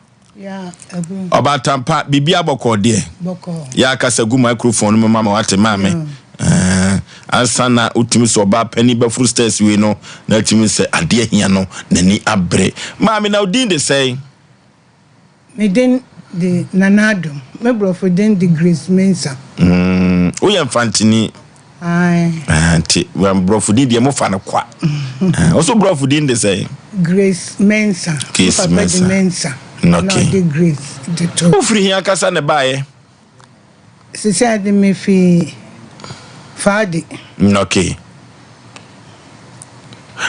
Ɔbaatampa, biribiara bɔkɔɔ deɛ? Yɛ akasa gu microphone no mu ma ma wate maame. Eh, ansa na wotumi sɛ ɔbaa panin bɛforo stairs wei no, na atumi sɛ adeɛ hia no, n'ani abere. Maame, na wo din de sɛn? Me din de Nana Adom. Me borɔfo din de Grace Mensah. Mm, woyɛ Mfantini? Ae. Ah, nti borɔfo din deɛ mofa no kwa. Wo so borɔfo din de sɛn? Grace Mensah. Grace Papa Mensah. de Mensah. Okay. Na ɔde Grace de to. Wofiri he ankasa na ɛbaeɛ? Sisi ade mefi Faade. Okay.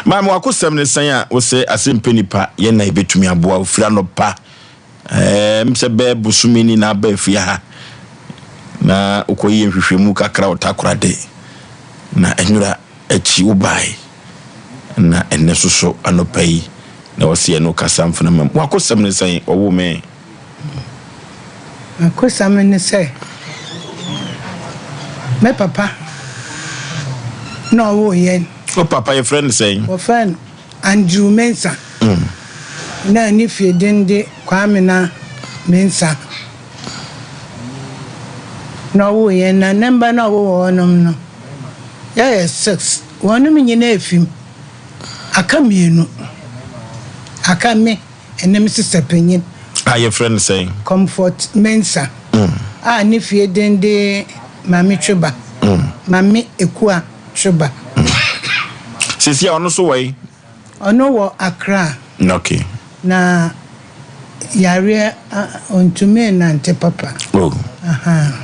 Maame wakosɛm ne sɛn a wosɛ asɛmpɛ nipa yɛn na yɛbɛtumi aboa ofiri anɔpa Ɛɛm sɛ bɛyɛ bosome ni na aba afie ha na wokɔyɛ nhwehwɛmu kakra wɔ Takoradi na nwura akyi wobae na ɛnnɛ so so anɔpa yi na wɔse yɛne wo kasa mfena mam. W'akosɛm ne sɛn? Wɔwoo me. M'akosɛm ne sɛ me papa na ɔwoo yɛn. Wo papa yɛfrɛ no sɛn? Wɔfrɛ no Andrew Mensah na ne fie din de Kwamena Mensah na ɔwoo yɛn na ne mba no a wɔwɔ hɔnom no yɛyɛ six wɔnom nyina efi mu aka mmienu aka me ne me sista panyin. A yɛfrɛ no sɛn? Comfort Mensah a ne fie din de Maame Tweba Maame Ekua. Tweba. Sisi a ɔno nso wɔ yi? Ɔno wɔ Accra. Okay. Na yareɛ ɔntumi nnante papa. Oh. Aha.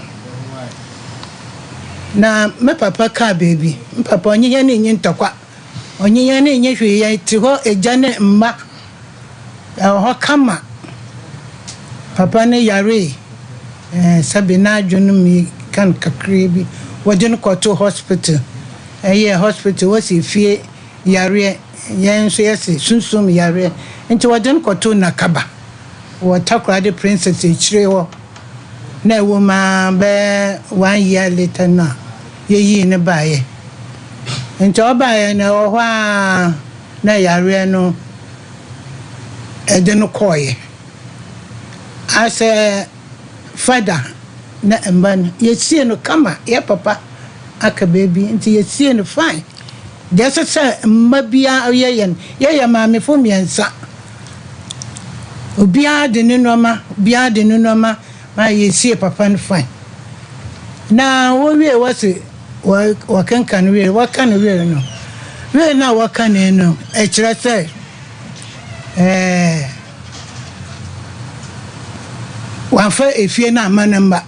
Na me papa kaa baabi. Me papa ɔnye yɛn nnye ntɔkwa. Ɔnye yɛn nnye hwee. Yɛte hɔ agya ne mma. Ɛwɔ hɔ kama. Papa no yaree. Ɛɛ sɛbe n'adwene mu yi. ka no kakraa bi. Wɔde no kɔtoo hospital. Ɛyɛɛ hospital, wɔse efie yareɛ, yɛn nso yɛse sunsum yareɛ. Nti wɔde no kɔtoo Nakaba wɔ Takoradi Princess akyire hɔ. Na ɛwɔ mu ara bɛyɛ one year later no a yɛyii no baeɛ. Nti ɔbaeɛ no ɛwɔ hɔ ara na yareɛ no ɛde no kɔeɛ. Asɛ fada na mba no yɛsie no kama, yɛ papa aka baabi nti yɛsie no fine. Deɛ ɛsɛ sɛ mma biara yɛ yɛ no, yɛyɛ maamefo mmiɛnsa. Obiara de ne nnoɔma, obiara de ne nnoɔma ma yɛsie papa no fine. Na wɔwie wɔse wɔkenkan wie, wɔka no wie no, wie no a wɔka no no, ɛkyerɛ sɛ ɛɛ wamfa efie no amma ne mma.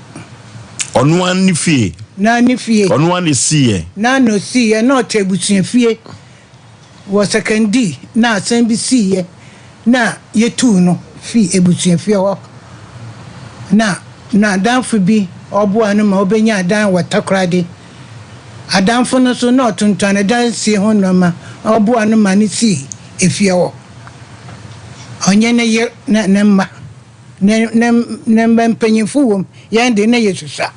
Ɔno ara ne fie. Na ne fie. Ɔno ara na esiiɛ. Na na osiiɛ, na ɔte abusua fie wɔ Sekandi na asɛm bi siiɛ na yɛtuu no fii abusua fie hɔ. Na n'adamfo bi ɔboaa no ma ɔbɛnyaa dan wɔ Takoradi. Adamfo no nso na ɔtontɔn adansie ho nnoɔma, ɔboaa no ma no sii efie hɔ. Ɔnye ne yer na ne mba, ne ne ne mba mpanyimfo wɔ mu, hɛn de nna yesusua.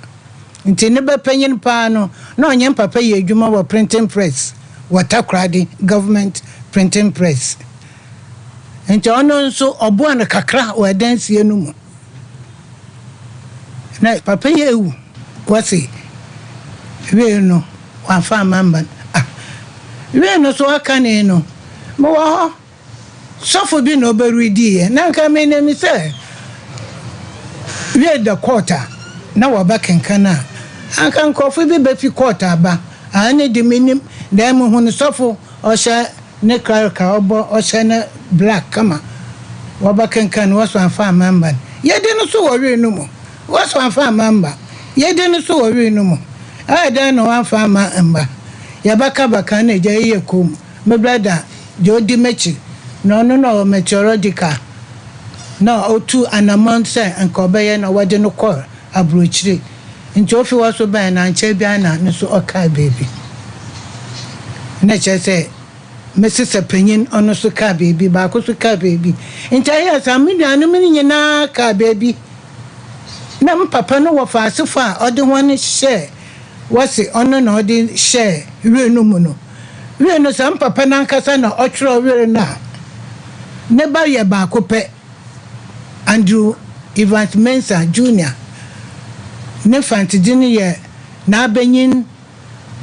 Ntsi ne ba panyin paa no, nna ɔnye me papa yɛ edwuma wɔ printing press wɔ Takoradi, Government Printing Press. Ntsi ɔno so ɔboaa no kakra wɔ adansie no mu. Na papa yi ewu, wɔse wei no ɔammfa amma mba no, ah, wei no so ɔkanee no, mowɔ hɔ, sɔfo bi na ɔbɛrediiɛ, na nka menim sɛ wei da court a na wɔbɛkenkan a, anka nkurɔfo bi bɛfi court aba, ah, ɛno de menim, na mehunu sɔfo ɔhyɛ Ne clerical ɔbɔ ɔhyɛ no black kama wɔbɛkenkan no wɔso amfa amma mma no yɛdi no so wɔ were no mu wɔso amfa amma mma yɛdi no so wɔ were no mu ɛyɛ dɛn na wɔamfa amma mma yɛbɛka bɛka na agya yi yɛ komm me brɛda deɛ ɔdi m'akyi na ɔno na ɔwɔ meteorological na ɔtu anamɔn sɛ nka ɔbɛyɛ na wɔde no kɔɔ aburokyire nti ofi hɔ so bae no ankyɛ biara na no so ɔkaa baabi na kyerɛ sɛ me sesa panyin ɔno so kaa baabi baako so kaa baabi nti ɛyɛ saa me nuanom no nyinaa kaa baabi na me papa no wɔ faasefo a ɔde wɔn hyɛɛ wɔse ɔno na ɔde hyɛɛ were no mu no were no sɛ me papa no ankasa na ɔtwerɛ were no a ne ba yɛ baako pɛ Andrew Evans Mensah Junior ne fantsedzin yɛ N'abanyin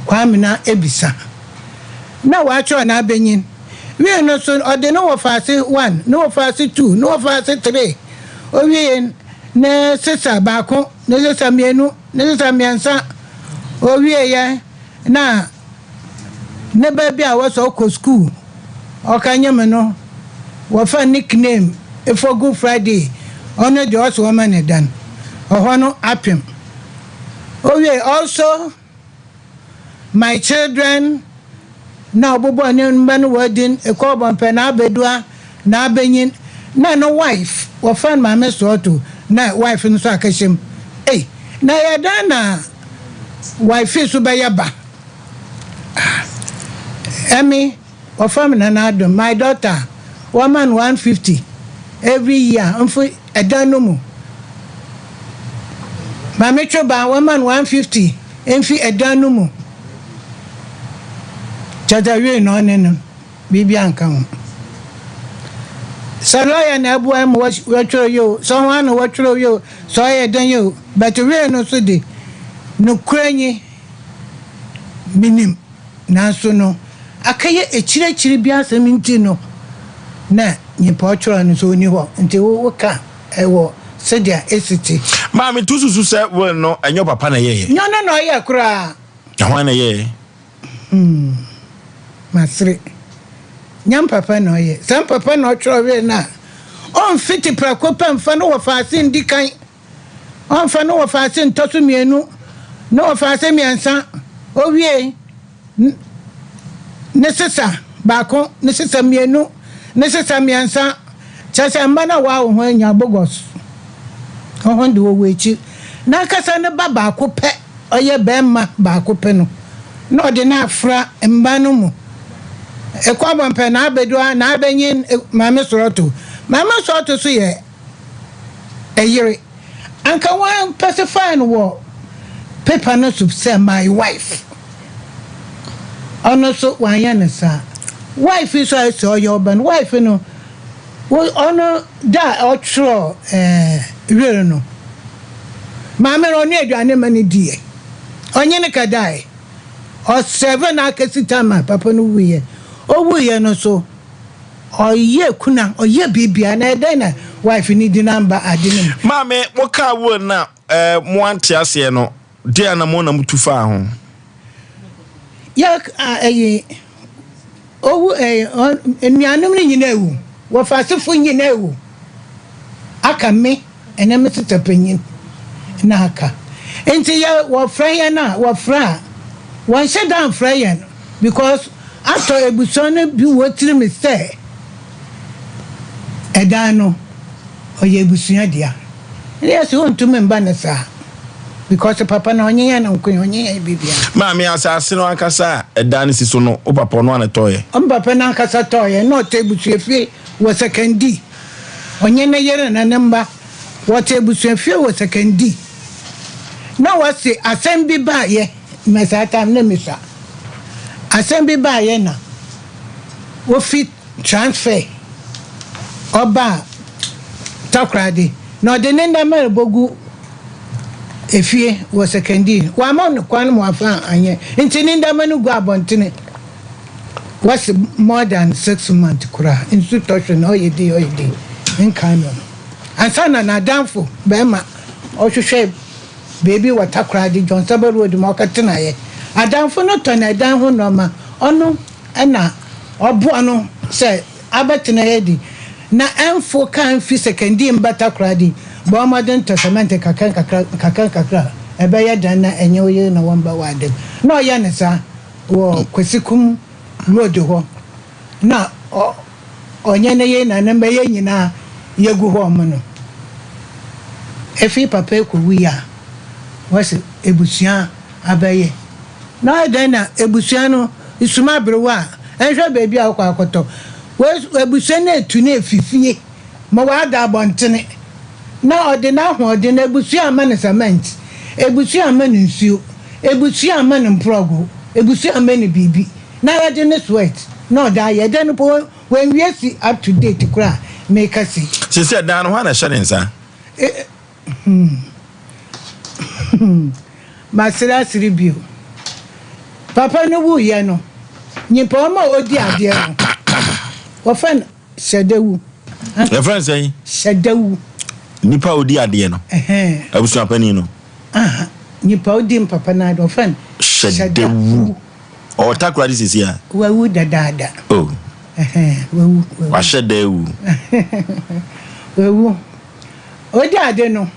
Kwamina Ebisa. Nna ɔakyerɛw N'abanyin wiei no so ɔdze no wɔfaase one, no wɔfaase two, no wɔfaase three. Owiei no, ne sesa baako, ne sesa mmienu, ne sesa mmiɛnsa. Owieeɛ na Ne ba bi a wɔsɛ ɔkɔ skuul ɔka nye me no wɔfa nick name Efogu Friday ɔno deɛ ɔsɛ wɔma ne dan ɔhɔ no apem owie also my children na ɔbobɔ ne mba no wɔ din Ekɔɔbɔmpɛ na Abedua na Abenyin na no wife wɔfa no Maame Soɔto na wife no so akɛhyɛ mu ei na ɛyɛ dɛn na Wife so bɛyɛ ba ah Ɛme wɔfrɛ me Nana Adom my daughter wɔma no 150 every year mfo ɛdan no mu Maame Twoba wɔma no 150 mfi ɛdan no mu kyerɛ sɛ wei na ɔne no Biribiara nka ho. Sɛ lawyer na ɛboa ma wɔtwerɛ yi o, sɛ hwan na wɔtwerɛ yi o, sɛ ɔyɛ dɛn yi o, but wei no nso de, nokorɛ nye, menim, nanso no, akɛyɛ akyiriakyiri bi asɛm nti no, na nyimpa ɔtwerɛ no nso ɔnni hɔ, nti woka ɛwɔ sɛdeɛ ɛsi te. Maame, to susu sɛ will no, ɛnyɛ wo papa na ɛyɛeɛ? Nyɛ ɔno na ɔyɛɛ koraa. Na hwan na ɛyɛeɛ? Hmm, masere. Nyɛ mpapa na ɔyɛ. Sɛ mpapa na ɔtwerɛ wee no a, ɔmfiti prɛko pɛ mfa no wɔfaase ndi kan, ɔmfa no wɔfaase ntɔ so mmienu, ne wɔfaase mmiɛnsa. Owie ne sesa baako, ne sesa mmienu, ne sesa mmiɛnsa. Kyerɛ sɛ mma no a wɔawo ho anya bogus. Ɔho de wɔwɔ akyi. N'ankasa ne ba baako pɛ. ɔyɛ bɛrima baako pɛ no, na ɔde no afra mba no mu. Ekɔ abɔmpɛ na abedu a na abenyin Maame Sorɔto. Maame Sorɔto so yɛ ɛyere. Anka wɔn specify no wɔ paper no so sɛ my wife. Ɔno nso wanyɛ no saa. Wife yi nso ayɛ sɛ ɔyɛ ɔba no. Wife no, ɔno da a ɔtwerɛ ɛɛ were no, maame no ɔnoa aduane ma no diiɛ. Ɔnye no kɛdae. Ɔsɛve no akɛsi time a papa no wuiɛ. Owuiɛ no nso, Ɔyɛ kuna, ɔyɛ biribiara, na ɛdɛn na wife no di na amba ade no mu? Maame, mo kaa will no a eh, mo ante aseɛ no, deɛn anamɔn na mo tu faa ho? Yɛ a ɛyi, owu ɛyi, nnuanom no nyinaa awu, wɔfasefo nyinaa awu, aka me. Ɛnɛ me sista panyin na aka. Nti yɛ wɔfrɛ yɛn a wɔfrɛ a wɔnhyɛ da mfrɛ yɛn because atɔ ebusua no bi wɔ tirim sɛ ɛdan no ɔyɛ ebusua dea. Ɛna yɛse ontumi mba no saa because papa no ɔnye yɛn nko ɔnye yɛn biribiara. Maame asase no ankasa a ɛdan no si so no wo papa ɔno ara na ɛtɔeɛ? Me papa no ankasa tɔeɛ na ɔtɔ ebusuafie wɔ Sekandi. Ɔnye ne yer na ne mba wɔtse ebusuafie wɔ Sekondi. Na wɔse asɛm bi baayɛ ma saa time no na misua. Asɛm bi baayɛ na ofi transfer ɔbaa Takoradi na ɔdze ne ndzɛmba robogu efie wɔ Sekondi. Wɔamma no kwan ma ɔammfa annyɛ ntsi ne ndzɛmba no gu abɔntsen. Wɔse more than 6 months koraa nsu tɔ hwɛ no ɔyɛ dei ɔyɛ dei nkae no no ansa na n'adamfo bɛrima ɔhwehwɛ baabi wɔ Takoradi John Saba Road ma ɔkɔtenaeɛ. Adamfo no tɔ no ɛdan ho nnoɔma ɔno na ɔboa no sɛ abɛtena ha di na ɛmfo kaa mfi Sekandi mba Takoradi bɔ mmɔden tɔ cement nkakra nkakra nkakra nkakra ɛbɛyɛ dan na ɛnyɛ wo yere na wɔmba w'adam na ɔyɛ no saa. Wɔ Kwasikum road hɔ na ɔnyɛ ne yere na ne mma yɛn nyinaa yɛgu hɔ ɔmo no efi papa yi kɔ wui a wɔsi ebusua abɛyɛ na ɔyɛ dɛn na ebusua no suma aberewa a ɛnhwɛ baabi a ɔkɔ akɔtɔ wɔ ebusua no etu no efi fie ma wada abɔntene na ɔde n'ahoɔden abusua ama no cement, abusua ama no nsuo, abusua ama no mprɔgo, abusua ama no biribi na yɛde ne sweat na ɔde ayɛ dɛn mpo wanwie si up to date koraa a meka sei. Sisi ɛdan no hwan na ɛhyɛ ne nsa? Eh, hmm. Masere asere bio. Papa no wuiɛ no, nyimpa ɔma ɔdi adeɛ no, wɔfrɛ no Hyɛdawu. Yɛfrɛ no sɛn? Hyɛdawu. Nipa a odi adeɛ no. Abusuapanin no. Nipa a odi mpapa no adeɛ wɔfrɛ no Hyɛdawu. Ɔwɔ Takoradi sisi a. Wawu dadaada. Oh. Wawu. Wahyɛ da awu. Wawu. Odi ade no.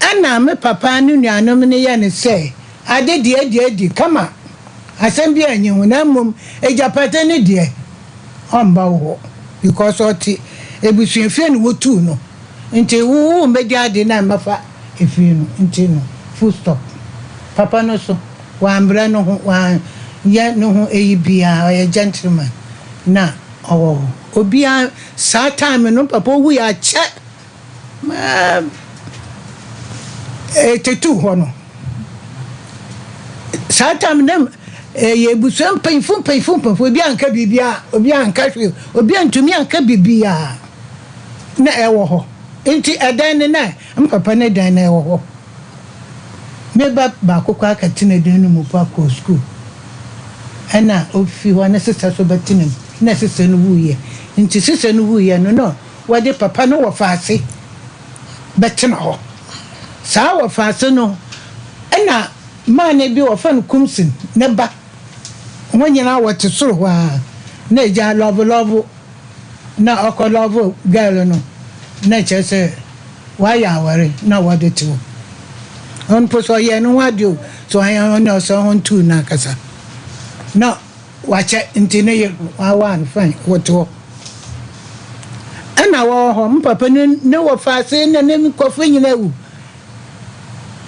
Ɛna me papa ne nuanom no yɛ no sɛ ade deɛ adi adi kama, asɛm biara nni ho na mmom agyapade no deɛ ɔmma wo hɔ because ɔte abusuafie na wotuu no nti wo wommɛdi ade na mmɛfa efie no nti no full stop. Papa no so wambrɛ no ho wanyɛ ne ho ayi biara ɔyɛ gentleman na ɔwɔ hɔ obiara saa time no papa owui akyɛ. Ɛtetew hɔ no, saa tam na ɛyɛ abusua mpanyinfo mpanyinfo mpanyinfo obi anka biribiara obi anka hwee obi antumi anka biribiara na ɛwɔ hɔ nti ɛdan no na mpapa ne dan na ɛwɔ hɔ me ba baako kɔ akɛtena dan no mu po akɔ sukuu ɛna ofi hɔ ne sesa so bɛtena mu na sesa no wuiɛ nti sesa no wuiɛ no na Wɔde papa no wɔfaase bɛtena hɔ. Saa wɔfaase no na maane bi wɔfrɛ no Kumsin ne ba. Wɔn nyinaa wɔte soro hɔ ara na agya lɔvo lɔvo na ɔkɔ lɔvo girl no na kyerɛ sɛ wɔayɛ aware na wɔde te hɔ. Ɔno mpo sɛ ɔyɛɛ ne ho adeɛ o, sɛ wanyɛ ɔno ɔsɛ ɔntuu no ankasa na Wakyɛ nti ne yer wawaa no fine wɔte hɔ ɛna wɔwɔ hɔ me papa ne ne wɔfaase ne ne nkurɔfoɔ nyinaa awu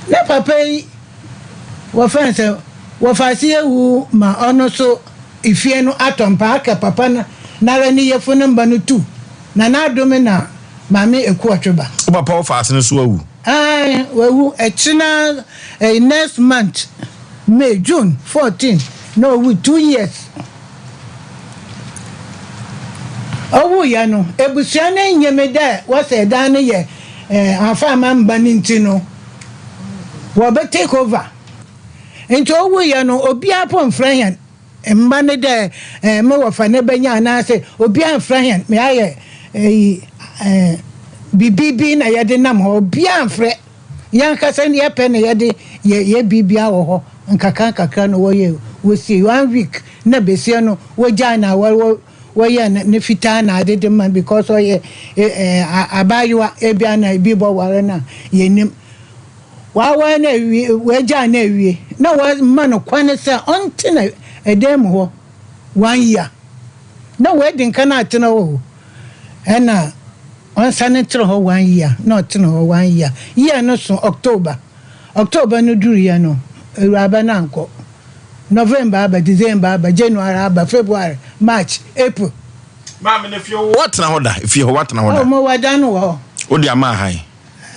ne papa yi. Wɔfrɛ no sɛ wɔfaase ewu ma ɔno so efie no atɔ mpa aka papa no nara ne yefun no mba no tu na n'adome na Maame Ekuotwe ba. Wo papa wɔfaase no so awu? Ae, wawu. Ɛkyena ɛyi next month May, June 14 na owu, 2 years. Owuiɛ no, ebusua no nnyim dɛ wɔsɛɛ dan no yɛ Afama mba no ntsi no wɔbɛ take over. Ntsi owuiɛ no, obiara mpo mmfrɛ hɛn mba no dɛ me wɔfa no bɛnya anaasɛ obiara mmfrɛ hɛn, yɛayɛ eyi biribi bi na yɛdze nam hɔ, obiara mmfrɛ. Yɛankasa yɛpɛ na yɛde yɛ yɛ biribiara wɔ hɔ nkakra nkakra na wɔyɛ wɔsie one week na besia no wɔgyae na wɔ wɔyɛ no ne fitaa na ade de ma because ɔyɛ abaayewa ebia na ebi bɔ ware na yɛnim waware na awie wɔagyae na awie na wɔma no kwan sɛ ɔntena ɛdan mu hɔ one year na wɔadi nka na atena hɔ o ɛna Ɔnsane ntsena hɔ one year na ɔtsena hɔ one year. Year no so October. October no duruiɛ no, Ewuraba no annkɔ. November aba, December aba, January aba, February, March, April. Maame no fie hɔ woatena hɔ da? Fie hɔ woatena hɔ da? Oh, mowɔ dan wɔ hɔ. Wode ama ahan?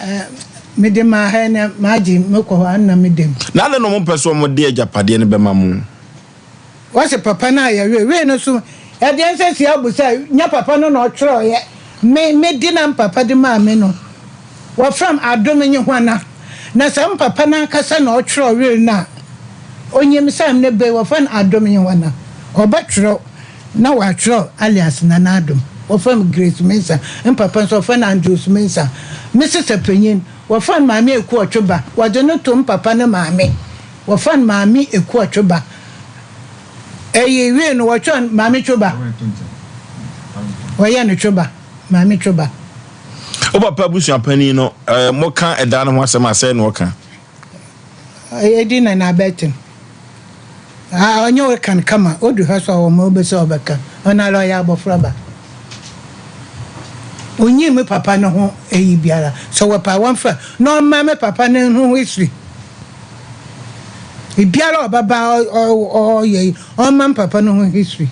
Eh, mede maa ha na magye mekɔ hɔ a nna meda mu. Na adɛn na wɔmpɛ sɛ wɔde agyapadeɛ no bɛma mo? Wɔse papa no ayɛ wee wee no so ɛdeɛn sɛ si abu sɛ nyɛ papa no na ɔtwerɛeɛ me me de na mpapa de maa me no wɔfrɛm adom nye hwana na sɛ mpapa no ankasa na ɔtwerɛ were no a onyim sɛ ne be wɔfrɛ no adom nye hwana ɔbɛtwerɛ na wɔatwerɛ alias Nana Adom wɔfrɛ me Grace Mensah mpapa nso wɔfrɛ no Andrews Mensah me sesa panyin wɔfrɛ no Maame Ekuotweba wɔde no to mpapa ne maame Wɔfa no Maame Ekua Twoba. Eyi wiei no wɔtwerɛ no Maame Twoba. Wɔyɛ no Twoba, Maame Twoba. Wo papa abusua panin no, eh, moka ɛdan no ho asɛm a, sɛn na ɔka? Edi na n'abɛten. Ah, ɔnyɛ wo kan kama, odu ha so a wɔma wobɛsɛ ɔbɛka. Ɔno ara ɔyɛ abɔfra ba. Onyii me papa no ho eyi biara. Sɛ wɔpɛ a wɔmfrɛ na ɔmma me papa no ho history. Biara a ɔbɛba ɔyɛ yi, ɔmma me papa no ho history.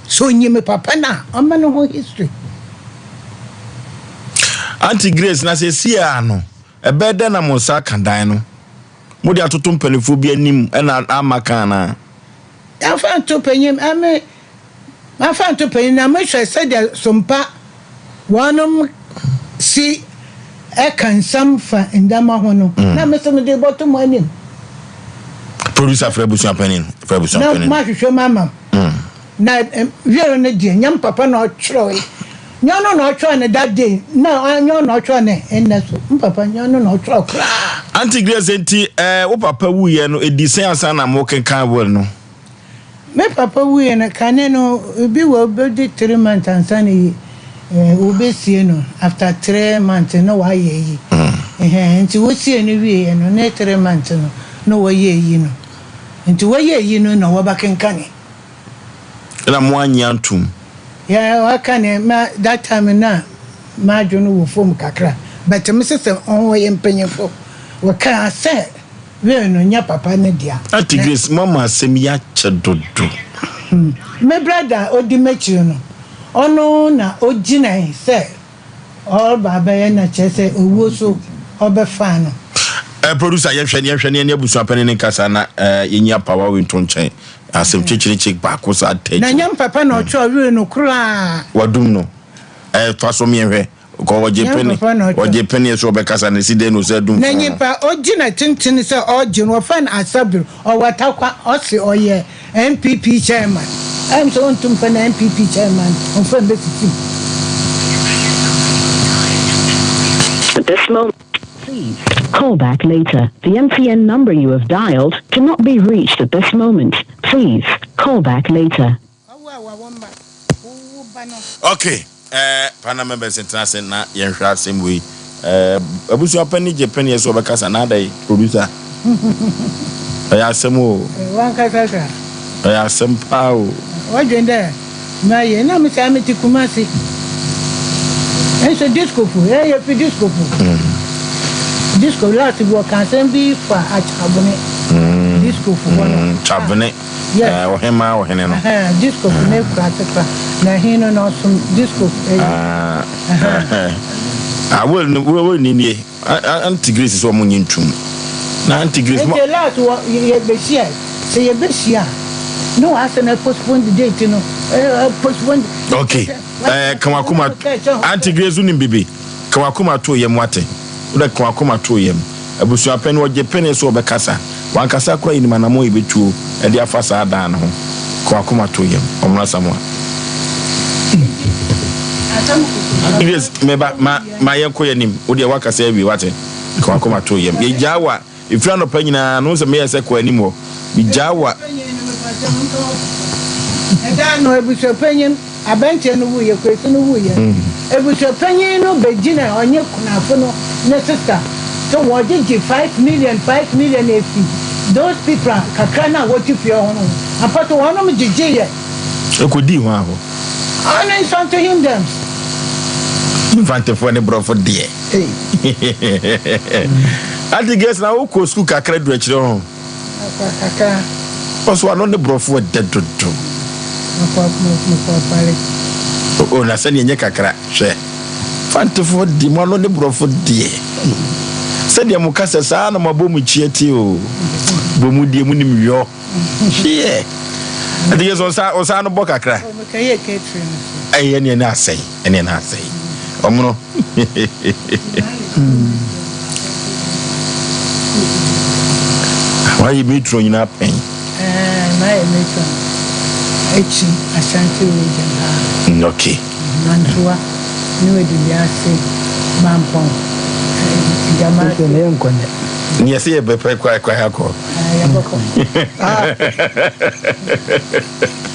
Sɛ onyim me papa no a, ɔmma no ho history. Auntie Grace, na seesei ara no, ɛbɛyɛ dɛn na mo nsa aka dan no? Mode atoto mpanimfoɔ bi anim na amma ka anaa? Yɛmfa nto panyin, ɛme Mafa nto panyin na mehwɛ sɛdeɛ sompa wɔnom si ka nsɛm fa ndɛma ho no na me so mede bɔto mo anim. Producer frɛ abusua panin frɛ abusua panin. Na mahwehwɛ mu ama mo. Na were no deɛ nyɛ me papa na ɔtwerɛe nyɛ ɔno na ɔtwerɛ no that day na nyɛ ɔno na ɔtwerɛ no nnɛ so me papa nyɛ ɔno na ɔtwerɛ koraa. Auntie Grace enti eh, wo papa wuiɛ no ɛdi sɛn ansa na mokenkan will no? Me papa wuiɛ no, kane no ebi wɔ obedi tre months ansa na wobesie no, after tre months na wayɛ ayi. Ɛhɛn, nti wosie no wieɛ no, ne tre months no na wɔyɛ ayi no. Nti wɔyɛ ayi no na wɔbɛkenkane. Ɛna mo annye antom? Yeah, wɔakane, ma that time na m'adwene wɔ fam kakra, but me sɛ sɛ wɔyɛ mpanyinfo, wɔkaa sɛ Wei no nyɛ papa no dea. Auntie Grace moama asɛm yi akyɛ dodo. Me brada a odi m'akyiri no, ɔno na ogyinae sɛ ɔreba abɛyɛ na kyerɛ sɛ owuo so ɔbɛfaa no. Eh, producer yɛnhwɛ ne yɛnhwɛ ne yɛne abusua panin no nkasa na eh, yɛnyi apawa wei nto nkyɛn. Asɛm kyekyerekye baako saa tɛ Na nyɛ papa na ɔtwerɛ were no koraa. Wadum no. Eh, fa so meɛnhwɛ. Kɔ ɔgye pene ɔgye pene so ɔbɛkasa na esi dɛn na ɔsɛ dum Na nyimpa ogyina tsentsen sɛ ɔgye no wɔfrɛ no Asabir ɔwɔ Tarkwa ɔse ɔyɛ NPP chairman ɛm sɛ onntum mfa no NPP chairman ɔmfa mbesisi mu. At this moment, please call back later. The MTN number you have dialed cannot be reached at this moment. Please call back later. Ɔwo a wɔawo mma wo wo ba no. Ok eh Panel members ntena ase na yɛnhwɛ asɛm wei eh Abusua panin gye peneɛ sɛ ɔbɛkasa na adɛn producer Ɛyɛ asɛm o. Wankasa sa. Ɛyɛ asɛm paa o. Wɔdwen dɛ mayɛ na me saa mete Kumasi nso disco fo yɛ yɛ fi disco fo disco last bi wɔka asɛm bi fa akyabone. Diskofo hɔ no. Kyavene. Yes. Ɔhemaa ɔhene no. Diskofo no ekura ase kora. Na ɛhen no na ɔsom diskofo. Ah, ah, well, no, well, ni nie. Auntie Grace sɛ ɔmo nye ntum. Na Auntie Grace. Nti last wɔ yɛ behyia sɛ yɛ behyia ne wɔ asɛ na postpone the date no postpone. Okay. Eh, ka wakoma Auntie Grace wonim bibi. Ka wakoma to yam wate. Wode ka wakoma to yam. Abusuapɛn no ɔgye pene so ɔbɛkasa. Wankasa koraa yɛnim anamɔn yɛbɛtuo de afa saa dan no ho. Ka wakoma to yam. Ɔmmra Samoa. Auntie Grace meba ma ma yɛnkɔ yɛnim. Wodeɛ wakasa awie wate. Ka wakoma to yam. Yɛgyaa wa Ɛfiri anɔpa nyinaa no, wo sɛ meyɛɛ sɛ kɔ anim hɔ. Megyaa wo a. Ɛda no, abusuapanyin, aberanteɛ no wuiɛ, Kwesi no wuiɛ. Abusuapanyin no bɛgyina ɔnye kunafo no ne sista sɛ wɔgyegye 5 million, 5 million efi those people a kakra no a wɔte fie hɔ no ho. Ampa so wɔnom gyegyeeɛ. Ɛkɔdii hwan hɔ? Ɔno nso him them. Mfantefoɔ ne borɔfo deɛ. Auntie Grace na wokɔ sukuu kakra du akyire ho. Mekɔ kakra. Ɔso ano ne borɔfo ɛdɛ dodo. Mekɔ mekɔ pale. O na sɛdeɛ nyɛ kakra hwɛ. Fantefoɔ di mo ano ne borɔfo deɛ. Sɛdeɛ mo kasa saa na mo abɔ mo kyia ti o. Bɔ mu deɛ mo nim yɔ. Hyeɛ. Auntie Grace ɔsa ɔsa ano bɔ kakra. Mekɛyɛ catering no so. Ɛyɛ neɛ na asɛe ɛneɛ na asɛe. Ɔmono. Wayɛ metro nyinaa pɛn. Mayɛ metro akyi Ashanti region ha. Okay. Mantoa ne Adubiase Mampɔn Gyama. Ne yɛ nkɔ nɛ. Ne yɛ sɛ yɛ bɛpɛ kwae kwae akɔ. Yɛbɛkɔ.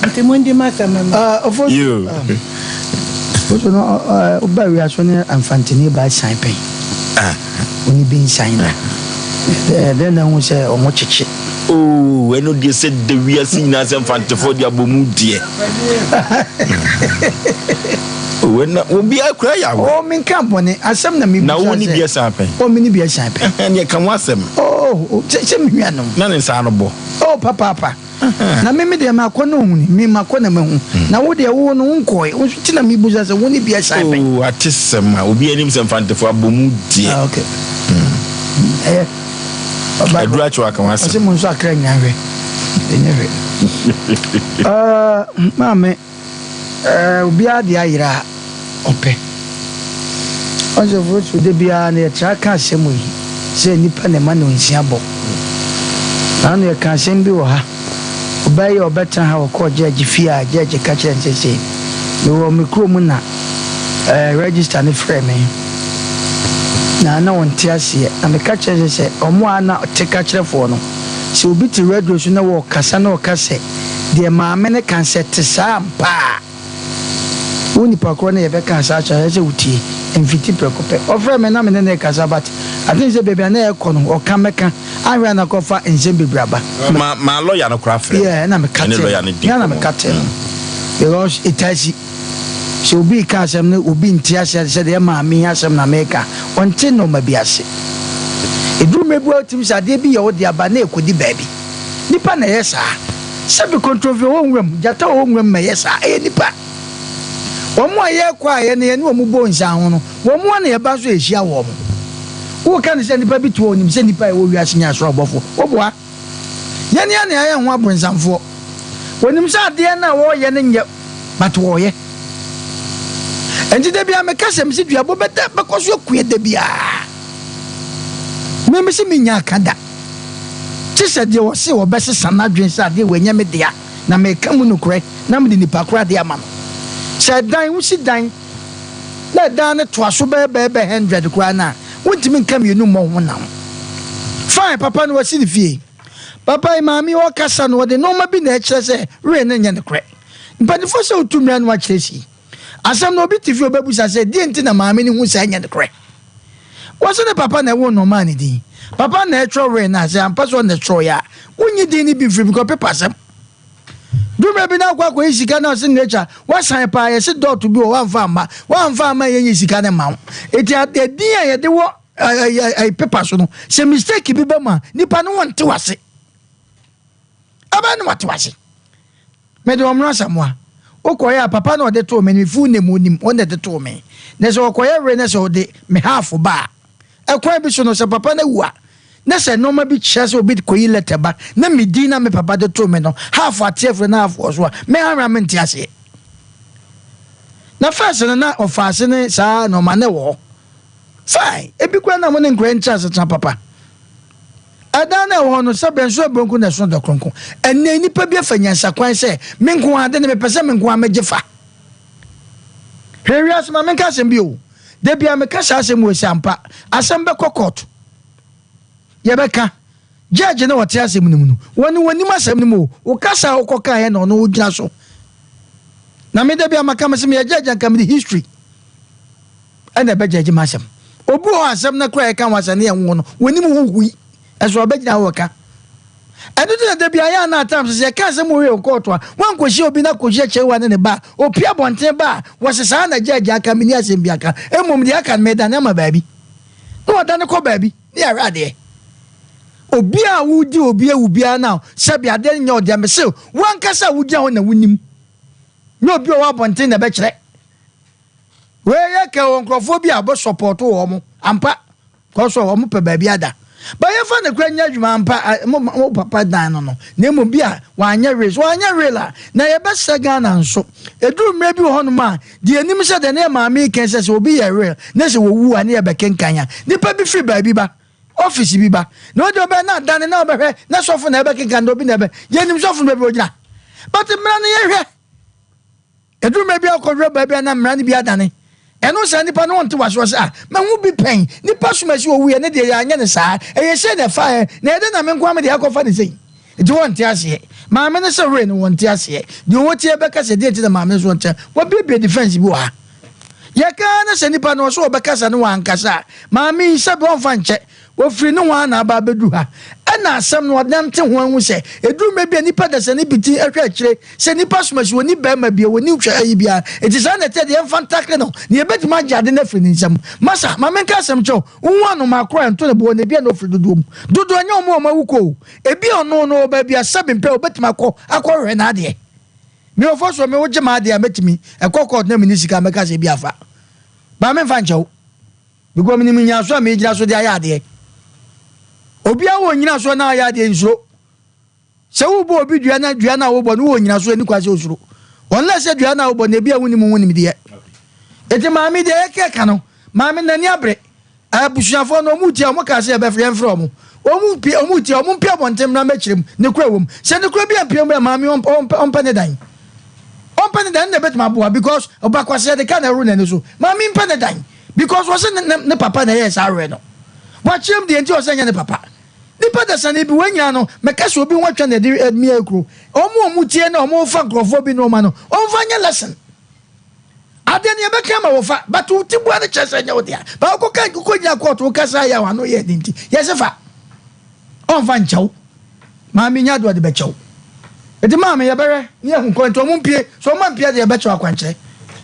Nti mundi m'asɛm mma. Yo. Woso no woba wiase ne amfantini ba san pɛn. Oni bi nsan na. Dɛn na hu sɛ ɔmo kyekye. Oh, ɛno deɛ sɛ da wiase nyinaa sɛ mfantefoɔ de abɔ mu deɛ. Oh, ɛna obi akura yɛ awɛ. Oh, menka bɔne asɛm na mebisa sɛ. Na wo ne bi asan pɛn. Oh, me ne bi asan pɛn. Ɛneɛ ka ho asɛm. Oh, sɛ me nuanom. Na ne nsa ano bɔ. Oh, papaapa. Na me me deɛ makɔ na ohuni, me makɔ na mahu. Na wo deɛ wo no wonkɔe, wo nso nti na mebusa sɛ wo ne bi asan pɛn. Oh, atesɛm a obi anim sɛ mfantefo abɔ mu deɛ. Ah, okay. Ɛyɛ. Aduru akyew aka ho asɛm. Ɔse mo nso akra nyinaa hwɛ. Ɛnyɛ hwɛ. Uh, maame. Eh, obiara de ayera a ɔpɛ. Ɔsɔfo so da biara no yɛtra ka asɛm yi sɛ nnipa na ɛma nnɔnsia bɔ. Naano yɛka asɛm bi wɔ ha. Ɔbaa yi a ɔbɛtena ha ɔkɔɔ gyɛɛgye fie a gyɛɛgye ka kyerɛɛ no sɛ sei, mewɔ me kurom na eh, register no frɛɛ me na na ɔnte aseɛ. Na meka kyerɛɛ no sɛ ɔmo a na ɔte ka kyerɛfoɔ no, sɛ obi te radio so na wɔkasa na ɔka sɛ Deɛ maame no ka sɛ te saa ampa a, wo nipa korɔ no yɛbɛka saa akyerɛ wo, ɛsɛ sɛ wotie. Mfiti prɛko pɛ. Ɔfrɛɛ me na me ne no rekasa but I think sɛ baabi a na yɛrekɔ no ɔka mɛka, anhwɛ a na akɔfa nsɛm bebree aba. Ma ma lawyer no koraa frɛ me. Yeah, ɛna me Me ne katee lawyer no. no di Me ara na me nkɔmmɔ. katee no. Because ɛtaa si. Sɛ obi reka asɛm na obi nte aseɛ te sɛ deɛ maame yi asɛm na meka, ɔnte nnoɔma bi ase. Ɛduru mmerɛ bi a wotumi sɛ adeɛ bi yɛ wo dea but na ɛkɔdi baabi. Nnipa na ɛyɛ saa. Sɛbi kontromfi wɔ nwuram, gyata wɔ nwuram ma ɛyɛ saa. Ɛyɛ nnipa. Wɔn a yɛkɔ a yɛne yɛne wɔn bɔ nsan ho no, wɔn ara na yɛba nso yɛhyia wɔn. Woka no sɛ nnipa bi te hɔ ɔnim sɛ nnipa a ɛwɔ wiase nyɛ asoro abɔfoɔ. Woboa. Yɛn ara na yɛayɛ ho abonsamfoɔ. Wɔnim sɛ adeɛ no a wɔreyɛ no nyɛ but wɔreyɛ. Enti da biara meka sɛ mese duabɔ bɛda bɛkɔ so akue da biara. Me mese mennya aka da. Gye sɛ deɛ ɔse ɔbɛsesa n'adwene sɛ adeɛ wei nyɛ me dea na meka mu nokorɛ na mede nipa korɔ adeɛ ama no. Sɛ ɛdan, wosi dan na ɛdan no toa so bɛyɛ bɛyɛ bɛ hundred koraa no a, wontumi nka mmienu mmɔ ho nam. Fine, papa no wasi ne fie. Papa yi maame yi ɔkasa no ɔde nnoɔma bi na ɛkyerɛ sɛ wei no nyɛ nokorɛ. Mpanimfoɔ sɛ wotu mmira no akyerɛ si. Asɛm no obi te fie ɔbɛbusa sɛ deɛ nti na maame no hu sɛ ɛnyɛ nokorɛ. Wɔse ne papa na ɛwoo no ɔmaa ne din. Papa na ɛtwerɛ wee no a sɛ ampa sɛ ɔno na ɛtwerɛeɛ a wonyi din no bi mfiri because paper asɛm. Duru bi na akɔ akɔyi sika na ɔse nature wasan paa yɛse dɔɔto bi wɔ wamfa amma wamfa amma yɛnyi sika no mma wo. Eti edin a yɛde wɔ paper so no sɛ mistake bi ba mu a nipa no wɔnte wase. Ɛbɛyɛ na wate wase. Mede wɔn no asamoa. Wokɔyɛ a papa na ɔde too me no me full name onim ɔno na ɛde too me. Na sɛ ɔkɔyɛ were na sɛ ɔde me half ba a, ɛkwan bi so no sɛ papa no awu a na sɛ nnoɔma bi kyerɛ sɛ obi kɔyi letter ba na me din na me papa de too me no half ate afiri na half wɔ so a, me ara mente aseɛ. Na first no na ɔfaase ne saa nnoɔma na ɛwɔ hɔ. Fine, ebi koraa na mo ne nkoraa ntra asetena papa. Ɛdan no a ɛwɔ hɔ no, sɛ bɛnso abronko na ɛsono dɔkronko. Ɛnnɛ nnipa bi afa nyansakwan sɛ, me nko ara de no mepɛ sɛ me nko ara megye fa. Hwɛ wiase ma menka asɛm bi o. Da biara meka saa asɛm wei sɛ ampa, asɛm bɛkɔ court. Yɛbɛka. Judge no a ɔte asɛm no mu no, wɔne wɔnim asɛm no mu o. Wo kasa a wokɔkaeɛ na ɔno ɔgyina so. Na me da biara maka mese meyɛ judge anka mede history. ɛna ɛbɛgyɛgye m'asɛm. Obi wɔ hɔ a asɛm no koraa a yɛka ho asɛm no yɛ nwo no, wɔnim ho hui, ɛso ɔbɛgyina hɔ ɔka. Ɛno nti na da bi ayɛ a na at times sɛ yɛka asɛm wɔ wɔ kɔɔto a, woankɔhyia obi na kɔhyia kyɛwa ne ne ba a, ɔpue abɔnten ba a, wɔse saa na gyɛɛgye aka, menni asɛm bi aka, mmom deɛ aka no medane ama baabi. Na wɔdane kɔ baabi ne yɛahwɛ adeɛ. Obi a wodi obi awu biara no a sɛbi adeɛ no nyɛ ɔdea, mese wo ankasa a wogyina hɔ na wonim, nyɛ obi a ɔwɔ abɔnten na ɛbɛkyerɛ. Wei yɛ kɛ wɔ nkurɔfoɔ bi a bɛ sɔpɔto wɔn ampa kɔsɔ wɔn pɛ baabi ada. Ba yɛfa ne kora nyɛ adwuma ampa mo mo papa dan no no na mmom bi a wanyɛ reels wanyɛ reel a na yɛbɛsrɛ Ghana nso ɛduru mmerɛ bi wɔ hɔnom a deɛ yɛnim sɛ deɛ ne yɛ maame yi kɛn sɛ sɛ obi yɛ reel na sɛ wɔwu a ne yɛbɛkenkan a nipa bi firi baabi ba office bi ba na ɔde ɔbɛ na adane na ɔbɛhwɛ na sɔfo na ɛbɛkenkan na obi na ɛbɛ yɛnim sɔfo no baabi ɔgyina but mmerɛ no yɛhwɛ Ɛduru mmerɛ bi a wokɔhwɛ baabi a na mmara no bi adane. Ɛno saa nipa no ɔnte w'ase ɔsɛ ah mahu bi pɛn nipa som asi owuiɛ ne deɛ yɛanyɛ no saa ɛyɛ sei na ɛfaeɛ na ɛyɛ dɛn na me nko ara me deɛ akɔfa no sei nti wɔnte aseɛ maame no sɛ were no wɔnte aseɛ deɛ ɔwɔ tie bɛka sɛ deɛ nti na maame no so ɔnte wabiebie defense bi wɔ ha yɛka na sɛ nipa no ɔsɛ ɔbɛkasa no wankasa a maame yi sɛ bɛ ɔmfa nkyɛ Wɔfiri nohoa na aba abɛduru ha. Ɛna asɛm no ɔnante ho ahu sɛ ɛduru mmerɛ bi a nnipa dasani bi ti hwɛ akyire sɛ nnipa somasi wɔnni barima bio wɔnni hwɛ ayi biara nti saa na ɛteɛ deɛ yɛmfa ntakle no na yɛbɛtumi agye ade no afiri ne nsam. Masa ma menka asɛm kyerɛ wo wohu anomaa korɔ a ɛnto ne boɔ no ebia na ɔfiri dodoɔ mu dodoɔ ɛnyɛ wɔn a wɔawu kɔ o ebia ɔno no ɔwɔ baabi a sɛbe mpɛ ɔbɛtumi akɔ akɔhwehwɛ n'adeɛ. Me ɔfɔ soɔ me wogye m'adeɛ a mɛtumi ɛkɔ court na menni sika a mɛka sɛ ebia fa but memfa nkyɛ wo. Because menim nnyinasoɔ a megyina so de ayɛ adeɛ. Obiara wɔ nnyinasoɔ na ayɛ adeɛ nsuro. Sɛ wobɔ obi dua na dua no a wobɔ no wowɔ nnyinasoɔ ɛni kwan sɛ osuro. Unless sɛ dua no a wobɔ no ebi a wonim ho nimdeɛ. Eti maame deɛ yɛkɛ ka no maame n'ani abere. Abusuafoɔ no ɔmo tia ɔmo kaa sɛ yɛbɛfrɛ yɛmfrɛ ɔmo. Ɔmo pie ɔmo tia ɔmo mpie abɔnten mmra mmɛkyerɛ mu ne kura wɔ mu. Sɛ ne kura bi ampie mu a maame ɔmpɛ ɔmpɛ ne dan. Ɔmpɛ ne dan ne na ebetumi aboa because ɔba kwasea de ka na ɛworo n'ani so. Maame mpɛ ne dan. Because wɔse ne ne papa na ɛyɛɛ saa awerɛ no. Wakyerɛ mu deɛ nti ɔsɛ ɛnyɛ ne papa. Nipa dasani bi wɔn nyinaa no mɛka sɛ obi ho atwa na ɛde ɛmia akuro. Wɔn a wɔn tie na wɔn fa nkorɔfoɔ bi nnoɔma no wɔn fa nyɛ lesson. Adeɛ no yɛbɛka ama wɔfa but wo ti bua no kyerɛ sɛ ɛnyɛ wo dea. Ba wokɔ ka wokɔ gyina court wo kasa yɛ a wano yɛ den nti yɛse fa. Ɔnfa nkyɛ wo. Maame nya adeɛ ɔde bɛkyɛ wo. Eti maame yɛbɛhwɛ ne yɛhu kwan nti ɔmo mpie sɛ ɔmo ampie deɛ yɛbɛkyɛ wo akwankyerɛ.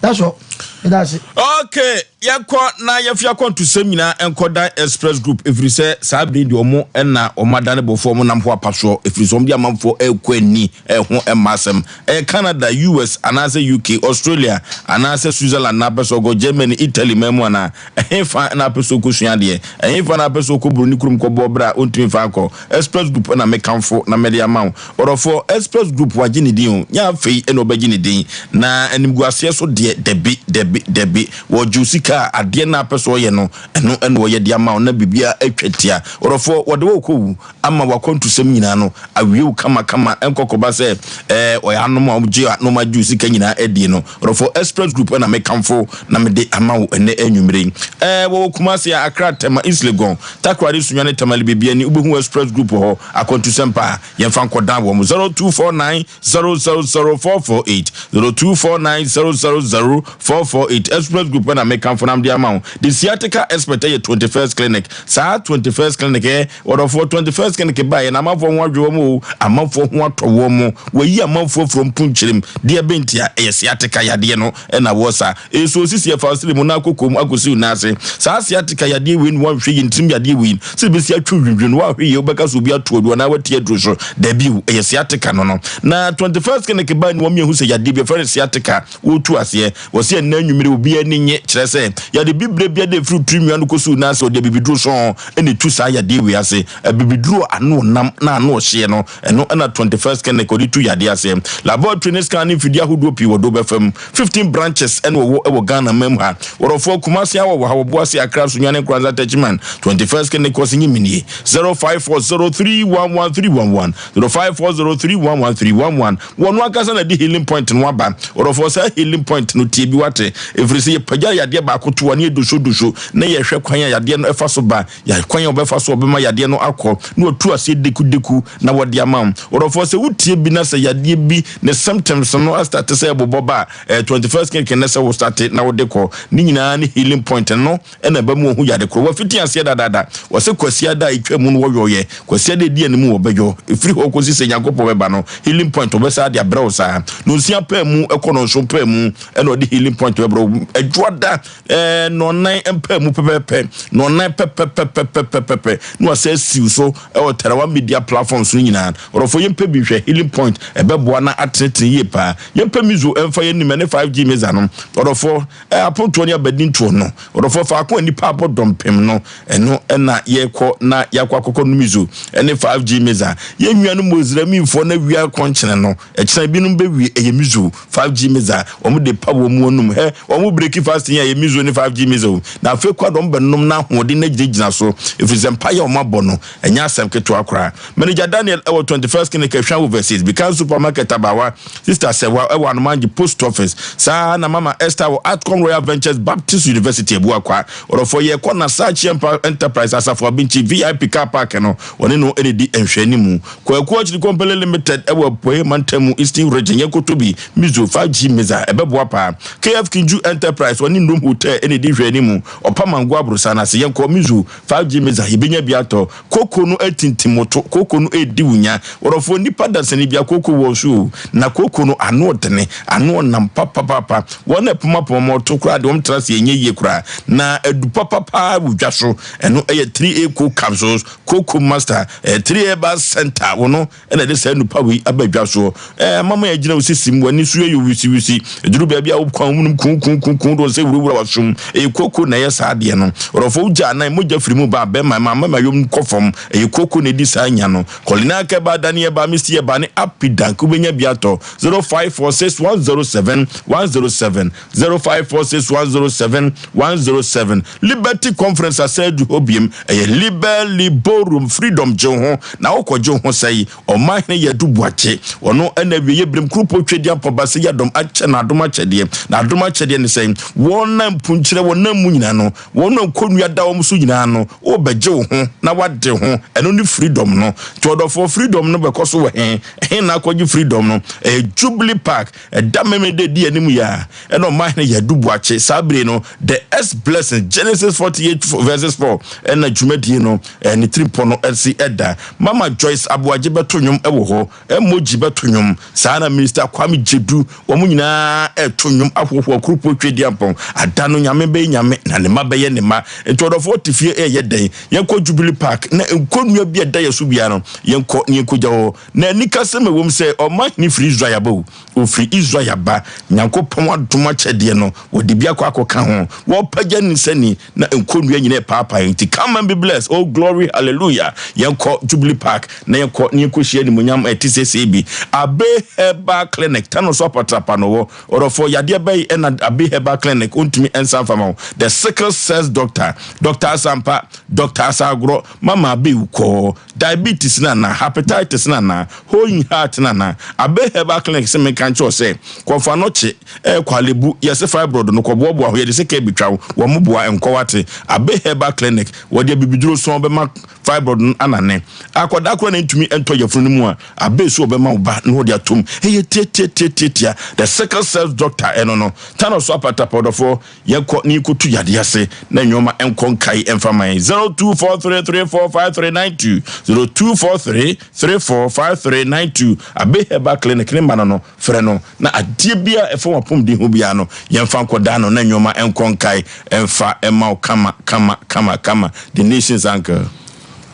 That's all. Meda ase. Okay, yɛnkɔ na yɛfi akwantusɛm nyinaa nkɔ Dan Express Group ɛfiri sɛ saa bere deɛ ɔmo na ɔmo adane bɔfoɔ ɔmo nam hɔ apa soɔ ɛfiri sɛ ɔmo de amanfoɔ ɛrekɔ ani ɛho ɛmma asɛm ɛyɛ Canada, US anaasɛ UK, Australia anaasɛ Switzerland na apɛ sɛ ɔkɔ Germany, Italy man mu anaa ɛhefa na apɛ sɛ ɔkɔsua adeɛ ɛhefa na apɛ sɛ ɔkɔ buroni kurom kɔbɔ berɛ a ɔntumi mfa nkɔ Express Group na mekamfo na mede ama wo. Ɔdɔfoɔ, Express Group wagye ne din o, nyɛ afei na ɔbɛgye ne din. Na animguaseɛ so deɛ, dabi, dabi, dabi. Wɔgye wo sika a, adeɛ no a apɛ sɛ ɔyɛ no, ɛno na ɔyɛ de ama wo na biribiara atwa tia. Ɔdɔfoɔ, wɔde wo rekɔ wu ama w'akwantusɛm nyinaa no awie wo kamakama, ɛnkɔkɔba sɛ ɛɛ ɔyɛ anom a wɔgye a na wɔagye wo sika nyinaa adie no. Ɔdɔfoɔ, Express Group na mekamfo na mede ama wo ɛnnɛ anwummere yi. Ɛɛ wɔwɔ Kumasi, Accra, Tema, East Legon, Takoradi, Sunyani, Tamale, Bibiani, wobɛhu Express Group wɔ hɔ. Akwantusɛm pa a, yɛmfa nkɔdan wɔn. 0249 000 448, 0249 000 4. 448. Express Group na mekamfo na mede ama wo. The sciatica expert yɛ 21st Clinic. Saa 21st Clinic ɛ, wɔdɔfoɔ 21st Clinic baeɛ na amanfoɔ ho adwe wɔn o, amanfoɔ ho atɔ wɔn mo. Wɔayi amanfoɔ afiri wɔn mpunkyerem. Deɛ bɛn ntia? Ɛyɛ sciatica yadeɛ no na wɔ sa. Ɛso osisi ɛfa wo siri mu na akɔ kɔn mu akɔsi wo nan ase. Saa sciatica yadeɛ wei no woanhwɛ yie, ntirim yadeɛ wei no, sɛ ɛbɛsi atwe hwinhwin no woanhwɛ yie wobɛka sɛ obi ato aduro anaa wati aduro so. Dabi o, ɛyɛ sciatica no no. Na 21st Clinic baeɛ no wɔn yɛhu sɛ yadeɛ bi yɛfrɛ no sciatica wɔretu aseɛ. Wɔse ɛnnɛ anwummere obiara ani nnye, kyerɛ sɛ, yade bibire biara a ɛfiri tiri nwia no kɔsi wo nan ase, wɔde abibiduro sɔnn na ɛtu saa yadeɛ wei ase. Abibiduro a ano ɔnam na ano ɔhyeɛ no, ɛno na 21st Clinic wɔde tu yadeɛ aseɛ. Laboratory ne scan ne mfidie ahodoɔ pii wɔ Dobe fam. 15 branches na wɔwɔ wɔ Ghana man mu ha. Wɔdɔfoɔ, Kumasi awɔ wɔ ha, Obuasi, Accra, Sunyani, Nkoranza, Techiman. 21st Clinic kɔ se nye me nie, 0540311311, 0540311311. Wɔno ankasa na ɛde healing point no aba. Ɔdɔfoɔ, saa healing point no, tie bi wate. Ɛfiri sɛ yɛpagya yadeɛ baako to a, na yɛdosodoso, na yɛhwɛ kwan a yadeɛ no ɛfa so ba, yɛ kwan a wɔbɛfa so wɔbɛma yadeɛ no akɔ, na wɔatu aseɛ dekudeku na wɔde ama wo. Ɔdɔfoɔ, sɛ wotie bi na sɛ yadeɛ bi ne symptoms no astate sɛ ɛbobɔ ba a, ɛyɛ 21st clinic nnɛ sɛ wo starte na wode kɔ. Ne nyinaa ne healing point no. Ɛna ɛba mu ɔhu yade korɔ. Wafiti aseɛ dadaada. Wɔse Kwasiada a ɛtwa mu no wɔyɔeɛ. Kwasiada a ɛdi anim wɔbɛyɔ. Ɛfiri hɔ kɔsi sɛ Nyankopɔn bɛba no, Healing Point wɔbɛsan de abrɛ wo saa. Nonsia paa mu kɔ nɔnson paa mu ɛna ɔde Healing Point bɛbrɛ wo. Adwoada ɛɛ nɔnnan mpaa mu pɛpɛpɛ, nɔnnan pɛpɛpɛpɛpɛpɛpɛ na wasan asiw so ɛwɔ Tarawa Media platforms no nyinaa. Ɔdɔfoɔ yɛmpɛ bi nhwɛ Healing Point ɛbɛboa na atenetene yie paa. Yɛmpɛ Mizo ɛmfa yɛn nim ɛne 5G Meza no. Ɔdɔfoɔ. Apontoɔ ne abadintoɔ no, ɔdɔfoɔ, faako a nnipa abɔ dɔmpem no, ɛno na yɛrekɔ na yɛakɔ akɔkɔ Numizo ne 5G Meza. Yɛn nuanom Mozramimfoɔ no awia akɔnkyene no, ɛkyena binom bɛwie, ɛyɛ Mizo, 5G Meza, wɔn de pa wɔn mu anum, hɛ, wɔn breki fasting a ɛyɛ Mizo ne 5G Meza o, na afei koraa de wɔn bɛnom na ahoɔden no agyinagyina so, ɛfiri sɛ mpaeɛ a wɔn abɔ no, ɛnyɛ asɛm ketewa koraa. Manager Daniel ɛwɔ 21st Clinic Ahwea Overseas, Bikan Supermarket Abawa, Sister Sɛwa ɛwɔ Anomange Post Office, saa ara na Mama Esther wɔ Atcom Royal Ventures Baptist University Abuakwa. Ɔdɔfoɔ yɛkɔ Nasachi Enterprise Asafo Abinkyi VIP Car Park no, wɔne no na ɛdi nhwɛanimu. Kwaku Akyiri Company Limited ɛwɔ Apueɛ Mantam mu Eastern Region, yɛnkɔtɔ bi, Mizo 5G Meza, ɛbɛboa paa. KF Kinju Enterprise wɔne Ndom Hotel na ɛdi nhwɛanimu. Ɔpamango Aborosan ase, yɛnkɔ Mizo 5G Meza, yɛbɛnya bi atɔ. Koko no atintim wo to, koko no redi wo nya. Wɔdɔfoɔ, nnipa dasani bia koko wɔ so o, na koko no ano ɔdene, ano ɔnam papapapa. Wɔn a ɛpomapoma ma ɔto koraa deɛ wɔn tena ase ɛnyɛ yie koraa. Na adu papa paa wɔ dwa so, ɛno ɛyɛ 3A Coke Capsules, Coco Master, ɛyɛ 3A Herbal Center, wɔn na ɛde saa nnupa wei aba dwa soɔ. Ɛɛ mama yɛgyina wo sisim, w'ani so yɛ wisiwisi, ɛduru baabi a wo kwan mu nom kuukuukuukuu de wo nsa wurawura w'asom. Ɛyɛ kooko na ɛyɛ saa adeɛ no. Ɔdɔfoɔ wogya anan, mogya firi mu ba, bɛrima ma mama yom kɔ fam. Ɛyɛ kooko na ɛdi saa nya no. Kɔlina Kɛba, Dani Ɛba, Misty Ɛba ne Apidank wobɛnya bi atɔ. 0546 107 107. 0546 107 107 Liberty Conference asa adu hɔ biem. Ɛyɛ Liber Liborum Freedom gye wo ho na wokɔgye wo ho sɛe. Ɔmanhene Yadu Boakye, ɔno na awieeɛ berem kuropɔn Twedeampɔ Basse Yadom akyɛ no adom akyɛdeɛ. Na adom akyɛdeɛ ne sɛn? Wɔn a mpunkyerɛ wɔn nam mu nyinaa no, wɔn a nkɔnnua da wɔn so nyinaa no, wobɛgye wo ho na woade ho. Ɛno ne freedom no. Nti ɔdɔfoɔ, freedom no bɛkɔ so wɔ he? Ɛhe na akɔgye freedom no? Ɛyɛ Jubilee Park. Ɛda Memeneda a ɛdi anim yi ara na Ɔmanhene Yadu Boakye, saa bere no The S Blessing, Genesis 48 verses 4 na dwumadie no ne tirimpɔ no si da. Mama Joyce Aboagye bɛto nnwom wɔ hɔ, Emoji bɛto nnwom, saa na Minister Kwame Gyedu, wɔn nyinaa reto nnwom ahoahoa Kuropɔn Tweduampɔn. Ada no Nyame bɛyɛ Nyame na ne mma bɛyɛ ne mma. Nti ɔdɔfoɔ te fie reyɛ dɛn? Yɛnkɔ Jubilee Park na nkonnwa bi a ɛda yɛn so biara no, yɛnkɔ na yɛnkɔgya hɔ. Na anikasɛm a ɛwom sɛ ɔmanhene firi Israel aba o, ɔfiri Israel aba, Nyankopɔn adom akyɛdeɛ no, wɔde bi akɔ akɔka ho. Wɔrepagya ne nsa ni, na nkɔnnua nyinaa repaapae. Nti come and be blessed, oh glory, hallelujah. Yɛnkɔ Jubilee Park na yɛnkɔ na yɛnkɔhyia animuonyam a ɛte sɛsɛɛ bi. Abe Herbal Clinic, Tano so apatrapa na ɔwɔ. Ɔdɔfoɔ, yadeɛ bɛn na Abe Herbal Clinic ɔntumi nsa mfa ma wo? The Sickle Cells Doctor, Doctor Asampa, Doctor Asagorɔ, Mama Abe Wukɔɔ. Diabetes no anaa? Hepatitis no anaa? Hole in heart no anaa? Abe Herbal Clinic se menka nkyerɛ wo sɛ, kɔfa no kye, ɛɛ Korle-Bu, yɛse fibroid no, kɔboaboa ho, yɛde sika betwa wo, wɔn boa, nkɔ wate. Abe Herbal Clinic, wɔde abibiduro sɔn bɛma fibroid no anane. Akwadaa koraa na entumi ntɔ yafunu no mu a, Abe so ɔbɛma wo ba na wɔde atom. Ɛyɛ tiatiatiatiatia. The sickle cells doctor ɛno no. Tano so apatapa ɔdɔfoɔ yɛnkɔ ne yɛnkɔtu yadeɛ ase na nneɛma nkɔ nkae mfa ma yɛn. 0243345392 0243345392 Abe Herbal Clinic ne mma no no frɛ no na adeɛ biara ɛfa w'apɔmuden ho biara no yɛmfa nkɔdaa no na nneɛma nkɔ nkae mfa mma wo kama kama kama kama. The Nation's Uncle.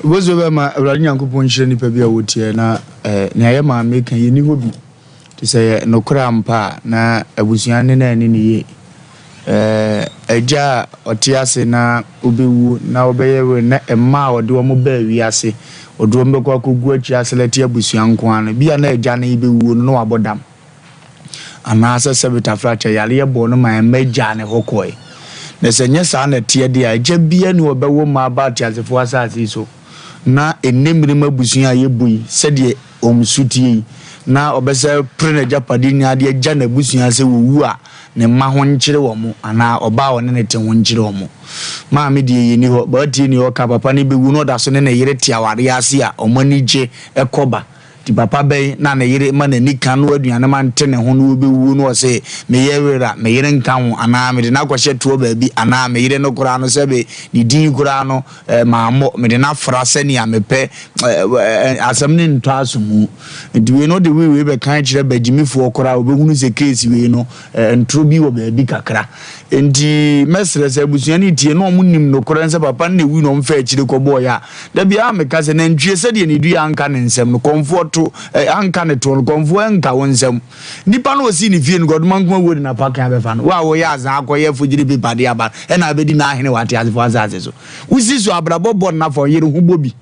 Bosuo bɛma Awurade Nyankopɔn nhyira nipa bi a wɔtiɛ na eh, nea yɛ maame ka yɛnni hɔ bi. Nti sɛ ɛyɛ nokorɛ ampa a, na abusua ne no anni no yie. Ɛɛ, agya a ɔte ase na ɔbɛwu na ɔbɛyɛ were na mma a ɔde wɔn baa wiase, ɔde wɔn bɛkɔ akɔgu akyiri aselɛte abusua nko ara no, ebia na agya no rebɛwuo no na wabɔ dam. Anaasɛ sɛbe tafrakyɛ, yareɛ bɔɔ no ma mma gyaa ne hɔ kɔe. Na sɛ ɛnyɛ saa na ɛteɛ deɛ a, agya biara nni hɔ a ɔbɛwo mma aba ateasefoɔ asase yi so na ɛnnɛ mmerɛ mu abusua a yɛbɔ yi, sɛdeɛ wɔn su teɛ yi, na ɔbɛsɛ pere n'agyapadeɛ nyinaa de agya n'abusua sɛ wɔwu a, ne mma ho nkyere wɔn anaa ɔbaa a ɔne no te ho nkyere wɔn. Maame deɛ yɛnni hɔ, but wotie nea ɔka, papa no bɛwu na ɔda so ne ne yere te awareɛ ase a, wɔn ani gye kɔ ba. Nti papa bɛn na ne yere ma n'ani ka no aduane ma nte ne ho na ɔbɛwuo na ɔse meyɛ werɛ a me yere nka ho anaa mede no akɔhyɛ toɔ baabi anaa me yere no koraa no sɛbe ne din koraa no eh, mammɔ mede no afra sɛnea mepɛ eh, eh, asɛm no ntɔ aso mu. Nti wei no wode wei wei bɛka kyerɛ bagyimifoɔ koraa wɔbɛhunu sɛ case wei no eh, ntoro bi wɔ baabi kakra. Nti mɛsrɛ sɛ abusua no tie na wɔn nim nokorɛ sɛ papa no na ɛwui na wɔn faa akyire kɔbɔɔeɛ a, Da biara meka sɛ, nantwie sɛdeɛ ne dua anka ne nsam no, kɔmfoɔ to, eh, anka ne toɔ no, kɔmfoɔ ɛnka wo nsam. Nipa no ɔsii ne fie no, kɔdoma nko awuo de n'apakan abɛfa no. Wo a woyɛ azaa akɔyɛ fogyiri pepa de aba no, ɛna abɛdi n'ahene wɔ ateasefoɔ asase so. Wosi so abrabɔ bɔ nna fam, yere ho bɔ bi.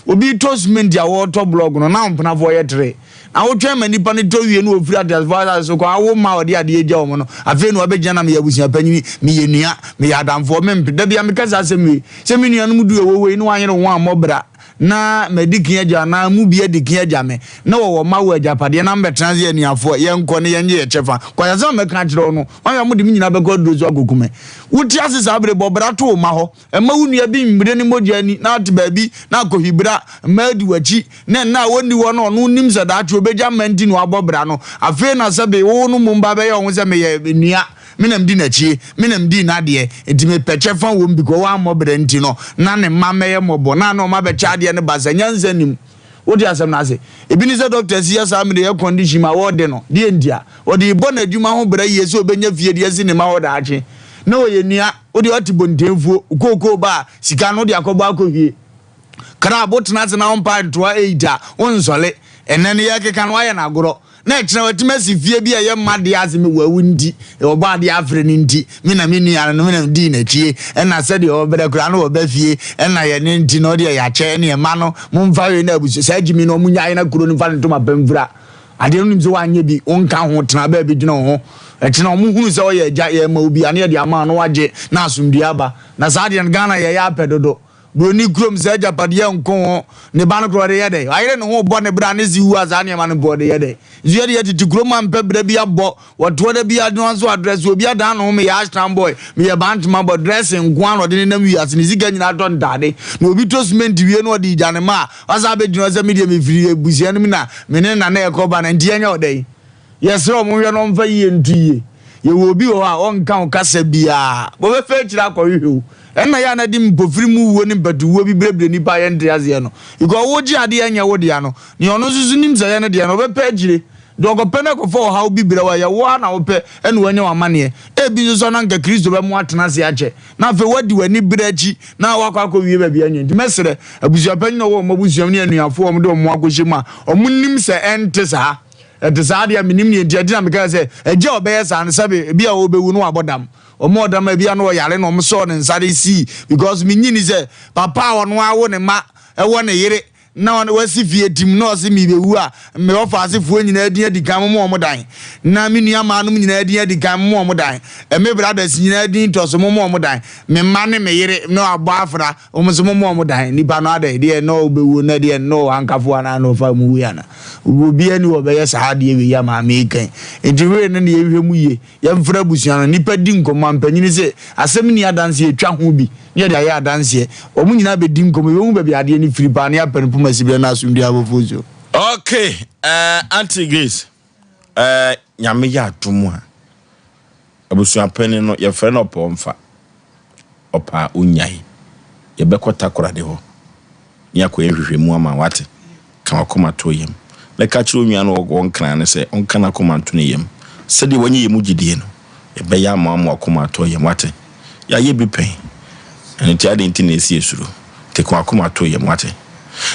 Obi retɔ cement a wɔretɔ blɔk no, na mpenafoɔ yɛ tere. Na wotwɛn ma nnipa no tɔ wie na wɔfiri ateasefoɔ asase so kɔ a, wo mma a wɔde adeɛ gya wɔn no, afei na wɔabɛgyina na meyɛ abusua panyini, meyɛ nua, meyɛ adamfoɔ, mempe. Da biara meka saa asɛm wei, sɛ me nuanom du ɛwɔ wei na wɔanyere wɔn ammɔ bra na madi kan agya anaa mu bi adi kan agya me na wɔwɔ mma wɔ agyapadeɛ na mobɛtena ase yɛ anuafoɔ, yɛnkɔ na yɛnyɛ yɛn kyɛfa. Kwasasɛm a mɛka akyerɛ wo no, woanhwɛ a mode me nyinaa bɛkɔ aduro so akɔku me. Wote ase saa bere, bɔ bra to wo mma hɔ. Mma wo nua bi mmire ne mogya ani na ate baabi na akɔhwi bra mma adi w'akyi, na nna a ɔnni hɔ no ɔno nim sɛ daakye ɔbɛgya mma nti na wabɔ bra no. Afei na sɛbe wo no mmom ba bɛyɛ wo ho sɛ meyɛ nua, me na medi n'akyie, me na medii n'adeɛ, nti mepɛ kyɛfa wɔ mu because wammɔ bra nti no na ne mma mmɛyɛ mmɔbɔ na na wɔn abɛkyɛ adeɛ no basa. Nyansa nnim. Wote asɛm no ase? Ebi ne sɛ doctors yɛ saa mede air condition ma wɔde no. Deɛ ntia? Ɔde rebɔ n'adwuma ho bra yie sɛ ɔbɛnya fie de asi ne mma hɔ daakye. Na ɔyɛ nua. Wo deɛ ɔte bontenfuo, kookoo ba a, sika no wode akɔbɔ akɔhwie. Crab, wotena ase na wompa ntoa eight a, wonsɔle. Ɛnnɛ no yɛrekeka no woayɛ no agorɔ. Na ɛkyena watumi asi fie bi a ɛyɛ mma deɛ ase me wawu nti, ɔbɔ adeɛ afrɛ no nti, me na me nua no, me na medii n'akyie, ɛna sɛdeɛ ɔbrɛ koraa no ɔba fie, ɛna yɛne nti no ɔdeɛ yɛakyɛ, ɛne ɛma no, momfa wei na abusua, saa gyimi no ɔmo nyae na kuro no mfa ne ntoma pa mfira. Adeɛ no nim sɛ woanyɛ bi, wonka ho, tena baabi dwene wo ho. Ɛkyena ɔmo hunu sɛ ɔyɛ agya, yɛma wo bi a na yɛde ama wo na wagye na asomdwie aba. Na saa adeɛ no Ghana yɛyɛ apɛ dodo. Buroni kurom saa agyapadeɛ nko ho, ne ba no koraa ɔde yɛ dɛn? Wayere ne ho rebɔ ne bra ne se wu a saa nneɛma no mpo ɔde yɛ dɛn? Nso yɛde yɛtete kurom a mpɛ bra bi abɔ, wɔtoɔ da bi a no nso adrɛse, obi adan ne ho meyɛ Ashtown boy, meyɛ Bantama boy, dressing nko ara na ɔde nenam wiase, ne sika nyinaa tɔ ntaade. Na obi tɔ cement wie na ɔde gya ne mma a, wasan abɛgyina hɔ sɛ me deɛ mefiri abusua no mu na me ne nana ɛkɔ ba no nti yɛnyɛ wo dɛn? Yɛsrɛ wɔn nhwɛ na wɔmfa yie nto yie. Yɛwɔ obi wɔ hɔ a ɔnka wo kasa biara, wɔbɛfa akyire akɔhwehwɛ wo. Ɛnna yɛ a na de mpofiri mu wuo ne mpatuwuo bi brɛbrɛ nnipa a yɛnte aseɛ no. Because wogye adeɛ a ɛnyɛ wo dea no, nea ɔno nso so nim sɛ ɛyɛ ne dea no, ɔbɛpɛ akyire. Deɛ ɔkɔpɛ no akɔfa ɔhaw bi brɛ wo a, ɛyɛ wo ara na wopɛ ɛna wanya w'amanneɛ. Ebi nso so a na anka Kristo bɛma woatena ase akyɛ, na afei woadi w'ani berɛ akyi na woakɔ akɔwie baabi a ɛnyɛ. Nti mɛsrɛ abusuapanyin a ɔwɔ wɔn abusua mu ne anuafoɔ a wɔde wɔn ho akɔhyɛ mu a wɔnim sɛ ɛnte saa. Ɛte saa deɛ a mennim deɛ nti a ɛnti na meka sɛ agya a ɔbɛyɛ saa no sɛbe ebi a ɔbɛwu no wabɔ dam. Wɔn a ɔdam a ebi a na ɔyare na wɔn sɔɔ ne nsa de sii because menyi ni sɛ papa a ɔno awo ne mma ɛwɔ ne yere na wasi fie tim na ɔse mebewu a me ɔfa asefoɔ nyinaa din adi kan momo wɔn dan na me nua maa nom nyinaa din adi kan momo wɔn dan me brothers nyinaa din tɔ so momo wɔn dan me mma ne me yere na abɔ afra wɔn nso momo wɔn dan nipa no adɛn deɛ na ɔbɛwu na deɛ na ɔhankafo anaa na ɔfa mu wui ana obiara ni ɔbɛyɛ saa adeɛ wei ama maame yi kan nti wei no na yɛhwɛ mu yie Yɛmfrɛ abusua no, nnipa di nkɔmmɔ a, mpanyin se, asɛm nni adanseɛ, yɛtwa ho bi na yɛde ayɛ adanseɛ. Wɔn nyinaa bɛdi nkɔmmɔ, yɛbɛhu baabi a adeɛ no firi paa na yɛapɛ no poma siberɛ no asomdwoeɛ abɔfoɔ nsuo. Ok eh, Auntie Grace eh, Nyame yɛ adom a. Abusuapanin no, yɛfrɛ no Ɔpɔɔmfa. Ɔpɛ a ɔnnyae. Yɛbɛkɔ Takoradi hɔ na yɛakɔyɛ nhwehwɛmu ama wo, woate? Ka w'akoma to wo yam. Na ka kyerɛ onua no a ɔwɔ Nkran no sɛ ɔnka n'akoma nto ne yam. Sɛdeɛ wanya yɛn mu gyidie no, yɛbɛyɛ ama wo ama w'akoma atɔ yam, woate? Yɛayɛ bi pɛn. Ɛno nti adɛn nti na ɛsɛ yɛsuro? Nti ka w'akoma to yam, woate?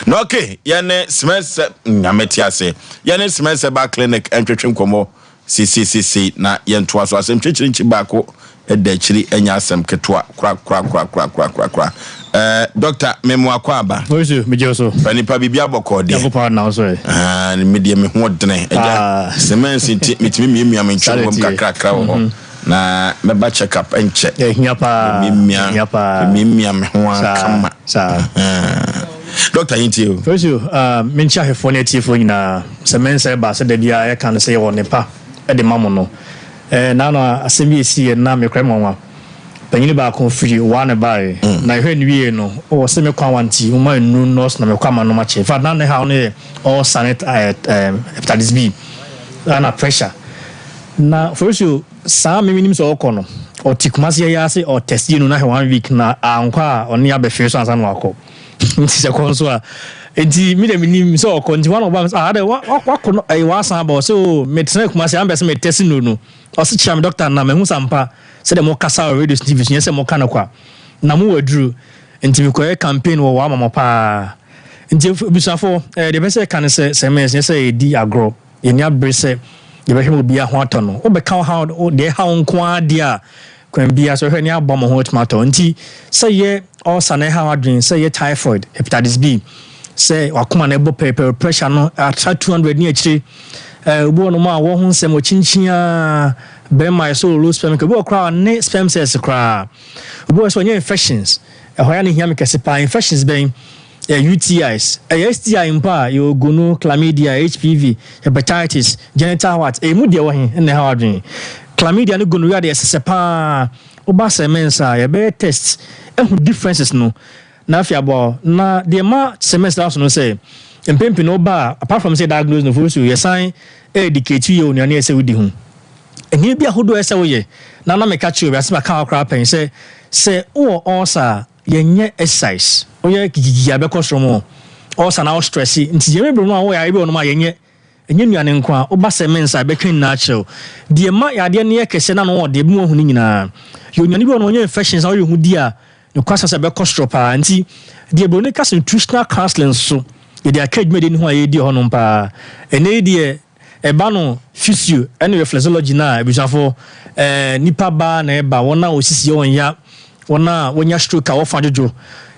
Na okay, yɛne Smɛsɛ, Nyame te ase, yɛne Smɛsɛ Ba Clinic ntwetwe nkɔmmɔ Seiseiseisei na yɛntoa so. Asɛm kyenkyerenkye baako da akyiri, ɛnyɛ asɛm ketewa korakorakorakorakorakora. Ɛɛ, dɔkta, me mo akɔ aba. Osu, megye wo so. Pa nipa biribi abɔkɔɔ deɛ. Nyankopɔn na wo so ɛ. Ah, me deɛ me ho ɔdene. Agya, ah. Semɛnse nti metumi miamia me ntwere wom kakrakra wɔ hɔ. Mhm. Na mɛba check up nkyɛ. Ɛhia paa. Miamia, miamia me ho akama. Saa. Dɔkta yɛn tie o. Osu, ah, menkyia ahwɛfoɔ ne atiefoɔ nyinaa. Sɛ me nsa ba sɛ da biara yɛka no sɛ yɛwɔ nnepa de ma mo no, eh, naano asɛm bi esiiɛ na mekora me nwanwa. Panyini baako firi Wa na ɛbaeɛ, na yɛhwɛɛ no wieeɛ no, oh, ɔse me kwan wa nti momma nnuru nnɔɔso na mekɔ ama nom akyɛ. In fact, na ne haw no yɛ ulcer ne eh, eh, hepatitis B, ɛna pressure. Na Ferruccio, saa me menim sɛ ɔkɔ no, ɔte Kumasi ha yi ara sɛ ɔtɛst yɛ nu no ahwɛ one week na ankɔ a ɔne abɛfee so ansa na wakɔ. Nti sɛ kɔ nso a nti mi de mi nim sɛ ɔkɔ nti wɔn ɔba mi sɛ ah adɛ wakɔ no ɛyɛ wasan aba ɔsɛ o mi tena Kumasi ambɛ sɛ mi tɛsi no no ɔsɛ kyerɛ mi dɔkta na mɛ hu sampa sɛ dɛ mo kasa wɔ radio TV so nyɛ sɛ mo ka no kwa na mo wɔ aduru nti mi kɔ yɛ campaign wɔ wɔ ama mo paa nti ebusuafo ɛɛ deɛ bɛ sɛ ɛka ne sɛ sɛ mɛ sɛ yɛ di agorɔ yɛ ni abere sɛ yɛbɛhwɛ ma obiara ho atɔ no wobɛka wo haw deɛ ɛha wo nko ara deɛ a Kwan biara so hwɛ ne aboa ma ho atumi atɔ. Nti sɛ yɛ ulcer na ɛhaw adwene, sɛ yɛ typhoid, hepatitis B, sɛ wakoma na ɛbɔ pɛrɛpɛrɛ, pressure no atra 200 ne akyire, eh, obi wɔ nom a wɔ ho nsɛm ɔkyinkyin a bɛrima yɛ so low sperm, obi wɔ koraa ne sperm cells koraa, obi wɔ sɛ ɔnyɛ infections, ɛhɔ ya ne hia me kɛse paa, infections bɛn? Ɛyɛ UTIs, ɛyɛ STI mpo a, yɛwɔ gono, chlamydia, HPV, hepatitis, genital warts, ɛyɛ mu deɛ ɛwɔ he na ɛhaw adwene? Chlamydia ne gonorrhea deɛ ɛsesɛ paa, woba sɛ mensa a, yɛbɛyɛ test ahu differences no na afei aboa wo. Na deɛ ɛma sɛ mensa da so no sɛ, mpɛn pii no woba a, apart from sɛ yɛ diagnose no, for so yɛsan educate wo yɛ wɔ nnuane a ɛsɛ sɛ wodi ho. Nneɛma bi ahodoɔ a ɛsɛ sɛ woyɛ, na na meka kyerɛ obi, asɛm a maka hɔ koraa pɛn sɛ, sɛ wowɔ ulcer a, Yɛnyɛ exercise. Woyɛ kikikiki a ɛbɛkɔ soro mo. Ulcer na wo stress nti yɛn bebree no a wɔwɔ yare bi wɔ nom a yɛnyɛ. Ɛnyɛ nnuane nko a. Woba sɛ mensa a ɛbɛka nyinaa akyerɛ wo. Deɛ ɛma yadeɛ no yɛ kɛseɛ na ano wɔ deɛ ebinom ahu no nyinaa. Yɛ onuane bi wɔ nom ɔnya infections na woyɛ ho di a nokwasɛm sɛ ɛbɛkɔ soro paa. Nti deɛ broni ka sɛ nutritional counseling nso yɛde aka dwumadie no ho a yɛredi wɔ hɔnom paa. Ɛnnɛ yi deɛ Ɛba no physio ne reflexology no a, abusuafo, eh, nipa ba na ɛba, wɔn a wɔsisi yɛ wɔn ya, wɔn a wɔanya stroke a wɔfa dwodwo.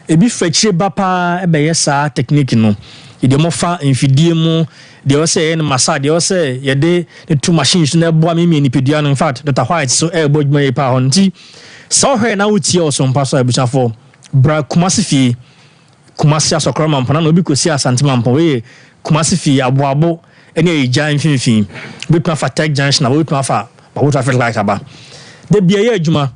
Ebi fa akyire ba paa bɛyɛ saa technique no. Deɛ wɔfa mfidie mu, deɛ ɛwɔ sɛ yɛyɛ no massage, deɛ ɛwɔ sɛ yɛde no to machine so na ɛboa miamia nipadua no. In fact, Doctor White so ɛrebɔ adwuma yie paa hɔ no. Nti, sɛ wohwɛ na wotie ɔsompa so a, abusuafo, bra Kumasi fie. Kumasi Asɔkora Mampɔn ana obi kɔsi Asante Mampɔn. Wei yɛ Kumasi fie, Aboabo ne Ayigya mfimfini. Wobɛtumi afa Tech Junction aba, wobɛtumi afa Babo Traffic Light aba. Da bia yɛ adwuma,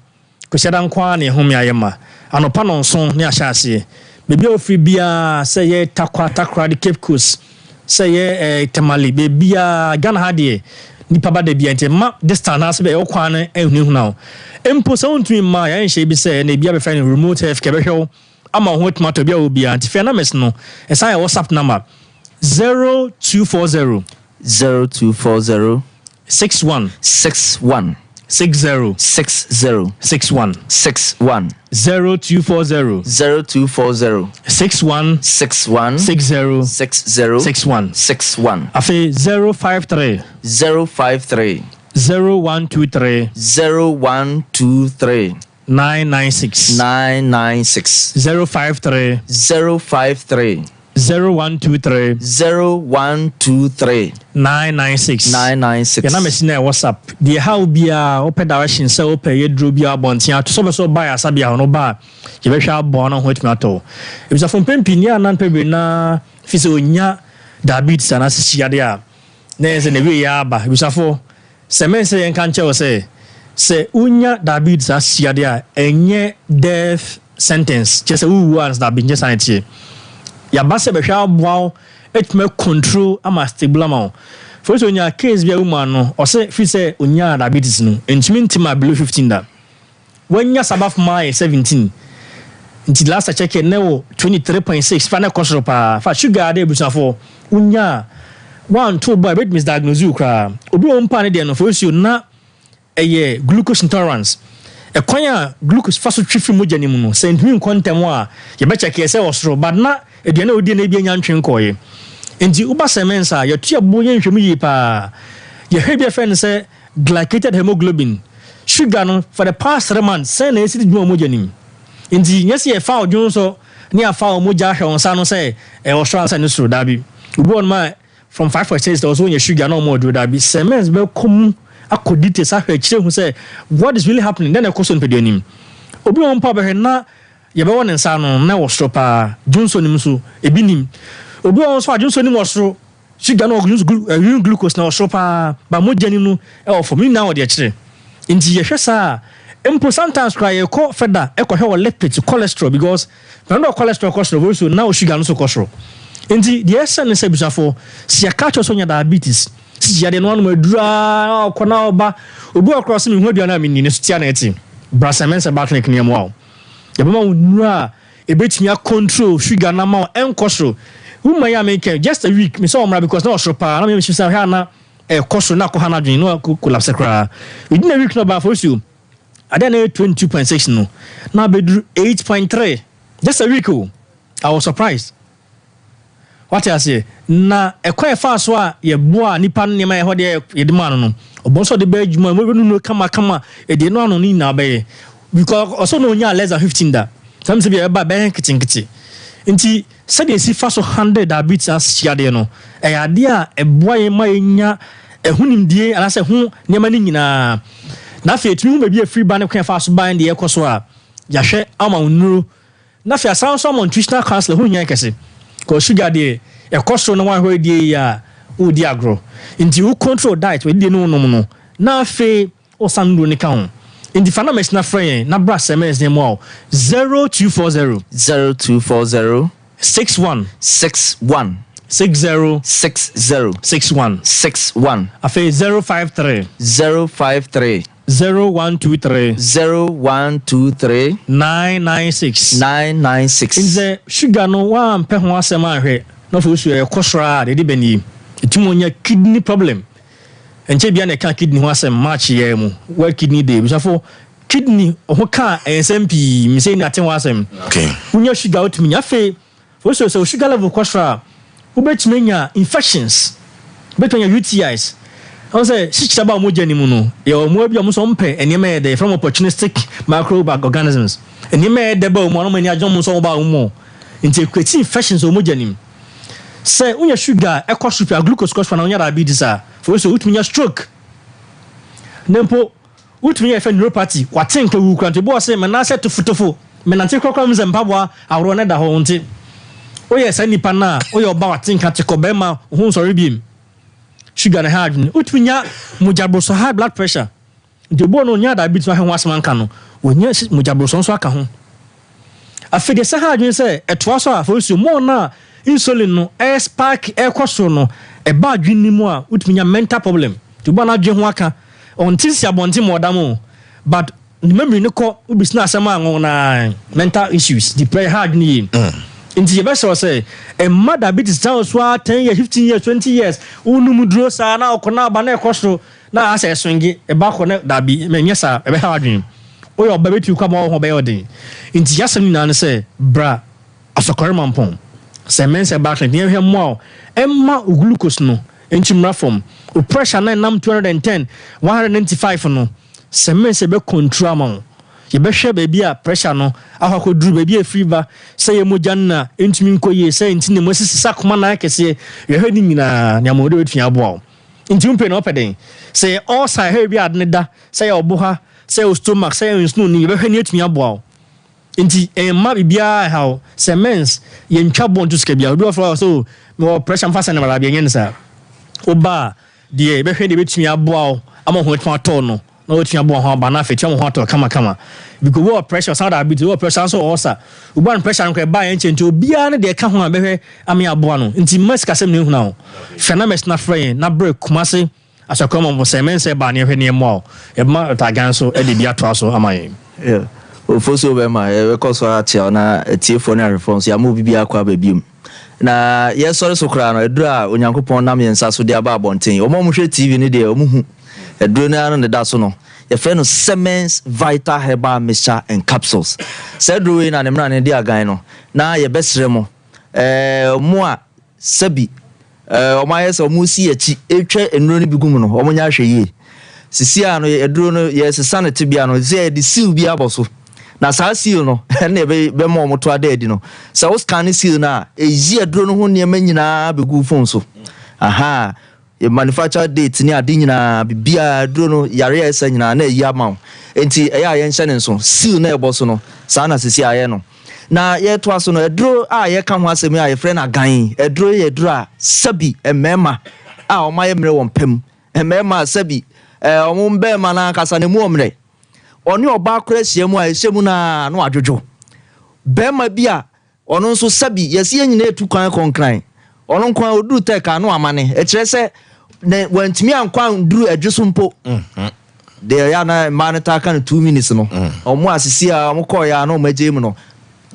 Kwasiada nko ara na yɛhome ayɛ ma. Anɔpa nɔnson ne ahyɛ aseɛ. Baabi a wofiri biara, sɛ ɛyɛ Tarkwa, Takoradi, Cape Coast, sɛ ɛyɛ eh, Tamale, baabiara, Ghana ha deɛ, nipa ba da biara nti mma distance anaasɛ bɛyɛ wo kwan no nhunahuna wo. Mpo sɛ wontumi mma a, yɛayɛ nhyehyɛe bi sɛ ɛna ebi abɛfrɛ no remote health care bɛhwɛ wo ama wo ho atumi atɔ bia wɔ biara nti fɛ numbers no ɛsan yɛ WhatsApp number 0240. 0240. 61. 61. 60. 60. 61. 61. 0240. 0240. 61. 61. 60. 60. 61. 61. Afei 053. 053. 0123. 0123. 996. 996. 053. 053. 0123. 0123. 996. 996. Yɛn numbers no yɛ WhatsApp. Deɛ ɛha wo biara, wopɛ direction sɛ wopɛ yɛ duro bi abɔnten ato sɛ wopɛ sɛ woba ayaresa hɔ no woba a, yɛbɛhwɛ aboa no ho atumi atɔ wo. Abusuafo mpɛn pii nea na mpɛ bebree na fi sɛ onya diabetes anaa sisi yadeɛ a, na ɛyɛ sɛ n'awieeɛ aba. Abusuafo, Sɛ mensɛ yɛnka nkyerɛ wo sɛ, sɛ wunya diabetes asiade a, ɛnyɛ death sentence, kyerɛ sɛ wuwu ansa, dabi, ɛnyɛ saa na ɛteɛ. Yɛaba sɛ bɛhwɛ aboa wo atumi a control ama stable ama wo. Fo sɛ onyaa case bi a woman no ɔsɛ firi sɛ onyaa diabetes no ntumi nte ma below 15 da. Wanya sabaf ma ayɛ 17 nti last I check na ɛwɔ 23.6 fa na ɛkɔ soro paa. Fa sugar de abusuafoɔ wonya a wanto bo a ɛbɛtumi misdiagnose wo koraa. Obi wɔ hɔ mpo a ne deɛ no fo na Ɛyɛ glucose intolerance. Ɛkwan a glucose fa so twe firi mogya no mu no, sɛ ɛntumi nkɔ ntɛm a, yɛbɛkyɛke ɛsɛ wɔ soro, but na aduane a wodie no ebi anya ntwe nkɔeɛ. Nti woba Semens a, yɛto yɛn bo yɛ nhwɛmu yie paa. Yɛhwɛ bi a yɛfrɛ no sɛ glycated hemoglobin. Sugar no, for the past 3 months, sɛn na ɛsi di dwuma wɔ mogya no mu. Nti nyɛ sɛ yɛfa ɔdwonsɔ ne yɛafa wɔn mogya ahwɛ wɔn nsa ano sɛ ɛwɔ soro ansa ɛne soro, daabi. Obi wɔ hɔnom a, From 5.6 dɛ ɔsɛ onya sugar na ɔma ɔduro dabi cement bɛkɔ mu akɔ details ahwɛ akyire ahu sɛ what is really happening dɛn na ɛkɔ so nipadua no mu. Obi wɔ hɔ mpo a bɛhwɛ na yɛbɛwɔ ne nsa ano na ɛwɔ soro paa dwonsɔ nim nso ebi nim. Obi wɔ hɔ nso a dwonsɔ nim wɔ soro sugar no wɔ urine glucose na wɔ soro paa ba mogya nim no ɛwɔ fam ne nyinaa wɔ deɛ kyerɛ. Nti yɛhwɛ saa a mpo sometimes koraa yɛkɔ further ɛkɔhwɛ wɔ lipids cholesterol because Na na cholesterol kɔ soro, so na sugar no nso kɔ soro. Nti deɛ ɛsɛ ne sɛ abusuafoɔ, sɛ yɛka kyerɛ sɛ ɔnya diabetes, sisi yadeɛ no anom aduru ara na ɔkɔ na ɔba. Obi wɔ koraa ɔsɛ mehu aduane a menni ne so tia na ɛte. Bra Sɛmɛnsɛ Ba Clinic no yɛmmoa wo. Yɛbɛma wo nnuro a ɛbɛtumi a control sugar no ama wo ɛnkɔ soro. Woman yi a meka yi, just a week, mesɛ ɔmmra because na ɔsoro paa na meyɛ mehyɛ sɛ hwɛ a na ɛkɔ soro na akɔha n'adwene na wakɔ collapse koraa. Within a week na ɔbaa for Ade a na ɛyɛ 22.6 no, na abɛduru 8.3 just a week o. I was surprised. Wate aseɛ? Na ɛkwan a ɛfaa so a yɛboaa nipa no nneɛma a ɛhɔ deɛ yɛde maa no no, ɔbɔ nso ɔde bɛyɛ adwuma, wɔbɛnu no kamakama, ɛdeɛ no ano no nyinaa bɛyɛ. Because ɔsɛ na ɔnyaa less than 15 da. Saa mi sɛ bi a ɛba bɛyɛ nketenkete. Nti Sɛdeɛ yɛsi fa so handle diabetes ahyiadeɛ no, ɛyɛ adeɛ a ɛboa yɛn ma yɛnya ɛho nimdie anaasɛ ɛho nneɛma no nyinaa. Na afei yɛtumi hu baabi a ɛfiri ba ne kwan a ɛfa so ba ne deɛ ɛkɔ so a, yɛahwɛ ama wo nnuro. Na afei asan nso ama nutritional counselor, ɛho hia kɛse. Because sugar deɛ, ɛkɔ soro na woanhwɛ wo die yie a, woredi agorɔ. Nti wo control diet, w'adidie ne wo nom no, na afei O san nnuro no ka ho. Nti fa numbers na frɛ yɛn na bra sɛmɛs na yɛmmoa wo. 0240. 0240. 61. 61. 60. 60. 61. 61. Afei 053. 053. 0123. 0123. 996. 996. Nti sɛ sugar no woampɛ ho asɛm anhwɛ na afei wosu ɛkɔ soro a deɛ ɛde bɛn nie. Ɛtumi ɔnya kidney problem. Ɛnkyɛ biara na yɛkaa kidney ho asɛm March yi ara mu, World Kidney Day. Abusuafo, kidney ho ka nsɛm pii, mesɛ yɛn ate ho asɛm. Wonya sugar wotumi nya. Afei, wɔsɛ sɛ wo sugar level kɔ soro a, wobɛtumi anya infections, wobɛtumi anya UTIs. Ɛwɔ sɛ sikyerɛ ba wɔn mogya no mu no, yɛwɔ mmoa bi a wɔn nso wɔmpɛ nneɛma yɛ dɛ, yɛfrɛ wɔn opportunistic microorganisms. Nneɛma yɛ dɛ ba wɔn mu a, na wɔn ani agye wɔn nso wɔn ba wɔn mu. Nti ɛcreate infections wɔ mogya no mu. Sɛ wonya sugar a ɛkɔ soro pii a, glucose kɔ soro anaa wonya diabetes a, afei nso wotumi nya stroke. Na mpo wotumi nya yɛfrɛ neuropathy, wate nka wu koraa nti obi wɔ hɔ sɛ me nan ase tofotofo, menante korakora mehu sɛ mpaboa ahorow no da hɔ nti woyɛ saa nipa no a, woyɛ ɔbaa wate nka te kɔ bɛrima wo ho nsɔre biem. Sugar no ha adwene. Wotumi nya mogyaboroso, high blood pressure. Nti obi wɔ hɔ no ɔnyaa diabetes no ahwɛ ho asɛm anka no, wanya mogyaboroso nso aka ho. Afei deɛ ɛsɛ ha adwene sɛ ɛtoa so a afei nso more no a insulin no ɛrespark ɛrekɔ soro no ɛba adwene no mu a wotumi nya mental problem. Nti obi a n'adwene ho aka ɔnte sisi abɔnten ma ɔda mo but ne memory no kɔ wobisi no asɛm a nwonwo naa mental issues depression ha adwene yie. Nti yɛbɛsrɛ wo sɛ mma diabetes tena wo so ara 10 years 15 years 20 years wonom duro saa na ɔkɔ na aba na ɛkɔ soro Na asɛ ɛswinge, ɛba kɔ na dabi, menyɛ saa, ɛbɛhaw adwene. Woyɛ ɔba bɛtumi kɔ ama wo ho bɛyɛ wo den. Nti y'asɛm nyinaa ne sɛ bra Asɔkɔre Mampɔn, sɛ mɛnsɛ bra clinic na yɛnhwɛ mmoa wo mma wo glucose no nkyi mmra fam. Wo pressure no a ɛnam 210, 195 no, sɛ mɛnsɛ bɛ control ama wo. Yɛbɛhwɛ baabi a pressure no akɔ akɔduru, baabi a ɛfiri ba, sɛ ɛyɛ mogya no na ɛntumi nkɔ yie, sɛ nti na mu asisi, sɛ akoma no ayɛ kɛseɛ, yɛhwɛ ne nyinaa, nea ama wɔde bɛtumi aboa wo. Nti wo mpɛ na ɔpɛ dɛn? Sɛ yɛ ulcer a ɛhɛ bi a ade no da, sɛ yɛ ɔbo ha, sɛ yɛ wo stomach, sɛ yɛ nsono ni, yɛbɛhwɛ ne atumi aboa wo. Nti mma biribiara nha wo. Sɛ mens, yɛntwa bɔ nto sika biara. Obi wɔ hɔ sɛ oh, mewɔ pressure mfa sɛ ne bra, yɛnyɛ no saa. Woba a, deɛ yɛbɛhwɛ deɛ ɛbɛtumi aboa wo ama wo ho atumi atɔ wo no, na watumi aboa ho aba na afei atumi ama wo ho atɔ wo kamakama. Because obi wɔ pressure, ɔsan diabetes, obi wɔ pressure, ɔsan nso wɔ ulcer. Obi a ne pressure no koraa ɛbaa yɛn nkyɛn nti obiara ne deɛ ɛka ho a bɛhwɛ ame aboa no. Nti mma sikasɛm no nhuna wo. Fɛ numbers na frɛ yɛn na brɛ Kumasi Asɔkɔrɔ Mɔmɔ sɛ mɛnsɛ baa ne yɛhwɛ ne yɛmmoa wo. Yɛbɛma Dr. Agan nso de bi atoa so ama yɛn. Yeah. Ofosuo bɛma yɛbɛkɔ so akyea wo na atiefoɔ ne ahwɛfoɔ nso yɛama obi biara kɔ aba biom. Na yɛsɔre so koraa no, aduro a Onyankopɔn nam yɛn nsa so de aba abɔnten, wɔn a wɔhwɛ TV no deɛ wɔhu aduro no ara na ɛda so no, yɛfrɛ no Semens Vital Herbal Mixture and Capsules. Saa aduro wei na ne mmara no de agan no, na yɛbɛsrɛ mo, ɛɛ mo a sɛbi Ɛɛ, wɔayɛ sɛ wɔresi akyi retwa nnuro no bi gu mu no, wɔnyɛ ahwɛyie. Sisi a no, aduro no, yɛresesa ne tebea no, sɛ yɛde seal bi abɔ so. Na saa seal no, ɛna ɛbɛma wɔn to ada adi no. Sɛ wo scan seal no a, ɛyi aduro no ho nneɛma nyinaa bɛgu wo phone so. Aha, manufacture date ne ade nyinaa, biribiara, aduro no, yareɛ a ɛsa nyinaa, na ɛyi ama wo. Enti ɛyɛ a yɛnhyɛ ne nso. Seal no a ɛbɔ so no, saa na sisi a ayɛ no. Na yɛtoa so no, aduro a yɛka ho asɛm yi a yɛfrɛ no agan yi, aduro yi yɛ aduro a sɛbi mmarima a wɔayɛ mmerɛ wɔn pɛ mu, mmarima a sɛbi ɛɛ wɔn mmarima no ankasa no emu wɔ mmerɛ, ɔne ɔbaa koraa ahyia mu a ɛhyɛ mu no ara na wadwodwo. Barima bi a ɔno nso sɛbi yɛsi yɛn nyinaa etu kwan kɔ Nkran, ɔno nko ara ɔduru Tɛk a na wamane, ɛkyerɛ sɛ ne wantumi ankɔ anduru adwo so mpo. Deɛ ɛyɛ a na mmaa no taa ka no two minutes no, wɔn a sisi a wɔn kɔɔeɛ a na wɔn agyae mu no,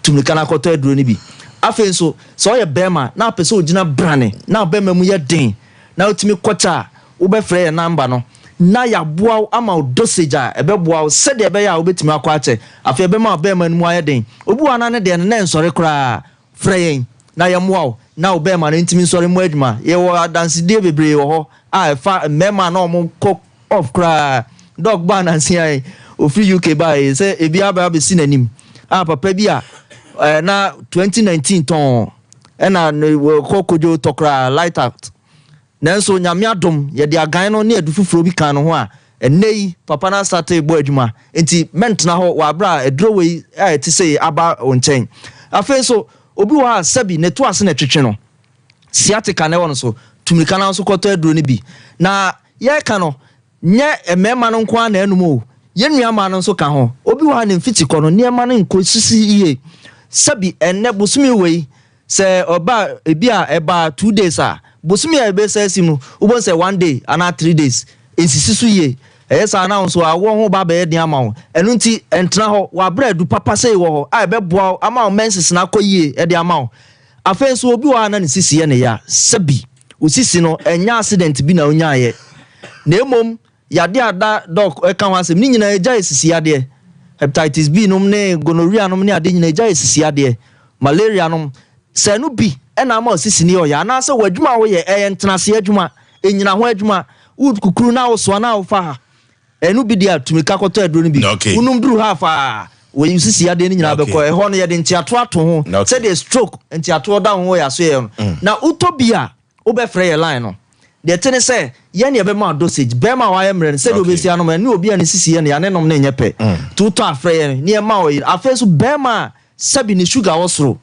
tu mirika na kɔtɔ aduro no bi. Afei nso, sɛ ɔyɛ bɛrima na apɛ sɛ ɔgyina brane na bɛrima mu yɛ den na wotumi kɔkyɛ a, wobɛfrɛ yɛn namba no na yɛaboa wo ama wo dosage a ɛbɛboa wo sɛdeɛ ɛbɛyɛ a wobɛtumi akɔ akyɛ. Afei ɛbɛma wo bɛrima no mu ayɛ den. Obi wɔ hɔ a na ne deɛ no na ɛnsɔre koraa. Frɛ yɛn na yɛmmoa wo na wo bɛrima no ntumi nsɔre mmɔ adwuma. Yɛwɔ adansedie bebree wɔ hɔ a ɛfa mmarima a na wɔkɔ off koraa. Doc baa nansa yi, ofiri UK baa yi, sɛ ebi aba abɛsi n'anim a papa bi a eh, na 2019 tɔn ɛna kɔ kodwo tɔ koraa light out. Nanso Nyame adom yɛde agan no ne adu foforɔ bi kaa ne ho a ɛnnɛ yi papa no asate bɔ adwuma. Nti mɛntena hɔ wɔ aberɛ a aduro wei a ɛte sei aba wo nkyɛn. Afei nso obi wɔ hɔ a sɛbi ne to ase na ɛtwetwe no, sciatica na ɛwɔ no so, tu mirika na wo nso kɔtɔ aduro no bi. Na yɛreka no, nyɛ mmarima no nko ara na ɛnom o, yɛn nua mmaa no nso ka ho. Obi wɔ ha ne mfikyikɔ no, nneɛma no nkɔsisi yie. Sɛbi ɛnnɛ bosome wei, sɛ ɔba ebi a ɛba two days a, bosome a ɛbɛsa asi no, wobɛhu sɛ one day anaa three days. Ɛnsisi so yie. Ɛyɛ saa na wo nso awoɔ ho ba abɛyɛ den ama wo. Ɛno nti, ɛntena hɔ. W'abrɛ adu papa sei wɔ hɔ a ɛbɛboa wo ama wo menses no akɔ yie de ama wo. Afei nso obi wɔ hɔ a na ne sisi yɛ ne ya. Sɛbi. Wo sisi no, ɛnyɛ accident bi na wonyaeɛ, na mmom yadeɛ a da dɔk ka ho asɛm ne nyinaa ɛgya yɛ sisi yadeɛ. Hepatitis B nom ne gonorrhea nom ne adeɛ nyinaa ɛgya yɛ sisi yadeɛ. Malaria nom, sɛ ɛno bi na ama wo sisi no yɛ ɔya anaasɛ w'adwuma a woyɛ ɛyɛ ntenaseɛ adwuma, ɛnyina ho adwuma, wokukuru na wosoa na wofa ha, Ɛno bi deɛ a, tumi ka kɔtɔ aduro no bi. Wonom duru half a, wo sisi yadeɛ no nyinaa bɛkɔ. Ɛhɔ no, yɛde nteatoɔ ato ho sɛdeɛ stroke nteatoɔ da ho wɔ yɛn asoɛeɛ no. Mm. Na wotɔ bi a, wobɛfrɛ yɛn line no. Deɛ ɛte ne sɛ, yɛn na yɛbɛma wo dosage. Bɛrima a wayɛ mmerɛ no, sɛdeɛ wobɛsi anom no, ɛne obi a ne sisi yɛ no ya, ne nom no nyɛ pɛ. Mm. Nti wotɔ a, frɛ yɛn na yɛma wo. Afei nso, bɛrima a sɛbi ne sugar wɔ soro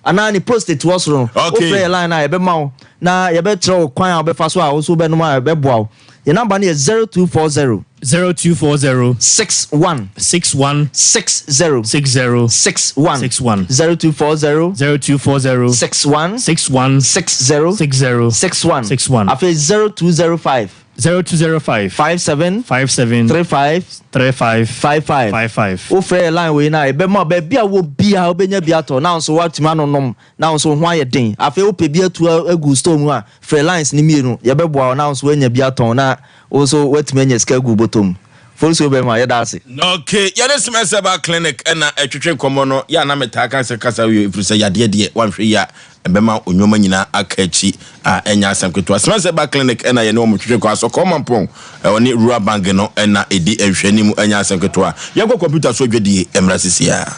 anaa ne prostate wɔ soro no, okay. wofrɛ yɛ line a yɛbɛma wo na yɛbɛkyerɛ wo kwan a wobɛfa so a wo nso wobɛnom a ɛbɛboa wo. Yɛn namba no yɛ 0240 0240 61 61 60 60 61 61 0240 0240 61 61 60 60 61 61 afei 0205 0205 57 57 35 35 55 55. Wofrɛ yɛ line wei no a, yɛbɛma wo baabi a wowɔ biara wobɛnya bi atɔ na wo nso woatumi anonom na wo nso wo ho ayɛ den. Afei wopɛ bi atu agu store mu a, frɛ lines no mmienu, yɛbɛboa wo na wo nso woanya bi atɔn na wo nso woatumi anya sika agu wo bɔtɔ mu. Fosuo bɛma, yɛda ase. Okay, yɛne Smith Herbal Clinic na ɛtwetwe nkɔmmɔ no. Yɛ a na metaa ka sɛ kasa wie ɛfiri sɛ yadeɛ deɛ woanhwɛ yie a ɛbɛma onneɛma nyinaa aka akyi a ɛnyɛ asɛm ketewa. Smith Herbal Clinic na yɛne wɔn twetwe nkɔmmɔ. Asɔkɔɔ Mampɔn ɔne Rural Bank no na ɛdi nhwɛanim ɛnyɛ asɛm ketewa. Yɛnkɔ kɔmputa so adwadie mmra sisi ara.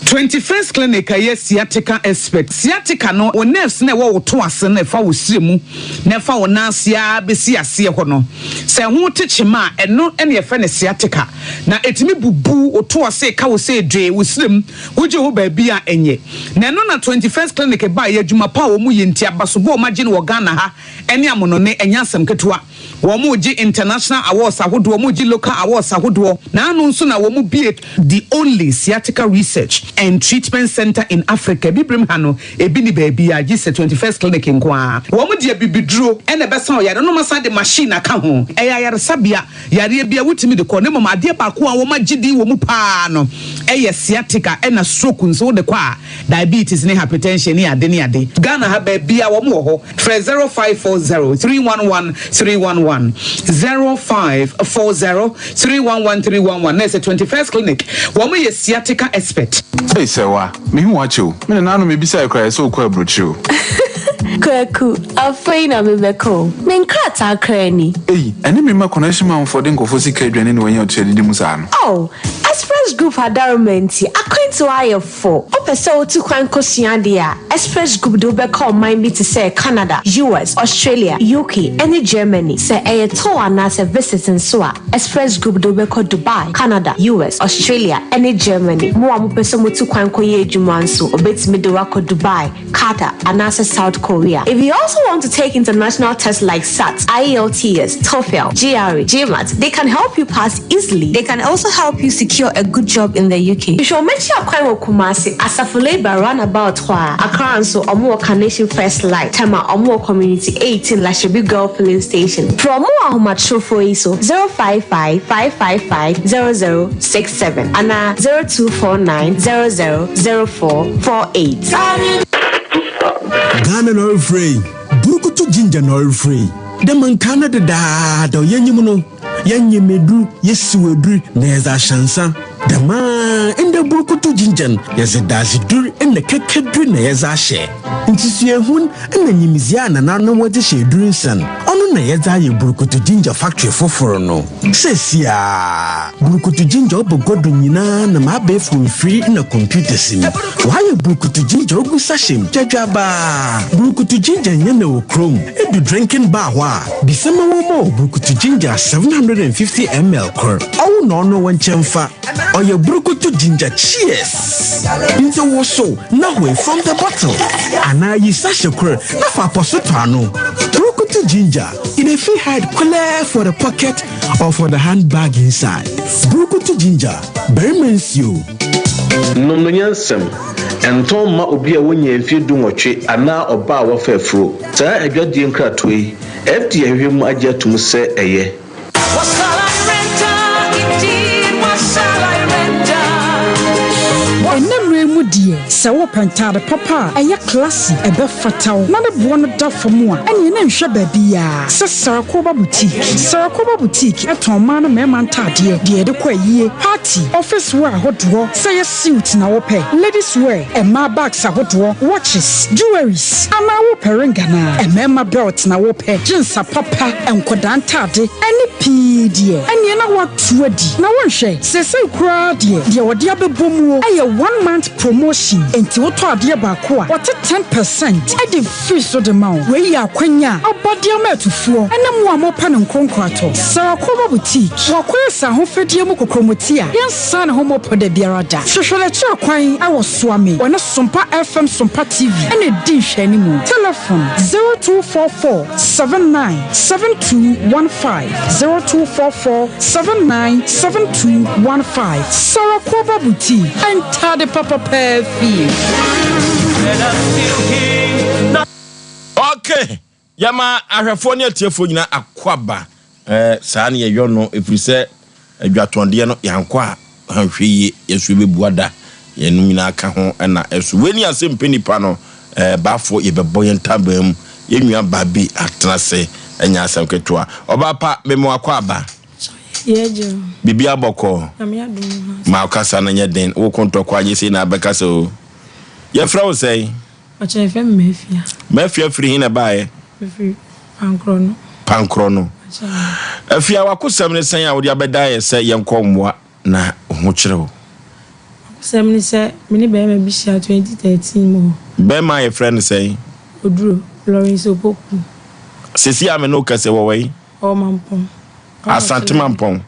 21st Clinic a ɛyɛ sciatica expert. Sciatica no, wo nerves no a ɛwɔ wo to ase no a ɛfa wo srɛ mu na ɛfa wo nan ase ara bɛsi aseɛ hɔ no, sɛ ɛho te kyema a, ɛno na yɛfrɛ no sciatica. Na ɛtumi bubu wo to ase, ka wo sɛ dwee, wo srɛ mu, wogye hɔ baabi a ɛnyɛ. Na ɛno na 21st Clinic baeɛ, adwuma pa a wɔyɛ nti, abasobɔ a wɔagye no wɔ Ghana ha ne amonɔne, ɛnyɛ asɛm ketewa. Wɔregye international awards ahodoɔ, wɔregye local awards ahodoɔ. N'ano nso na wɔbue the only sciatica research and treatment centre in Africa. Abibirem ha no, ebi nni baabiara gye sɛ 21st Clinic nko ara. Wɔde abibiduro na ɛbɛsa ɔyare no na wɔasan de machine aka ho. Ɛyɛ ayaresabea. Yareɛ biara wotumi de kɔ na mmom adeɛ baako a wɔagye din wɔ mu pa ara no yɛ sciatica ɛna stroke nso wode kɔ a diabetes ne hypertension ne ade ne ade. Ghana ha baabiara wɔn wɔ hɔ. Frɛ 0540 311 311, 0540 311 311 na ɛsɛ 21st Clinic wɔn yɛ sciatica expert. Ei Sɛwa, mehu wo akyɛ o. Me nananom mebisae koraa ɛsɛ wokɔ aburokyire o. Kwaku, afei na mebɛkɔ o. Me nkrataa koraa ni. Ei, ɛne me mma connection manfoɔ de nkurɔfoɔ sika adwane na wɔanya ɔtua didi mu saa no. Oh, Express Group adaworoma nti, akwantuo ayɛ fo. Wopɛ sɛ wotu kwan kɔsua adeɛ a, Express Group de wo bɛkɔ ɔman bi te sɛ Canada, US, Australia, UK, ne Germany. Sɛ ɛyɛ tour anaasɛ visit nso a, Express Group de wo bɛkɔ Dubai, Canada, US, Australia, ne Germany. Mo a mopɛ sɛ motu kwan kɔyɛ adwuma nso, wɔbɛtumi de wo akɔ Dubai, Qatar, anaasɛ South Korea. If you also want to take international tests like SAT, IELTS, TOEFL, GRE, GMAT, they can help you pass easily. They can also help you secure a good job in the UK. Hwehwɛ wɔn akyi akwan wɔ Kumasi, Asafo Labour roundabout hɔ ara. Accra nso, wɔn wɔ Carnation First Light, Tema, wɔn wɔ Community 18 Lashibi Girl Filling Station. Frɛ wɔn wɔ ahomatrofoɔ yi so, 055 555 0067 anaa 0249 00 0448. Ghana na ɔrefrɛ yi, Burukutu Ginger na ɔrefrɛ yi. Dɛ ma nkaa no dedaada yɛnyim no, yɛnyem edur, yesiw edur na yɛdze ahyɛ nsa. Dɛm ara ndɛ Burukutu Ginger no, yɛdze dadzedur na kɛkɛdur na yɛdze ahyɛ. Ntsusuehun na nyimdzee a nananom wɔdze hyɛ edur nsa no, ɔno na yɛdze ayɛ Burukutu Ginger factory fofor no. Seseiara, Burukutu Ginger ɔbɔ gua do nyina nam abaɛfor mfir na computers mu. Wɔayɛ Burukutu Ginger ogu sachet mu dwadwabaa. Burukutu Ginger nnyɛ na wɔ kurom. Edu drinking bar hɔ a, bisa ma wɔmma wo Burukutu Ginger 750 ml kor. Ɔwo na ɔno wo nkyɛn fa. Ɔyɛ Burukutu Ginger Cheers! Ntsi wosow na hoe from the bottle anaa yi sachet kor na fa apɔso tɔ ano. Burukutu Ginger. E dey fit hide clear for the pocket or for the handbag inside. Burukutu ginger, barima nsuo. Nom no nyansam. Ɛntɔn mma obi a wonyaa mfeɛ dunwɔtwe anaa ɔbaa a wafa afuro. Saa adwadie nkratoɔ yi, FDA ahwehwɛ mu agye atom sɛ ɛyɛ. What shall I render indeed? What shall I render? Ɛnnɛ mmerɛ yi mu deɛ, sɛ wopɛ ntaade papa a ɛyɛ classy, ɛbɛfata wo, na ne boɔ no da fam a, ɛneɛ na nhwɛ baabiara sɛ Sarakoba Boutique. Sarakoba Boutique tɔn mmaa ne mmarima ntaadeɛ, deɛ yɛde kɔ ayie, party, office wear ahodoɔ, sɛ ɛyɛ suit na wopɛ, ladies wear, mmaa bags ahodoɔ, watches, jewelries, anaa wopɛ ring anaa mmarima belt na wopɛ, jeans apapa, nkwadaa ntade, ne pii deɛ, ɛneɛ na woato adi. Na wonhwɛ, seesei koraa deɛ, deɛ wɔde abɛbɔ muo yɛ one month promotion, enti wotɔ adeɛ baako a, wɔte 10 percent de firi so de ma wo. Wei yɛ akwanya a aba de ama atufoɔ ne mo a mopɛ no nkoronkoratɔ. Sarah Koba Boutique, wakɔyɛ sɛ ahofadie mu kokromoti a yɛnsan ne ho mmɔpɔ da biara da. Hwehwɛ n'akyiri akwan wɔ Suame, wɔne Sompa FM Sompa TV na ɛdi nhwɛanimu. Telefon, 0244 79 7215, 0244 79 7215. Sarah Koba Boutique, ntade papa paa fie. Okay, yɛma ahwɛfoɔ ne atiefoɔ nyinaa akwaaba. Eh, saa ne yɛyɔ no ɛfiri sɛ adwatɔndeɛ no yɛankɔ a anhwɛ yie yɛso yɛbɛbu ada yɛnom nyinaa ka ho ɛna ɛso wei ne asɛm pɛ nipa no eh, baafoɔ yɛbɛbɔ yɛn ntaban mu yɛn nua baa bi atena ase ɛnyɛ asɛm ketewa ɔbaa pa mema wakɔ aba. Yɛgye o. Biribi abɔkɔ. Nyame adom ho. Ma ɔkasa no nyɛ den wo ko ntɔkwa anyɛ sei na abɛkasa o. Yɛfrɛ wo sɛn? Ɔkyerɛ yɛfrɛ me Mafia. Mafia firi he na ɛbaeɛ? Mefiri Pankorɔ no. Pankorɔ no. Afia wakosɛm ne sɛn a wode abɛda yɛ sɛ yɛnkɔ mmoa na ho kyerɛ wo? Wakosɛm ne sɛ me ne bɛrima bi hyia 2013 mu hɔ. Bɛrima a yɛfrɛ no sɛn? Oduro, Lawrence Opoku. Sesi a me ne wo kasa wɔ wɔ yi? Ɔwɔ Mampɔn. Asante Mampɔn.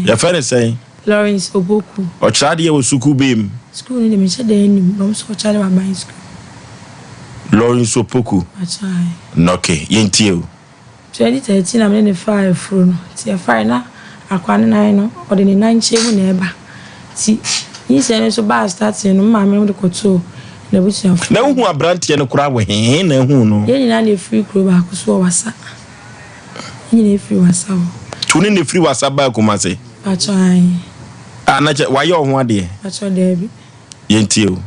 Yɛfrɛ no sɛn? Lawrence Opoku. Ɔkyerɛ adeɛ wɔ sukuu bɛn mu? Sukuu no deɛ menhyɛ da nnim, but ɔmo sɛ ɔkyerɛ adeɛ wɔ aban sukuu. Lawrence Opoku. Pakyɛ ae. Okay, yɛntie o. 2013 na me ne no faa afuro no. Nti yɛfae na akwadaa no nan no, ɔde ne nan nkyɛn mu na ɛba. Nti nyinsɛn no nso baa starting no, me maame nom de kɔtoo n'abusuafoɔ. Na wohu aberanteɛ no koraa wɔ he? He na ahuu no? Yɛn nyinaa na ɛfiri kuro baako so wɔ Wassa. Yɛn nyinaa firi Wassa hɔ. Nti wo ne no firi Wassa baa Kumasi? Pakyɛ ae. Ah, na kyɛ wayɛ wo ho adeɛ? Pakyɛ daabi. Yɛntie o.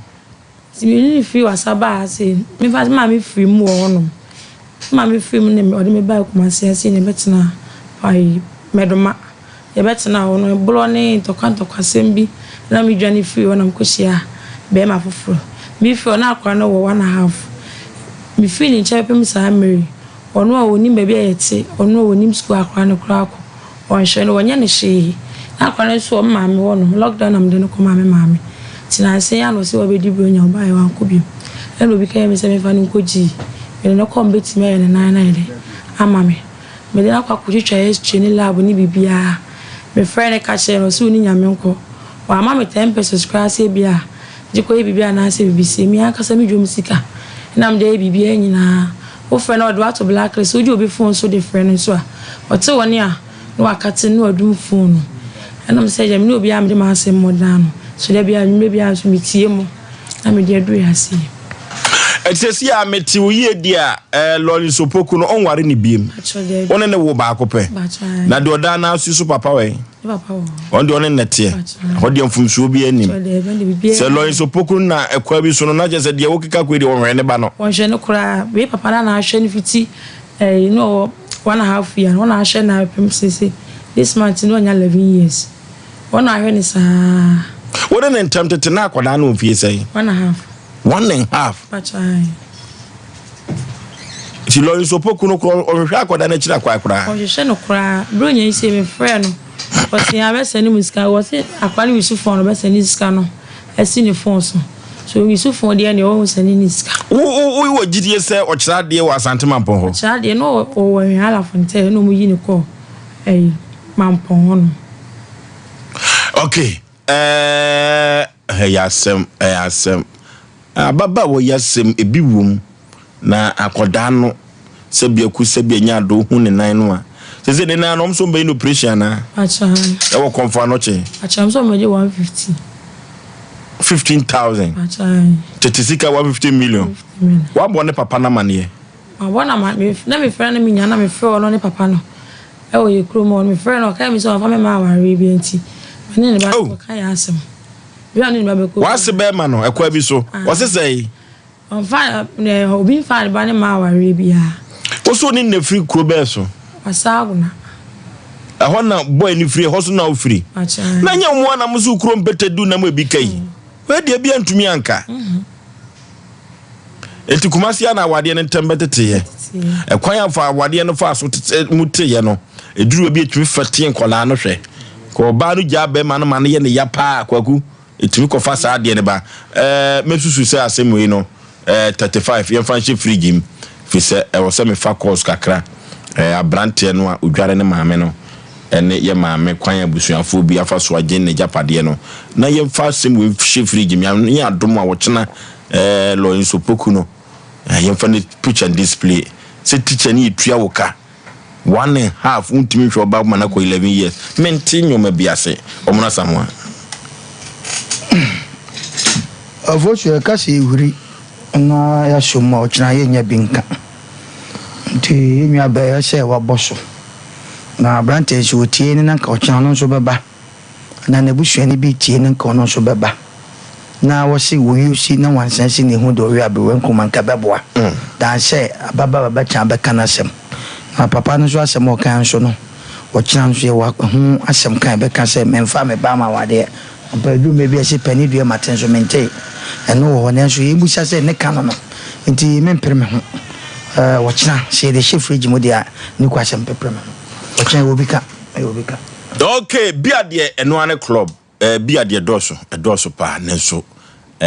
Nti me ne no firi Wassa baa ha sei no, me fa me maame firi mu wɔ hɔnom. Me maame firi mu na ɔde me baa Kumasi ha sei na yɛbɛtenaa ayi Mɛdoma. Yɛbɛtenaa hɔ no, borɔ ne ntɔkwa ntɔkwasɛm bi na medwane firii hɔ na mekɔhyiaa barima foforɔ. Mefiri hɔ na akwadaa no wɔ one and half. Mefiri ne nkyɛn bɛpem saa mmerɛ yi, ɔno a ɔnnim baabi a yɛte, ɔno a ɔnnim sukuu a akwadaa no koraa kɔ. Ɔnnhwɛ no, wɔnnyɛ no hwee. Na akwadaa no so wɔ me maame hɔ nom, lockdown na mede no kɔmaa me maame. Ntsi nansa yi ara na ɔse ɔabɛdi Buronya, ɔbaeɛ wankɔ bio. Ɛna obi ka kyerɛɛ me sɛ memfa no nkɔ gyii. Mede no kɔɔ mebɛtumi ayɛ ne nan no ayɛ dɛn ama me. Mede no akɔ akɔtwitwa x-ray ne lab ne biribiara. Mefrɛɛ no ka kyerɛɛ no, ɔse ɔne Nyame nkɔ. Wamma me ten pesos koraa sɛ ebia gye kɔyɛ biribi anaasɛ biribi sei. Me ankasa me dwom sika na mede ayɛ biribiara nyinaa. Wofrɛ no a ɔde wo ato blacklist, wogye obi phone so de frɛ no nso a, ɔte wo nne a na wakate na wadum phone no. Ɛna mesɛ agya me ne obiara mede m'asɛm mmɔ dan no so da biara anwummerɛ biara nso metie mo na mede aduru yɛ ase yi. Ɛte sɛ a mete wo yie di a eh, Lawrence Opoku no ɔnware ne biem. Wo ne ne wo baako pɛ. Na deɛ ɔdaa n'aso so papa wɛ. Ɔno deɛ ɔne nnɛteɛ. Ɛhɔ deɛ mfomsoɔ bi anim. Sɛ Lawrence Opoku na ɛkwa bi so no na kyerɛ sɛ deɛ wokeka kɔ yi deɛ ɔnhwɛ ne ba no. Ɔnhwɛ no koraa. Wei papa no na ahwɛ no fiti ɛyi na ɔwɔ one and a half year no ɔna ahwɛ no apem sese this month no ɔnya 11 years. Ɔna ahwɛ no saa. Wo ne ne ntɛm tete na akwadaa no wɔ mfie sɛn? One and a half. One and a half. Pakyɛ ae. Nti Lawrence Opoku no korɔ ɔhwehwɛ akwadaa no akyiri akwae koraa. Ɔhwehwɛ no koraa. Bere onya yi sei me frɛ no ɔse abɛsɛne mu sika ɔse akwadaa no use phone ɔbɛsɛne sika no asi ne phone so. So use phone deɛ neɛ ɔwɔ sɛne ne sika. Wo wo wɔ gyidie sɛ ɔkyerɛ adeɛ wɔ Asante Mampɔn hɔ? Ɔkyerɛ adeɛ na ɔwɔ Nwialafo ntɛ na ɔmo yi no kɔ ɛyi Mampɔn hɔ nom. Okay. Ɛɛ ɛyɛ asɛm, ɛyɛ asɛm. Ababaawa yi asɛm ebi wom na akɔdaa no sɛbi aku sɛbi anya ado hu ne nan no a. Sese ne nan no ɔmo so ɔmo bɛyɛ no operation anaa? Akyɛ. Ɛwɔ kɔnfo anɔkye. Akyɛ ɔmo so ɔmo bɛgye 150. 15,000. Akyɛ. Tete sika 150 million. Wabɔ ne papa no amaneɛ. Mabɔ no amaneɛ na mefrɛ no menya na mefrɛ ɔno ne papa no. Ɛwɔ yɛ kurom hɔ no, mefrɛɛ no, ɔkae me sɛ ɔmfa me mma awareɛ bi nti, me ne ne ba no kɔka yɛn asɛm. Bere a ɔne ne ba bɛkɔ W'ase bɛrima no, ɛkwan bi so, ɔse sɛn? Ɔmfa, obi mfaa ne ba no mma awareɛ biara. Wo so ne no firi kuro bɛn so? Asagona. Ɛhɔ na boy no firi, ɛhɔ so na wofiri? Na nyɛ mo ara na mo so kuro mpete du na mo ebi ka yi. Wei deɛ bi antumi anka. Eti Kumasi a na awadeɛ no ntɛm bɛteteeɛ. Ɛkwan a fa awadeɛ no faa so tete mu teeɛ no, ɛduru baabi ɛtumi fa tie nkwadaa no hwɛ. Kɔ ɔbaa no gyaa bɛrima no ma no yɛ ne ya paa kwaku. Ɛtumi kɔfa saa adeɛ no ba. Ɛɛ mɛsusu sɛ asɛm wei no ɛɛ 35 yɛmfa nhyɛ fridge mu. Firi sɛ ɛwɔ sɛ mefa course kakra. Ɛɛ aberanteɛ no a ɔdware ne maame no ɛne yɛ maame kwan a abusuafoɔ bi afa so agye n'agyapadeɛ no na yɛmfa asɛm wei nhyɛ fridge mu. Nyame adom a ɔkyena Eh, Lawrence Opoku no, eh, yɛmfa ne picture and display. Sɛ teacher ne yɛtua wo ka one and half wontumi nhwɛ ɔba ma no akɔ 11 years. Mente nneɛma bi ase. Ɔmono Asamoah. Ɔfosu ɛka sɛ yɛhuri na yɛasɔ mu a ɔkyena yɛnnya bi nka. Nti yɛn nua bɛyɛ sɛ wabɔ so. Na aberanteɛ nso ɔtie no na nka ɔkyena ɔno nso bɛba. Anaa n'abusuani bi tie no nka ɔno nso bɛba. Na wɔse wo use na wansan si ne ho de ɔwe aberewa nkruma nka ɛbɛboa than sɛ ababaawa bɛkyena abɛka n'asɛm. Na papa no nso asɛm a ɔkae nso no ɔkyena nso yɛwɔ ho asɛm ka a ɛbɛka sɛ memfaa me ba ama awadeɛ. Ampa ɛduru mmerɛ bi a ɛse pɛ ne dua mate nso mentee. Ɛno wɔ hɔ nanso yɛmmisa sɛ ne ka no no nti mempere me ho. Ɛɛ ɔkyena sɛ yɛde hyɛ fridge mu deɛ a ne kwa sɛ mepepere me ho. Ɔkyena yɛwɔ bi ka, yɛwɔ bi ka. Okay, bia deɛ ɛno ara ne club. Eh, bia deɛ ɛdɔɔso, ɛdɔɔso paa, nanso.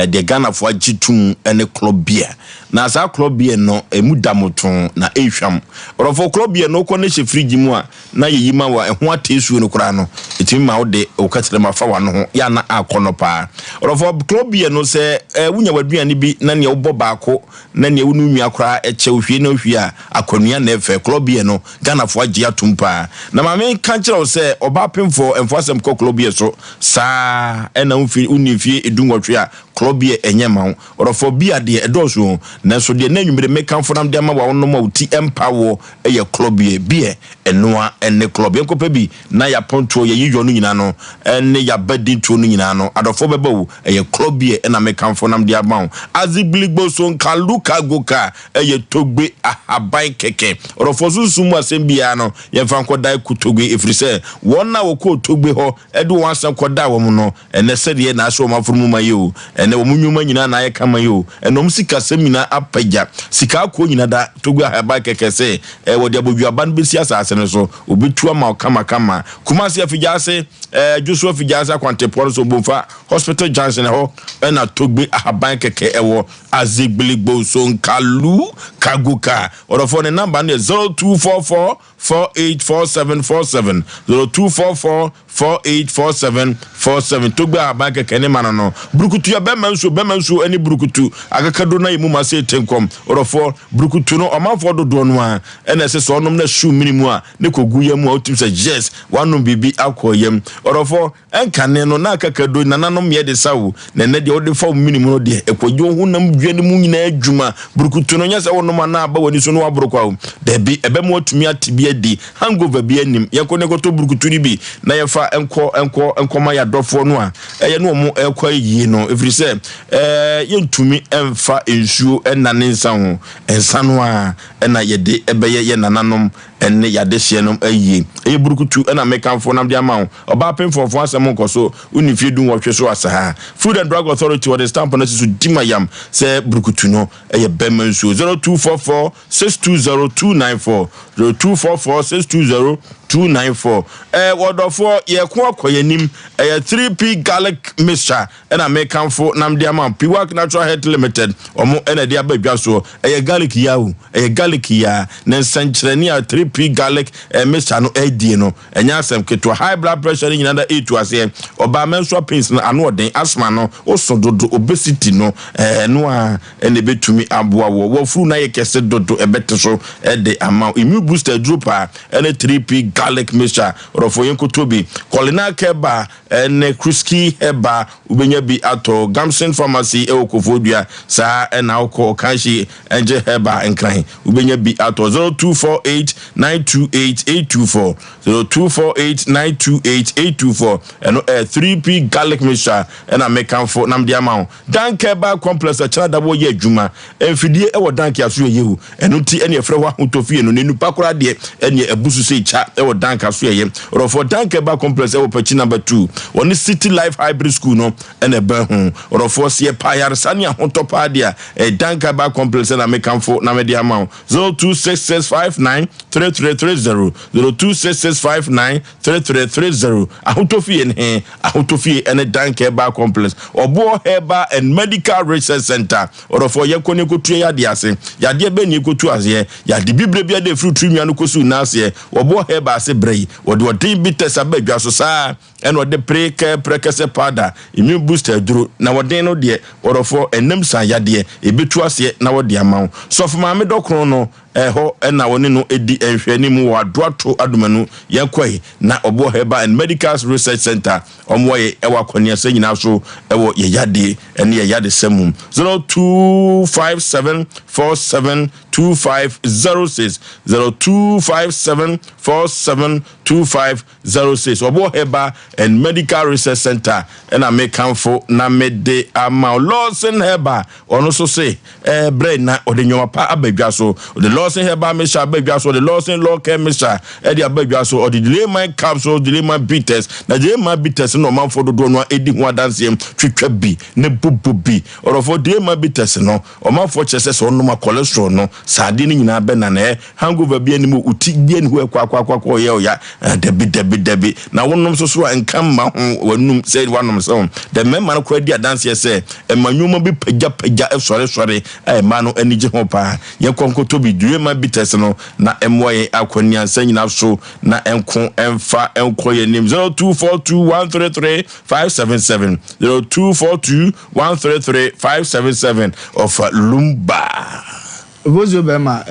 Deɛ Ghanafoɔ agye tom ne club beer. Na saa club beer no, ɛmu da motoo na ɛrehwam. Ɔdɔfoɔ, club beer no, wokɔ no hyɛ fridge mu a, na yɛyi ma wo a, ɛho ateesuo no koraa no, ɛtumi ma wode wo kɛtrɛma fa w'ano ho, yɛ a na akɔnnɔ paa. Ɔdɔfoɔ, club beer no, sɛ wonya w'aduane bi na nea wobɔ baako na nea wo ne wo nua koraa kyɛ, wohwie na wohwie a, akɔnnua na ɛfɛ. Club beer no, Ghanafoɔ agye atom paa. Na ma menka nkyerɛ wo sɛ, ɔbaa pemfoɔ, mfa asɛm kɔ club beer so. Saa ara na womfi wonni mfeɛ dunwɔtwe a, club beer ɛnyɛ mma wo. Ɔdɔfoɔ, beer deɛ, ɛdɔɔso o, nanso deɛ na anwummere mekamfo na mede ama wo a wonom a wo ti mpa woɔ yɛ club beer. Beer, ɛno ara ne club. Yɛnkɔpɛ bi na yɛapɔntoɔ, yɛyi yɔ no nyinaa no ne yɛabadintoɔ no nyinaa no, adɔfoɔ bɛba o, ɛyɛ club beer na mekamfo na mede ama wo. Azigbiligboso nkaluka goka ɛyɛ togbe ahaban kɛkɛ. Ɔdɔfoɔ, sunsum mu asɛm biara no, yɛmfa nkɔdae kotogbe, ɛfiri sɛ wɔn a wɔkɔɔ togbe hɔ de wɔn asɛm kɔdaa wɔn no, ɛnnɛ sɛdeɛ na ahyɛ wɔn afono mu ma yi o, ɛnnɛ wɔn nnwuma nyinaa na ayɛ kama yi o, ɛnnɛ wɔn sikasɛm nyinaa apagya. Sika akoɔ nyinaa da togbe ahaban kɛkɛ sɛ eh, wɔde abɔdwuaba no bɛsi asase no so, wɔbɛtu ama wo kamakama. Kumasi Afigyaase, eh, Dwoso Afigyaase akwantepɔ no so, Bomfa Hospital Junction, ɛhɔ na togbe ahaban kɛkɛ ɛwɔ. Azigbiligbo Sonkalu Kaguka. Ɔdɔfoɔ ne namba no yɛ 0244 484747, 0244 484747. Togbe ahaban kɛkɛ ne ma no no. Burukutu yɛ bɛma nsuo, bɛma nsuo ne burukutu akakaduro na yɛ mu ma se te nkɔm. Ɔdɔfoɔ, burukutu no ɔmanfoɔ dodoɔ no ara ɛna ɛsɛ sɛ ɔnom na hyew mene mu a ne kɔgu yam mu a wotumi sɛ yes wanom biribi akɔ yam. Ɔdɔfoɔ, Ɛnkane no, na akakaduro nananom yɛ de sa wo, na ɛnnɛ deɛ wode fa wo mene mu no deɛ, ɛkɔgye wo honam dua no mu nyinaa adwuma. Burukutu no, nyɛ sɛ wonom a na aba w'ani so na woaboro kwa o. Dabi, ɛbɛma woatumi ate bi adi. Hangover biara nnim. Yɛnkɔ na yɛnkɔtɔ burukutu no bi na yɛmfa nkɔ nkɔ nkɔma yɛn adɔfoɔ no a ɛyɛ ne wɔn rekɔ ayie no, ɛfiri sɛ ɛɛ yɛntumi mfa nsuo nnane nsa ho. Nsa no ara na yɛde bɛyɛ yɛn nananom ne yɛn adehyeɛ nom ayie. Ɛyɛ burukutu na mekamfo na mede ama wo. Ɔbaa pemfɔɔfo asɛm nkɔ so, wonni mfeɛ dunwɔtwe so asaa. Food and Drug Authority wɔde stamp no asi so di ma yam sɛ burukutu no yɛ bɛmma nsuo. 0244 620 294, 0244 620 294. Ɛɛ wɔdɔfoɔ yɛko akɔ yɛn anim. Ɛyɛ 3P garlic mixture ɛna mekamfo na mede ama wo. Piwak Natural Health Limited wɔn ɛna ɛde aba dwa soɔ. Ɛyɛ garlic ya o, ɛyɛ garlic ya. Ne nsɛnkyerɛnne a 3P garlic eh, mixture no ɛredie no, ɛnyɛ asɛm ketewa. High blood pressure no nyinaa da ɛretu aseɛ. Ɔbaa menstrual pains no ano ɔden, asthma no, woso dodo, obesity no, ɛno a ɛna ɛbɛtumi aboa wɔ. Wafuru no ayɛ kɛse dodo, ɛbɛte so ɛde ama wo. Immune booster aduro paa ɛne 3P garlic mixture. Ɔdɔfoɔ yɛnkɔtɔ bi. Culinary care bar Ɛnɛ Kruski Herbal wobɛnya bi atɔ Gamson Pharmacy ɛwɔ Koforidua, saa ɛna wokɔ Okanhye Angel Herbal Nkran wobɛnya bi atɔ 0248 928 824, 0248 928 824 ɛno ɛyɛ 3P Garlic Mixture ɛna mekamfo na mede ama wo. Dank Herbal Complex ɛkyena da wɔyɛ adwuma mfidie ɛwɔ Dank aso ɛyɛ o ɛno nti ɛne ɛfrɛ hɔ ahotɔ fie no ne nupa koraa deɛ ɛne ɛbu so sɛ kya ɛwɔ Dank aso ɛyɛ ɔdɔfoɔ Dank Herbal Complex ɛwɔ Pakyi number 2 wɔne City Life Hybrid School no ɛna ɛbɛn ho ɔdɔfoɔ seɛ paa yaresa ne ahotɔ paa deɛ ɛyɛ Dank Herbal Complex ɛna mekamfo na mede ama wo 0266593330 026659 3330 Ahotɔ Fie ne he? Ahotɔ Fie ne Dank Herbal Complex, Ɔboɔ Herbal and Medical Research Centre. Ɔdɔfoɔ, yɛnkɔ na yɛnkɔtua yadeɛ ase. Yadeɛ bɛn na yɛkɔtu aseɛ? Yade bibire biara de ɛfiri tiri nwia no kɔsi wo nan aseɛ. Ɔboɔ Herbal ase berɛ yi, wɔde ɔden bitters aba adwa so saa ara na wɔde pere kɛ prɛkɛsɛ powder, immune booster aduro, na ɔden no deɛ, ɔdɔfoɔ, ɛnam san yadeɛ, yɛbɛtu aseɛ na wɔde ama wo. Sɔfo Maame Dɔkono no, Ɛhɔ na wɔne no di nhwɛanim wɔ Adoato Adomanu yɛn kɔe na ɔboɔ Herbal and Medical Research Centre ɔmoa yɛ wɔ akɔneasa nyinaa so wɔ yɛ yadeɛ ne yɛ yadesa mu. 0257 47 2506 0257 47 2506 Ɔboɔ Herbal and Medical Research Centre na mekamfo na mede ama wo. Lawson Herbal Ɔno nso se, Ɛɛ, berɛ na ɔde nneɛma pa aba dwa so. Ɔde Lawson Herbal Mixture aba dwa so, ɔde Lawson Law Care Mixture de aba dwa so, ɔde Delayman Capsules, Delayman Bitters. Na Delayman Bitters no na ɔmanfoɔ dodoɔ no ara di ho adanseɛ, twitwa bi na bobɔ bi. Ɔdɔfoɔ, Delayman Bitters no, ɔmanfoɔ kyerɛ sɛ sɛ ɔnom a cholesterol no, saa adeɛ no nyinaa bɛnane. Ɛ, hangover biara nni mu, wo ti biara nni hɔ a ɛkɔ akɔ akɔ akɔ ɔyɛ ɔya. Ɛ, dabi, dabi, dabi. Na wonom nso so a, nka mma ho w'anum sɛ woanom sɛ ho. Dɛ mmarima no koraa di adanseɛ sɛ ɛma nneɛma bi pagyapagya sɔresɔre a mmaa no ani gye ho paa. Yɛnkɔ nkɔtɔ bi, Durema Bitters no, na ɛmmoa yɛn akɔneansa nyina so na ɛnko ɛmfa nkɔ yɛn anim. 0242133577, 0242133577, ɔfa Lumba. Obosuo bɛrima,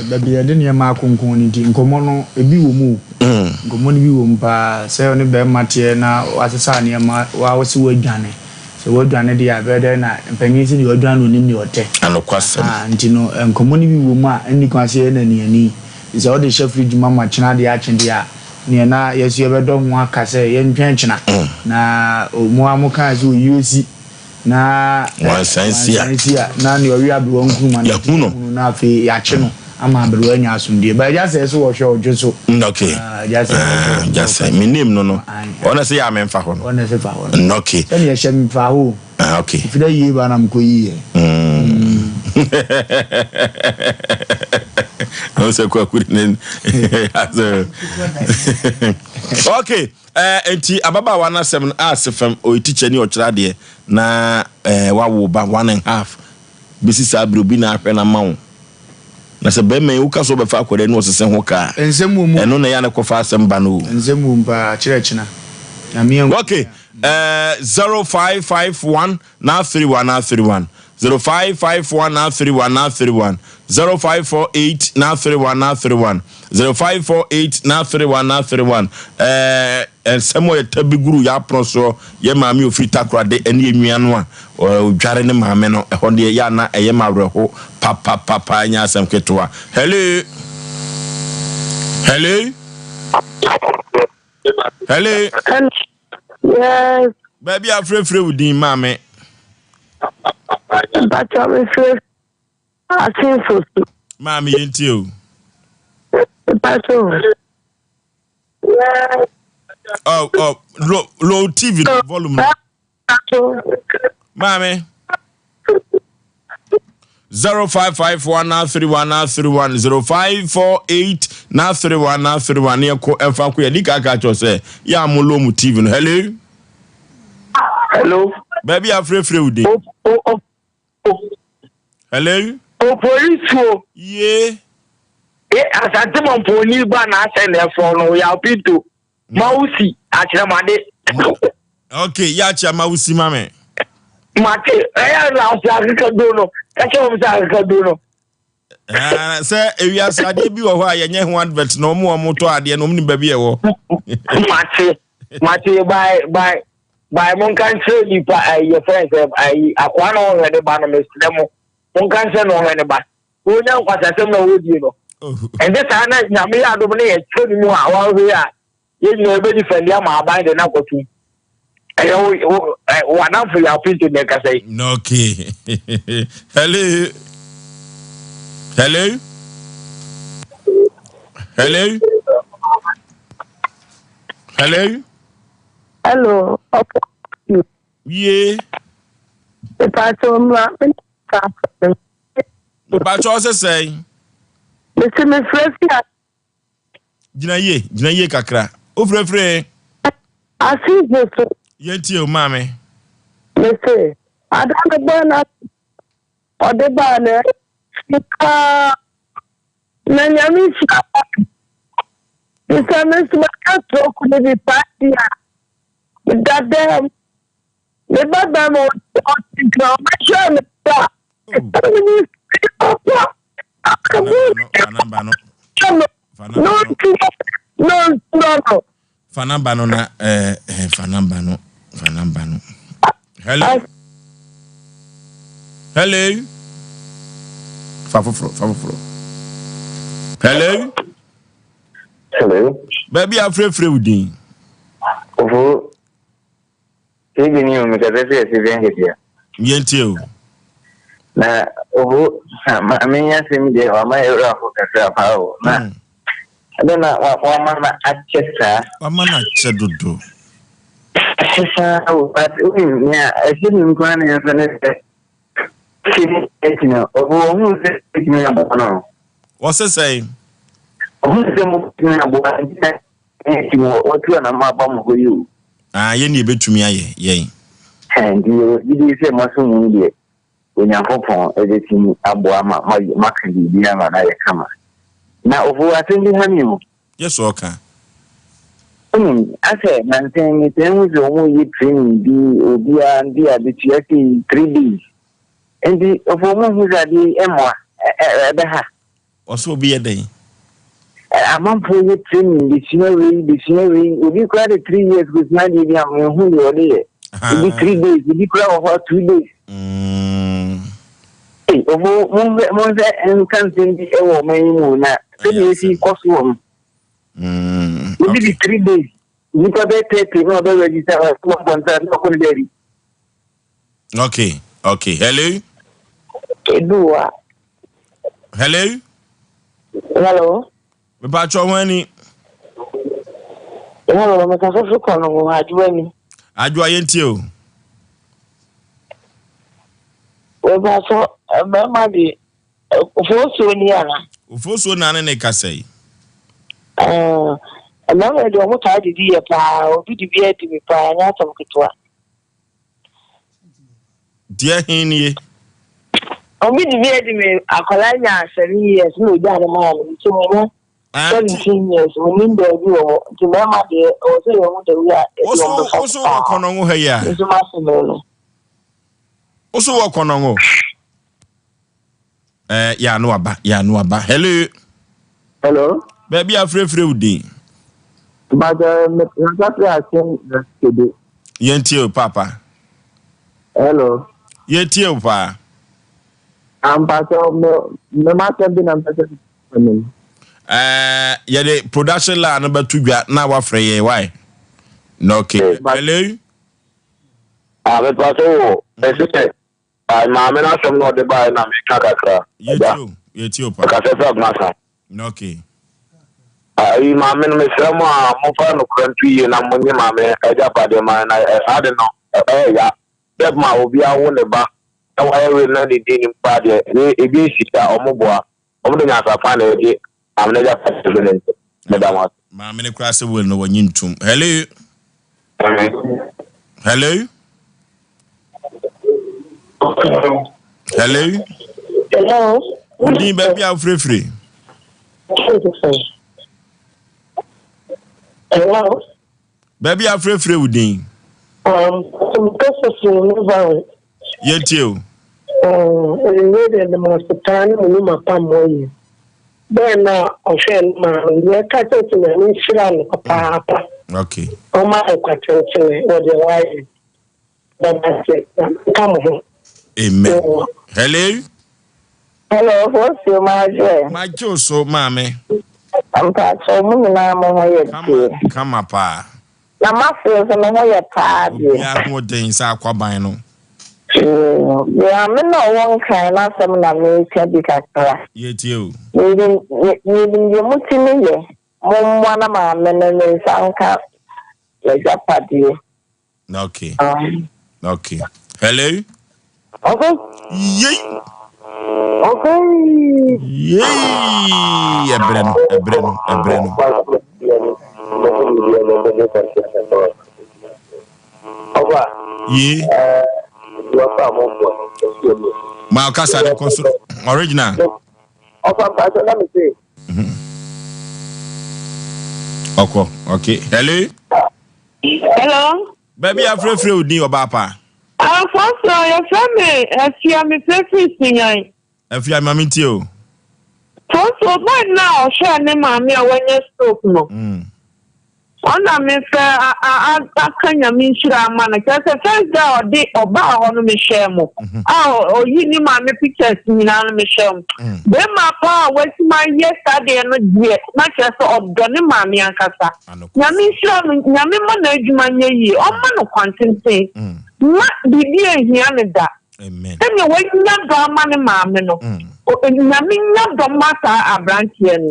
baabi a yɛde nneɛma akonkɔn no nti, nkɔmmɔ no, ebi wɔ mu o. Nkɔmmɔ no bi wɔ mu paa. Sɛ wo ne bɛrima teɛ na wasesa nneɛma, wa wo se woadwane. Sɛ woadwane deɛ a, ɛbɛyɛ dɛn na mpanin se deɛ ɔdwane no ɔnim deɛ ɔtɛ. Anokwasɛm. Ahaa, nti no, nkɔmmɔ no bi wɔ mu a, ɛnni kwan sɛ yɛyɛ no aniani. Sɛ wode hyɛ fridge mu ama kyena adeɛ akye deɛ a, neɛ na yɛn nso yɛbɛdɔ ho aka sɛ yɛntwɛn kyena. Na mo ara mokaa sɛ oyie si. Na Wansan si a. wansan si a, na nea ɔwe aberewa nkruma no Yɛahu no. yɛahu no, na afei yɛakye no ama aberewa anya asomdwoe. But agya sɛ so wɔhwɛ ɔdwo so. Okay. Ah, agya sɛ wɔhwɛ Ah, agya sɛ me name no no. Ɔna sɛ yɛ a memfa hɔ no. Ɔna sɛ fa hɔ no. Okay. Sɛnea ɛhyɛ me fa hɔ o. Ah, okay. Mfida yie ba na mekɔ yie. Ɔn sɛ kwaku ne Okay. Ɛɛ nti ababaawa no asɛm no ase fam ɔyɛ teacher ni ɔkyerɛ adeɛ na ɛɛ wawo ba one and half bɛsi saa berɛ obi na ahwɛ no ama wo na sɛ bɛrima yi woka sɛ wobɛfa akwadaa ni ɔsese ho kaa Nsɛm wɔ mu. ɛno na ɛyɛ a na kɔfa asɛm ba no o. Nsɛm wɔ mu paa kyerɛ kyena. Nyame anku Okay, ɛɛ 0551 931 931 0551 931 931 0548 931 931 0548 931 931 Ɛɛ nsɛm a yɛta bi guru yɛ apono soɔ yɛ maame ofiri takorade ɛne yɛ nua no a ɔdware ne maame no ɛhɔ deɛ yɛ ana ɛyɛ ma awerɛho papapapa ɛnyɛ asɛm ketewa. Hello hello hello. Yes. Baabi a frɛfrɛ wo din maame. Mpatsɔ me frɛ Asenfo so. Maame yɛn tie o. Mpatsɔ. Oh, oh, low, low TV no volume no. Maame. 0554 931 931 0548 931 931 ne yɛkɔ ɛmfa nko yɛde kaka kyerɛ sɛ yɛ a mo low mu TV no. Hello. Hello. Baabi a frɛfrɛ wo din. Hello. Opolisuo. Yie. E Asante Mamponi ba na asɛ na ɛfɔ no Yaw Pinto. Mawusi akyerɛmade. Okay, yɛ akyɛ Mawusi ma me. Mate ɛyɛ na ɔsɛ akekaduro no ɛkyɛ wɔn sɛ akekaduro no. Ah, sɛ ewiase adeɛ bi wɔ hɔ a yɛnyɛ ho advert na wɔn a wɔtɔ adeɛ no wɔn nim baabi ɛwɔ. Mate mate by by by mo nka nkyerɛ nipa ayi yɛ fɛn sɛ ayi akoa na ɔhwɛ ne ba no mesrɛ mo mo nka nkyerɛ na ɔhwɛ ne ba wɔnya nkwasasɛm na wɔdie no ɛnte saa na nyame yɛ adom ne yɛkyerɛ ne mu a wɔahwɛ a yɛn nyinaa yɛbɛdi fɛndi ama aban de no akɔtum ɛyɛ wo wo w'adamfo yɛ apinto na ɛkasa yi. Okay. Hello. Hello. Hello. Hello. Hello. Ye. Mepakyɛw mmra Mepakyɛw sɛ sɛn. Mesi mefrɛ fi a. Gyina yie, gyina yie kakra. Wofrɛfrɛ? Asifo so. Yɛntie o maame. Mese, ada no bɔ na ɔde baa na ɛfi paa na nyame nhyira Mesɛ me nso maka stroke no bi paa di a meda dɛm. Me ba bɛrima ɔte nkran ɔbɛhwɛ me ba. Fa namba no na eh, eh, fa namba no, fa namba no. Hello. Hello. Fa foforɔ, fa foforɔ. Hello. Hello. Baabi a afrɛfrɛ wo din. Ofo. TV ni o mekasa fi ase fi nketewa. Yɛntie o. Na oho maame yi asɛm deɛ wama yɛ werɛ aho kakra paa o. Na hmm. ɛdɛ na wama na akyɛ saa. Wama na akyɛ dodo. Akyɛ saa o but wonim nea ɛhyɛ ne nkuran ne nso ne sɛ sɛ ne akyi no ɔbo ɔhu sɛ ɛtumi aboa no. Wɔsɛ sɛn? Ɔhu sɛ mobɛtumi aboa nti na ɛti wɔ wɔtu anamɔ aba mo hɔ yi o. Ah, yɛn deɛ yɛbɛtumi ayɛ, yɛn. Ɛɛ, nti yɛwɔ gyidie sɛ moaso mu deɛ, Onyankopɔn bɛtumi aboa ma moayɛ, moaka biribi ama no ayɛ kama. Na Ofo, asɛm bi ha me o. Yɛ sɛ ɔka. Wonim, asɛ nansa yi metaa hu sɛ wɔreyɛ training bi, obiara bi a bɛtua sei, 3 days. Nti Ofo, monhu sɛ adeɛ yi ɛmmoa, ɛ, ɛ, ɛbɛha? Ɔsɛ obi yɛ dɛn? Amanfoɔ yɛ training besua wei besua wei obi koraa de 3 years kosua adeɛ bi a mehu deɛ ɔde yɛ ebi 3 days ebi koraa wɔ hɔ a 2 days. Ee ɔmo monhwɛ monhwɛ nka nsɛm bi wɔ ɔman yi mu na sɛdeɛ esi kɔ so wɔ no. Obi de 3 days nipa bɛyɛ 30 na ɔbɛ register ɔbɔ nsa na ɔkɔ ne baabi. Okay, hello. Edu wa. Hello. Hello. Mepatwɔ ho ani. Hello, mekasa fi kɔ no ho adwoa ni. Adwoa yɛntie o. Mepatwɔ mmarima de ofosuo ni ana? Ofosuo na ne ne kasa yi. Mmarima de ɔmo taa didi yɛ paa, obi de bi adi mi paa, nyɛ asɛm ketewa. Deɛ he nie? Obi de bi adi mi akwadaa nya 7 years na ogya ne maa no nti mo ho 17 years mo nim baabi wɔ hɔ nti mmarima deɛ ɛwɔ sɛ yɛn ho dawi a ebi wɔn bɛfa so paa. Woso wɔ kɔnɔngo ha yi a? Nso ma se no no. Woso wɔ kɔnɔngo? Ɛɛ yɛ ano aba yɛ ano aba. Hello. Hello. Baabi a afirafira wo din. Bàtà mẹsàsì àṣẹ kede. Yɛn tie o paapa. Hello. Yɛn tie o paa. Ampatɔ mɛ mɛ ma sɛ bi na mpɛ sɛ Ɛɛ yɛde production line no bɛto dwa na wafrɛ yɛn wae. Na okay. Hello. Ah, mepatɔ wo ɛsɛ sɛ maame no asɛm na ɔde baeɛ na meka kakra. Yɛtie o yɛtie o paa. Ɔkasɛ sɛ Abnasa. Na okay. Ayi maame no mesrɛ mo a momfa nokorɛ nto yie na monye maame agyapadeɛ ma na saa de no ɛyɛ ya sɛ ma obi awo ne ba na wayɛ wei na ne din nim paa deɛ ebi nsi da ɔmo boa ɔmo de nyansafa na ɛgye maame no agyapadeɛ firi ne nsam. Meda mo ase. Maame no koraa sɛ will no wɔnye ntom. Hello. Hello. Hello. Hello. Wodin baabi a wofirefiri. Hello. Baabi a wofirefiri wo din. Nkasa firi Novare. Yɛntie o. Ewe deɛ de mo ase paa ne mo nnwuma pa mo yɛ. Bɛɛ na ɔhwɛ no maa no deɛ ɛka kyerɛ sɛ Nyame nhyira no papaapa. Okay. Ɔma ɛkwa tentene wɔ deɛ wayɛ. Bɛda ase na nka mo ho. Amen. Hello. Hello, Fosuo Maagye. Magye wo so maame. Mpakyɛw mo nyinaa mo ho yɛ tie. Kama paa. Na m'afei nso me ho yɛ paa deɛ. Obiara ho den sɛ akwaban no. Maame na ɔwɔ nkran n'asɛm na meka bi kakra. Yɛtie o. Menim deɛ motumi yɛ. Mommoa na maame no ne nsa nka n'agyapadeɛ. Okay. Okay. Hello. Okay. Yei. Okay. Yei. Ɛbrɛ no, ɛbrɛ no, ɛbrɛ no. Yee. Ma ɔkasa ne kɔ so original. Ɔfa mpatsɔ na mi se. Ɔkɔ. Okay. Hello. Hello. Baabi afrɛfrɛ wo din ɔbaa pa. Afonso, yɛfrɛ me Afia, mefrɛfiri Sinyan. Afia ma mentie o. Fonso, boy no a ɔhwɛɛ ne maame a wanya stroke no, ɔna mefrɛ aka Nyame nhyira ama no. Kyerɛ sɛ first day a ɔde ɔbaa hɔ no mehwɛɛ mo. A ɔyi ne maame pictures nyinaa no mehwɛɛ mo. Bɛrima paa a watumi ayɛ saa deɛ no deɛ, na kyerɛ sɛ ɔdɔ ne maame ankasa. Nyame nhyira no, Nyame mma n'adwuma nyɛ yie, ɔmma no kwan tenten, mma biribi anhia no da. Sɛnea wanya dɔ ama ne maame no, Nyame nya dɔ mma saa aberanteɛ no.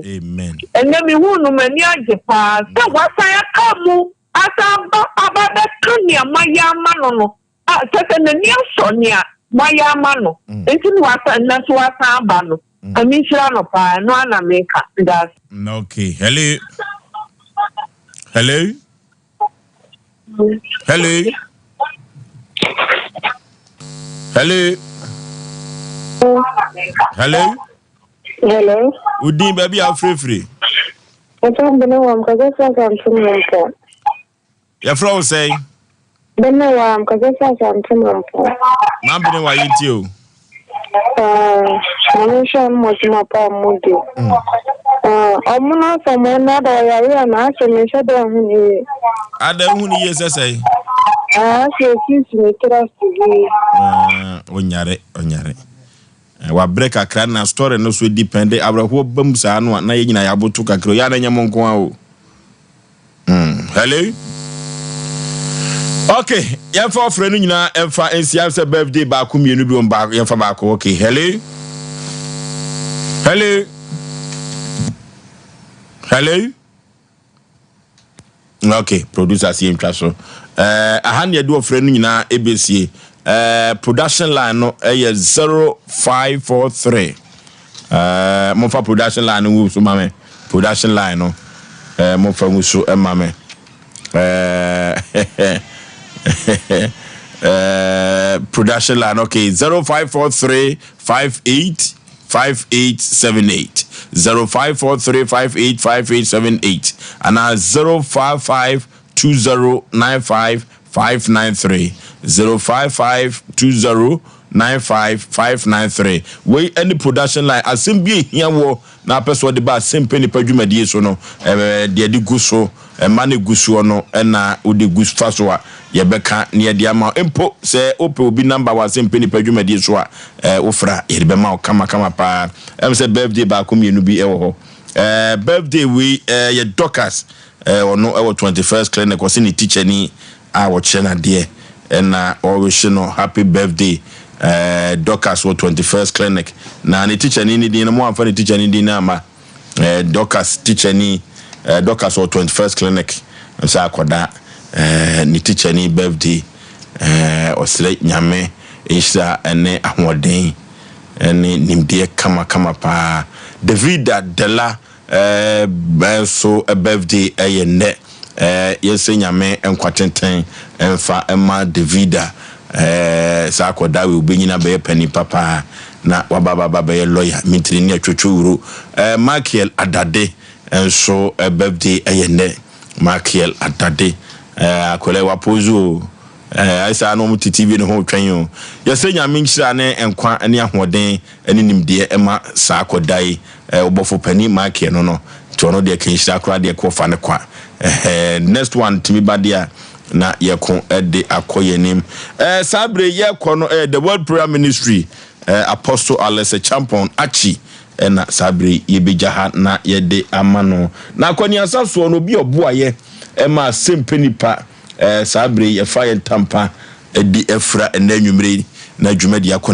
Ɛnnɛ mehuu no m'ani agye paa sɛ wasan aka mu asan aba aba abɛka nea mayɛ ama no no, kyerɛ sɛ n'ani asɔ nea moayɛ ama no nti na wasan nnɛ nso wasan aba no. Nyame nhyira no paa, ɛno ara na meka. Meda ase. Okay, hello. Hello. Hello. Hello. Hello. Hello. Udin baabi a wofirefiri. Ɛfɛ bene wɔ mkasa sɛ asante mampɔ. Yɛfrɛ wo sɛn? Bene wɔ mkasa sɛ asante mampɔ. Maa bene wɔ ayɛ nti o. Nyame nhyira no mo adwuma pa a mo di. Ɔmo no asɛm ɔno ada ɔyare a na asɛ me nhyɛ dɛ nhu ne yie. Ada nhu ne yie sɛ sɛn? Asɛ osisi ne tiri ase bi. Ɔnyare ɔnyare. Wabrɛ kakra na story no so depende awerɛhoɔ ba mu saa no a na yɛn nyinaa yɛaboto kakra o yɛ a na ɛnyɛ mo nko ara o. Mm, hello. Okay, yɛmfa ɔfrɛ no nyinaa ɛmfa nsia sɛ birthday baako mmienu bi wɔn baako yɛmfa baako. Okay, hello. Hello. Hello. Okay, producers yɛntwa so. Eh, aha ne yɛde ɔfrɛ no nyinaa ɛbɛsie. Eh, production line no ɛyɛ 0543. Eh, momfa production line no ngu so ma me. Production line no, eh, momfa ngu so ma me. Eh, eh, production line, okay, 0543 58 5878, 0543 58 5878, anaa 055 2095 593, 055 2095 593. Wei ne production line. Asɛm bi a ehia woɔ na apɛ sɛ ɔde ba Asɛmpɛ Nipa dwumadie so no, deɛ de gu so, mma no gu soɔ no na wode gu fa so a, yɛbɛka na yɛde ama wo. Mpo sɛ wopɛ obi number wɔ Asɛmpɛ Nipa dwumadie so a, wofrɛ a, yɛde bɛma wo kamakama paa. Ɛm sɛ birthday baako mmienu bi wɔ hɔ. Birthday wei yɛ Dorcas, ɔno wɔ 21st Clinic, ɔse ne tikyani a ɔkyerɛ no adeɛ na ɔrewihye no happy birthday eh, Dorcas wɔ 21st clinic na ne tikyani ne din no mo amfa ne tikyani din no amma eh, Dorcas tikyani eh, Dorcas wɔ 21st clinic nso akɔda eh, ne tikyani birthday eh, ɔsrɛ nyame nhyira ne ahoɔden ne nimdeɛ kamakama paa Davida Dela Eh nso birthday ɛyɛ nnɛ eh yɛnsrɛ Nyame nkwa tenten mfa mma Davida eh saa akɔdaa wei obenyin abɛyɛ panin papa na waba aba aba bɛyɛ lawyer mintini ne atwotwo wuro eh Michael Adade nso birthday ɛyɛ nnɛ Michael Adade eh akwadaa yi wapose o eh ayɛ saa na wɔn te TV no ho retwɛn o yɛsrɛ Nyame nhyira ne nkwa ne ahoɔden ne nimdeɛ ma saa akɔdaa yi Eh ɔbɔfo panin Michael no no nti ɔno deɛ kanhyira koraa deɛ kɔ fa no kwa eh next one tumi ba deɛ a na yɛko de akɔ yɛn anim eh saa bere yɛkɔ no eh the World Prayer Ministry eh Apostle Alex Champon Akyi ɛna saa bere yɛbɛgya ha na yɛde ama no na akɔneasa soɔ no obi ɔboayɛ ɛma asɛmpɛ nipa eh saa bere yɛfa yɛn tampa de afira ɛnɛ anwummere na dwumadi akɔ.